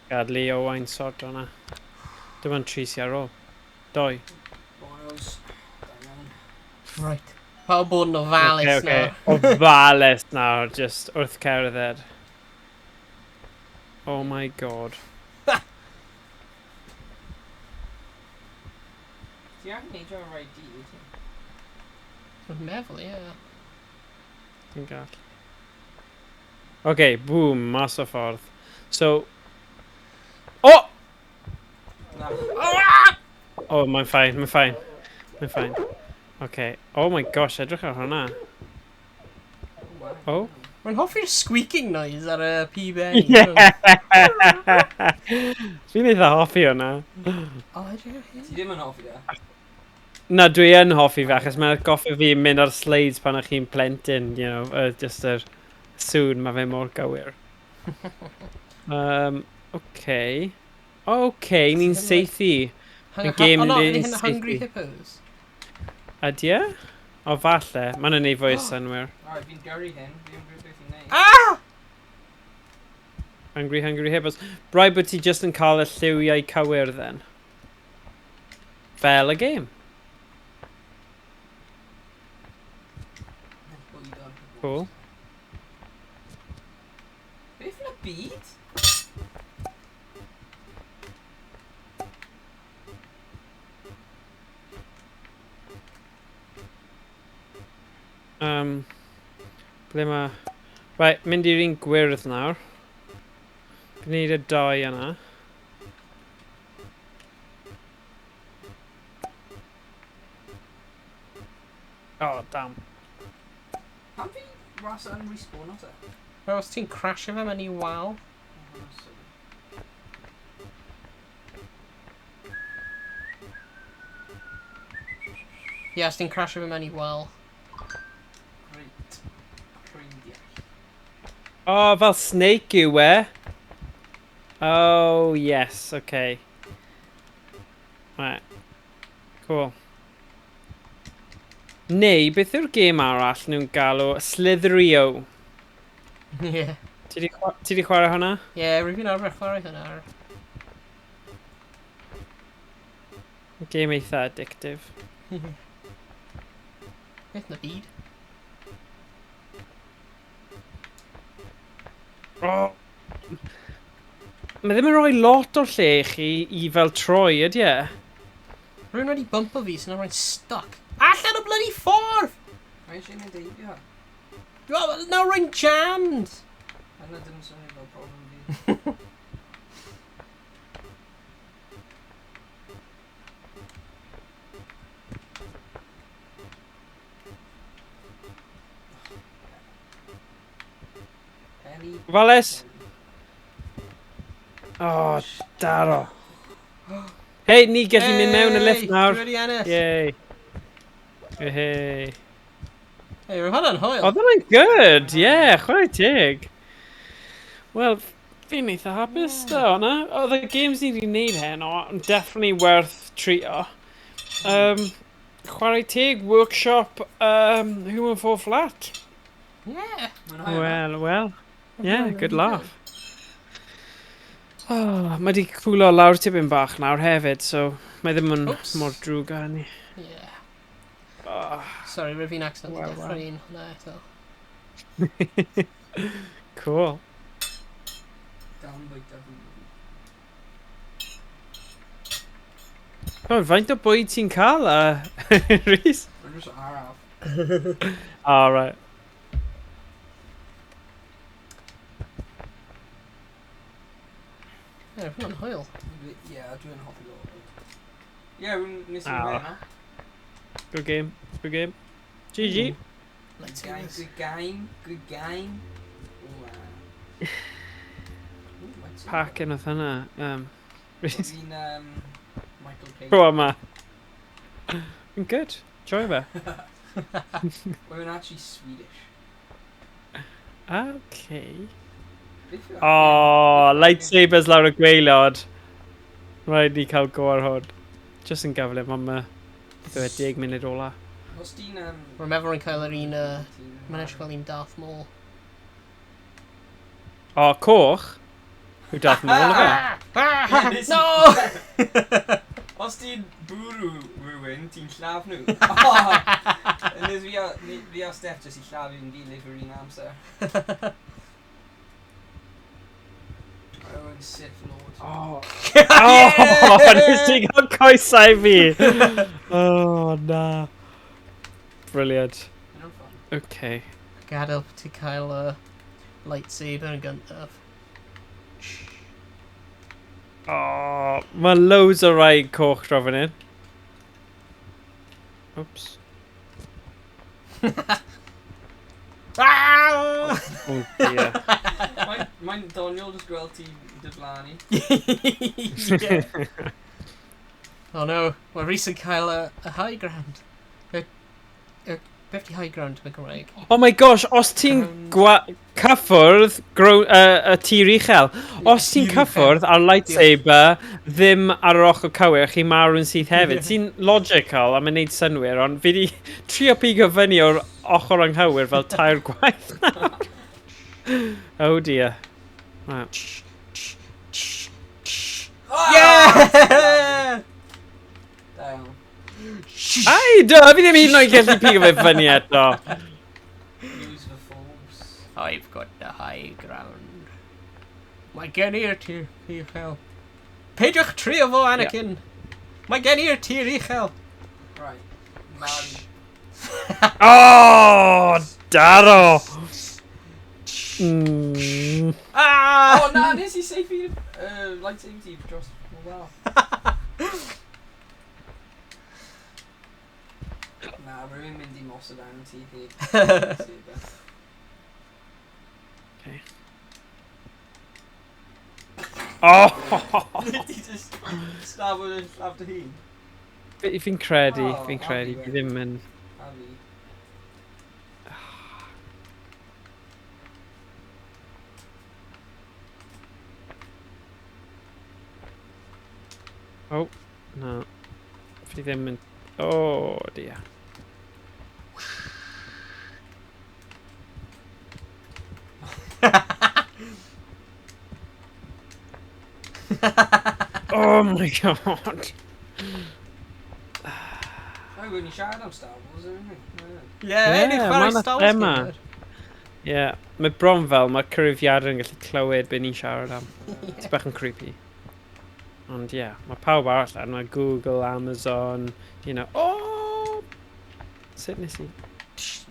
Gadlu Owain sort o'na. Dim ond tri sy ar ôl. Doi. Boils. Da iawn. Right. Pawb bod yn ofalus okay, okay. nawr. Ofalus nawr, just wrth cerdded. Oh my god. Ti angen neidio ar ID, wyt ti? Dwi'n meddwl, ie. Dwi'n gall. Okay, boom, mas o ffordd. So... Oh! Na. Oh, mae'n fine, mae'n fine. Mae'n fine. Okay. Oh my gosh, edrych ar hwnna. Oh, wow. Oh. Mae'n hoffi'r squeaking noise ar y pben. Yeah! Fi'n eitha hoffi hwnna. Oh, edrych ar hyn. Ti ddim yn hoffi e? Na, dwi yn hoffi fe, achos mae'n atgoffa fi mynd ar slides pan o'ch chi'n plentyn, you know, just yr sŵn, mae fe mor gywir. Okay. Okay, ni'n saethu. Hang Y game oh, no, ni'n ydy hyn Hungry saethu. Hippos? Ydy e? O, falle. Mae'n yn neud fwy o synnwyr. Alright, fi'n gyrru hyn. Fi'n gwybod beth i'n neud. Ah! Angry Hungry Hippos. Rhaid bod ti just yn cael y lliwiau cywir, then. Fel y game. Bwyd ar hippos. Cool. Beth yn y byd? Ble mae... Right, mynd i'r un gwyrdd nawr. Gwneud y dau yna. Oh, damn. Pam fi ras yn respawn o te? Wel, os ti'n crasio fe mewn i wal. Oh, sorry. Ie, os ti'n crasio fe mewn i wal. Great. Rwy'n deall. Oh, fel snake yw e. Oh, yes, okay. Right. Cool. Neu, beth yw'r gêm arall nhw'n galw? Slither.io. Ie. Ti 'di chwarae hwnna? Ie, rwy'n fi'n arfer chwarae hwnna ar. Gêm eitha addictive. Beth yn y byd? Oh. Mae ddim yn rhoi lot o'r lle i chi i fel troi, ydy e? Rwy'n wedi bumpo fi, sy'n rwy'n stuck. Allan o bloody ffordd! Mae eisiau mynd heibio. Well, Nawr rwy'n jammed! Hynna ddim yn swnio fel problem fi. Penny. Ofalus! Oh, daro. Hei, ni gallu mynd mewn y lift Hey, nawr. Dwi wedi ennill. Yay. Hey. Hey, roedd hwnna'n hwyl. Oedd hwnna'n good, yeah, chwarae teg. Wel, fi'n eitha hapus da hwnna. Oedd y games ni wedi gwneud heno yn definitely worth trio. Chwarae teg, workshop, Human Fall Flat. Yeah. Mwynhau hwnna. Well, well. Yeah, Hwnna'n good really laugh. Oh, mae di cwlo lawr tipyn bach nawr hefyd, so mae ddim yn Oops. mor drwg â hynny. Yeah. Oh, Sorry, rwy'n fi'n accident Wel, dechrau wel. un hwnna eto. Cool. Dal yn bwyta fi. Oh, faint o bwyd ti'n cael, Rhys? Rwy'n just araf. Oh, right. Yeah, roedd hwnna'n hwyl. Ie, dwi'n hoffi lot. Ie, rwy'n nes i Ah. fe yna. Good game. Good game. GG. Let's do Game, this. good game, good game. Ooh, Ooh, lightsaber. Pac yn oedd hynna. Rhys, Fi'n, Michael Caine. go on, ma. Yn good. Joio fe. We're actually Swedish. Okay. Beth yw Oh, lightsabers lawr y gwaelod. Rhaid ni cael go ar hwn. Just yn gyflym, ond mae... Beth yw e, 10 munud ola. Os ti'n... Rwy'n meddwl rwy'n cael yr un... ti'n- Mae'n edrych fel un Darth Maul. O, coch? Yw dath nôl o fe. No! Os ti'n bwrw rhywun, ti'n lladd nhw. Oh, nes fi a Steph jyst i lladdu yn gilydd yr un amser. Oh, yn Sith Lord. Oh, oh, nes ti gael coesau fi. Oh, na. Brilliant. Hynna'n fun. Okay. Gadael ti cael y lightsaber yn gyntaf. Oh, mae loads o rai coch draw fan hyn. Oops. Ah! Oh dear. Mae'n doniol jyst gweld ti diflannu. Yeah. Oh no, mae Rhys yn cael y high ground. Y, beth di high ground yn Gymraeg? Oh my gosh, os ti'n cyffwrdd y tir uchel, os ti'n Tir uchel. cyffwrdd ar lightsaber ddim ar yr ochr cywir, chi'n marw'n syth hefyd. Sy'n logical a mae'n neud synwyr, ond fi di trio pigo fyny o'r ochr anghywir fel 3 gwaith nawr. Oh dear. Right. Yeah! Da iawn. Ai, do, fi ddim hyd yn oed gallu pigo fe fyny eto. Use the force. I've got the high ground. Mae gen i'r tir uchel. Peidiwch trio fo, Anakin! Mae gen i'r tir uchel! Right. Man. Oh, daro! Ah! Oh na, nes i seifi lightsaber ti dros mor wel. Na, rwy'n mynd i mosod arno ti hi. Lightsaber. Okay. Oh! Ti just stab yn lladd dy hun. Fi'n credu, Oh, fi'n credu, Abby fi ddim yn... A fi. Oh, na. Fi ddim yn... Oh, dear. Oh my god. Oh, we're ni siarad am Star Wars, aren't we? Yeah, Yeah, ni'n ma' chwarae 'na Star Wars thema. game. Yeah, mae bron fel mae cyfrifiadur yn gallu clywed be ni'n siarad am. It's bach yn creepy. Ond ie, yeah, mae pawb arall ar, mae Google, Amazon, you know, oh! Sut nes i?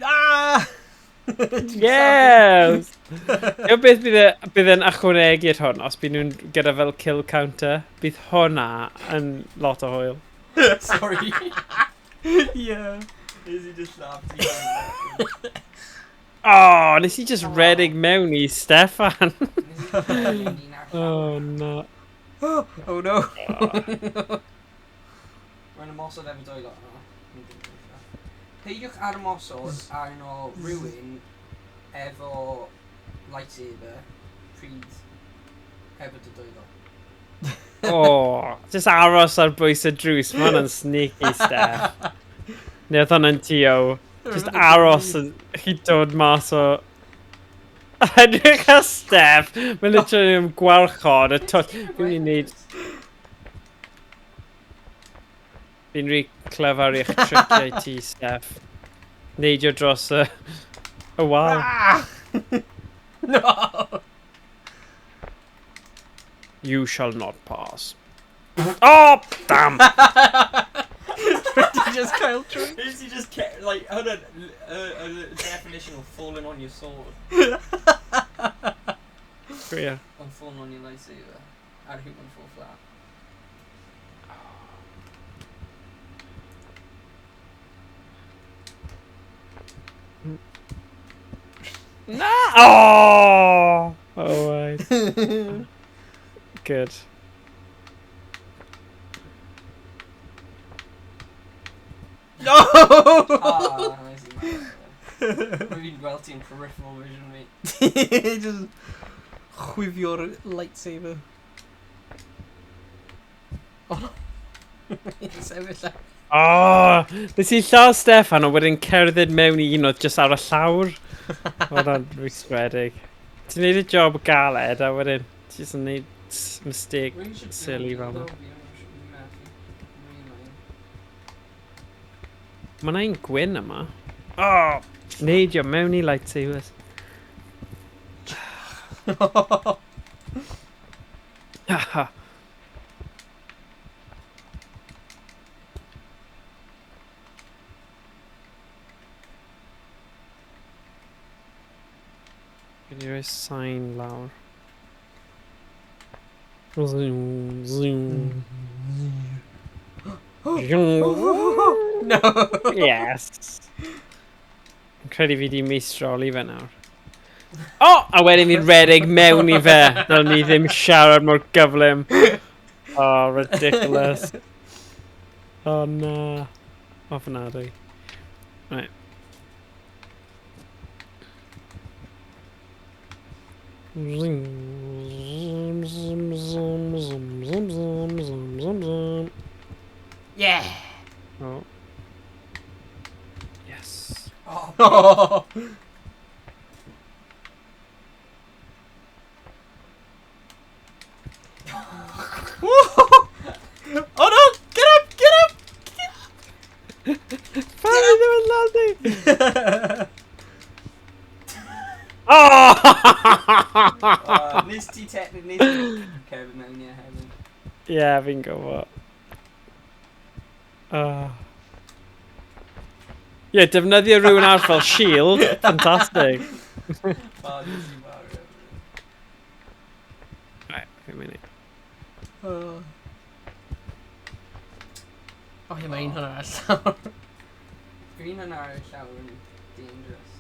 Ah! Yes! Yw beth bydd e'n ychwanegu at hwn, os bydd nhw'n gyda fel kill counter, bydd hwnna yn lot o hwyl. Sorry. Yeah. Nes i just lladd ti. Oh, nes i just Oh. redeg mewn i Steffan. Nes i redeg un allan. Oh no. Oh no. Rwy'n ymosod efo dwylo. O, ni ddim yn gweithio. Peidiwch ar ymosod arno rhywun efo lightsaber pryd efo dy dwylo. Oh, just aros ar bwys y drws, mae hwnna'n sneaky, Steff. Neu oedd hwnna'n tio. Just aros yn chi dod mas o... Edrych ar Steff! Mae literally yn gwarchod y twll. Fi'n mynd i neud... Fi'n rhy clyfar i'ch triciau ti, Steff. Neidio dros y wal. Ah! No! You shall not pass. Oh! Damn! Ti just cael trwy. Nes i just, like, hwnna'n definition of falling on your sword. Gwir. On falling on your lightsaber. Ar human fall flat. Na! Oh! Oh, right. Good. No! Ah, nes i marw. Rwy'n gweld ti'n peripheral vision fi. Just chwifio'r lightsaber. Oh no. Sefyll ar. Oh! Nes i lladd Steffan ond wedyn cerdded mewn i un oedd just ar y llawr. Oedd o'n rwystredig. Ti'n neud y job galed a wedyn Ti jyst yn neud mistake silly fel 'na. Mae 'na un gwyn yma. Oh! Neidio mewn i lightsabers. Haha. Fi 'di rhoi sain lawr. Zoom, zoom. No! Yes! Yn credu fi di meistroli fe nawr. Oh! A wedyn fi'n redeg mewn i fe. Dylen ni ddim siarad mor gyflym. Oh, ridiculous. Oh, na. Ofnadwy. Right. Zoom, zoom, zoom, zoom, zoom, zoom, zoom, zoom, zoom. Yeah! Oh. Yes. Oh, Oh no! Get up! Get up! Pam i ddim yn laddu? Oh! Nes ti technically, nes ti cerdded mewn ie hefyd. Ie, fi'n gwybod. Oh. Ie, yeah, defnyddio rhywun arall fel shield. Fantastic. Oh, nes ti marw. Right, fi'n mynd i. Oh. Oh, ie, mae un hwnna ar y llawr. Yr un hwnna ar y llawr yn dangerous.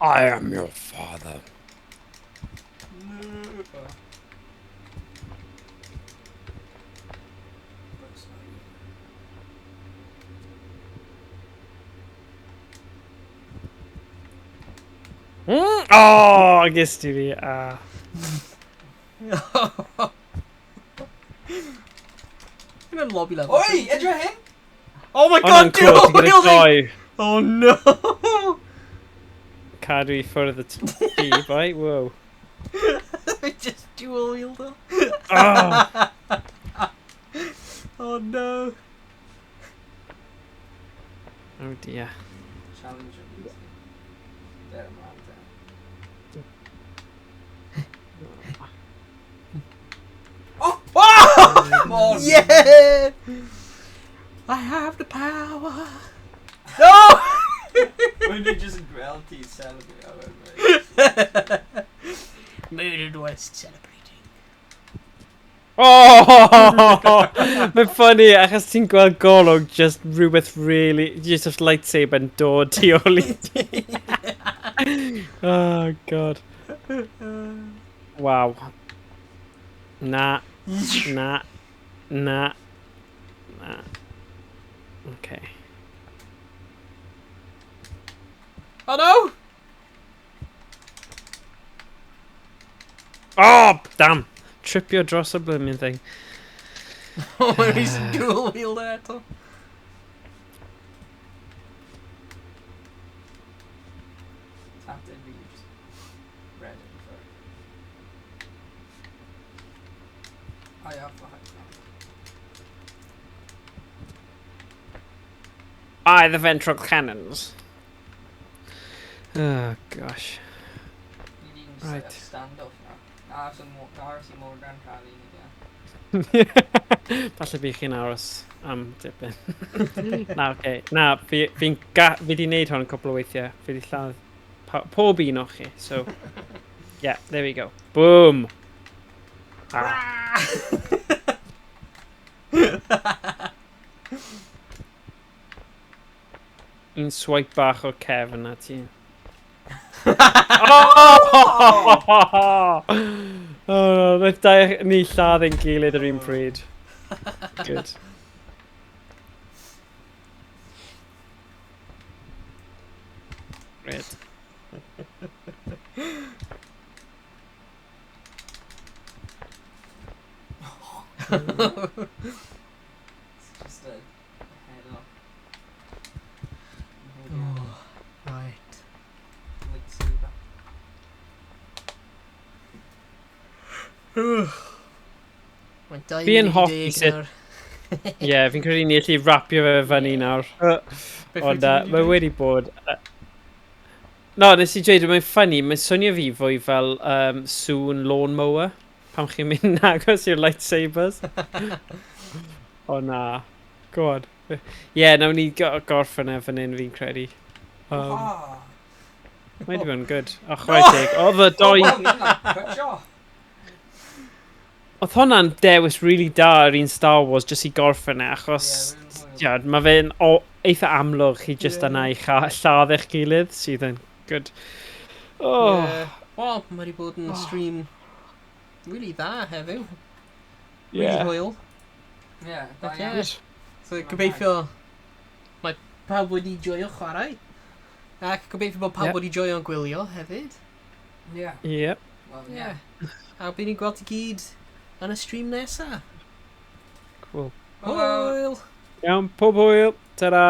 I am your father. No. Oh. Oh, ges ti fi. Ah. Fi'n mynd lobby level. Oi, edrych hyn! Oh my Hwnna'n god, cool, dual ti'n gyda wielding! doi. Oh no! Cadw i ffwrdd y ti, boi. Whoa. Just dual wielder. Oh. Oh no. Oh dear. Challenge of There, ymlaen te. Oh! Oh! Come on! Yeah! I have the power. No! When you just gweld ti celebrate, I went, Murdered West celebrating. Oh! Mae'n funny, achos ti'n gweld golwg just rhywbeth really... Just a lightsaber yn dod tu ôl i ti. Oh, god. Wow. Na. Na. Na. Na. Okay. Oh no! Oh, damn! Tripio dros y blooming thing. Oh, he's dual wielder eto. Tapped it, but you just read it, sorry. I have the high ground. By the ventral cannons. Oh, gosh. You need to Right. set up standoff now. Aros i Morgan cael un again. Falle bydd chi'n aros am dipyn. Na, oce. Okay. Na, fi di wneud hwn cwpl o weithiau. Fi di lladd pob un o chi. So, yeah, there we go. Boom! Ah. Un swipe bach o'r cefn a ti. Oh! Oh, roedd dau ni lladd ein gilydd yr un pryd. Good. Great. It's just a head up. Oh, right. Mae'n 2 Fi yn munud i hoffi 10 nawr. Ie, yeah, fi'n credu ni allu rapio fe fyny nawr. Beth wyt Ond ti'n mynd i mae dweud? wedi bod. No, nes i dweud, mae'n funny, mae'n swnio fi fwy fel sŵn lawnmower pam chi'n mynd agos i'r lightsabers. O na. Go on. Ie, yeah, nawn ni gorffen e fan hyn, fi'n credu. Ah. Mae wedi bod yn good. O, chwarae teg. Oedd y doi. Oh, well, ni'n like, cut off. Oedd hwnna'n dewis really da ar un Star Wars jyst i gorffen e, achos Ie, yeah, mae fe'n eitha amlwg chi jyst yna i lladd eich gilydd, sydd yn good. Oh, Yeah. Wel, mae wedi bod yn stream really dda heddiw. Really hwyl. Ie, da Ac iawn. ie. So gobeithio mae pawb wedi joio chwarae. Ac gobeithio bod pawb wedi joio'n gwylio hefyd. Ie. Wel, ie. Yeah. A bydd ni'n gweld i gyd yn y stream nesa. Cool. Hwyl. Hwyl! Iawn, pob hwyl. Ta-ra.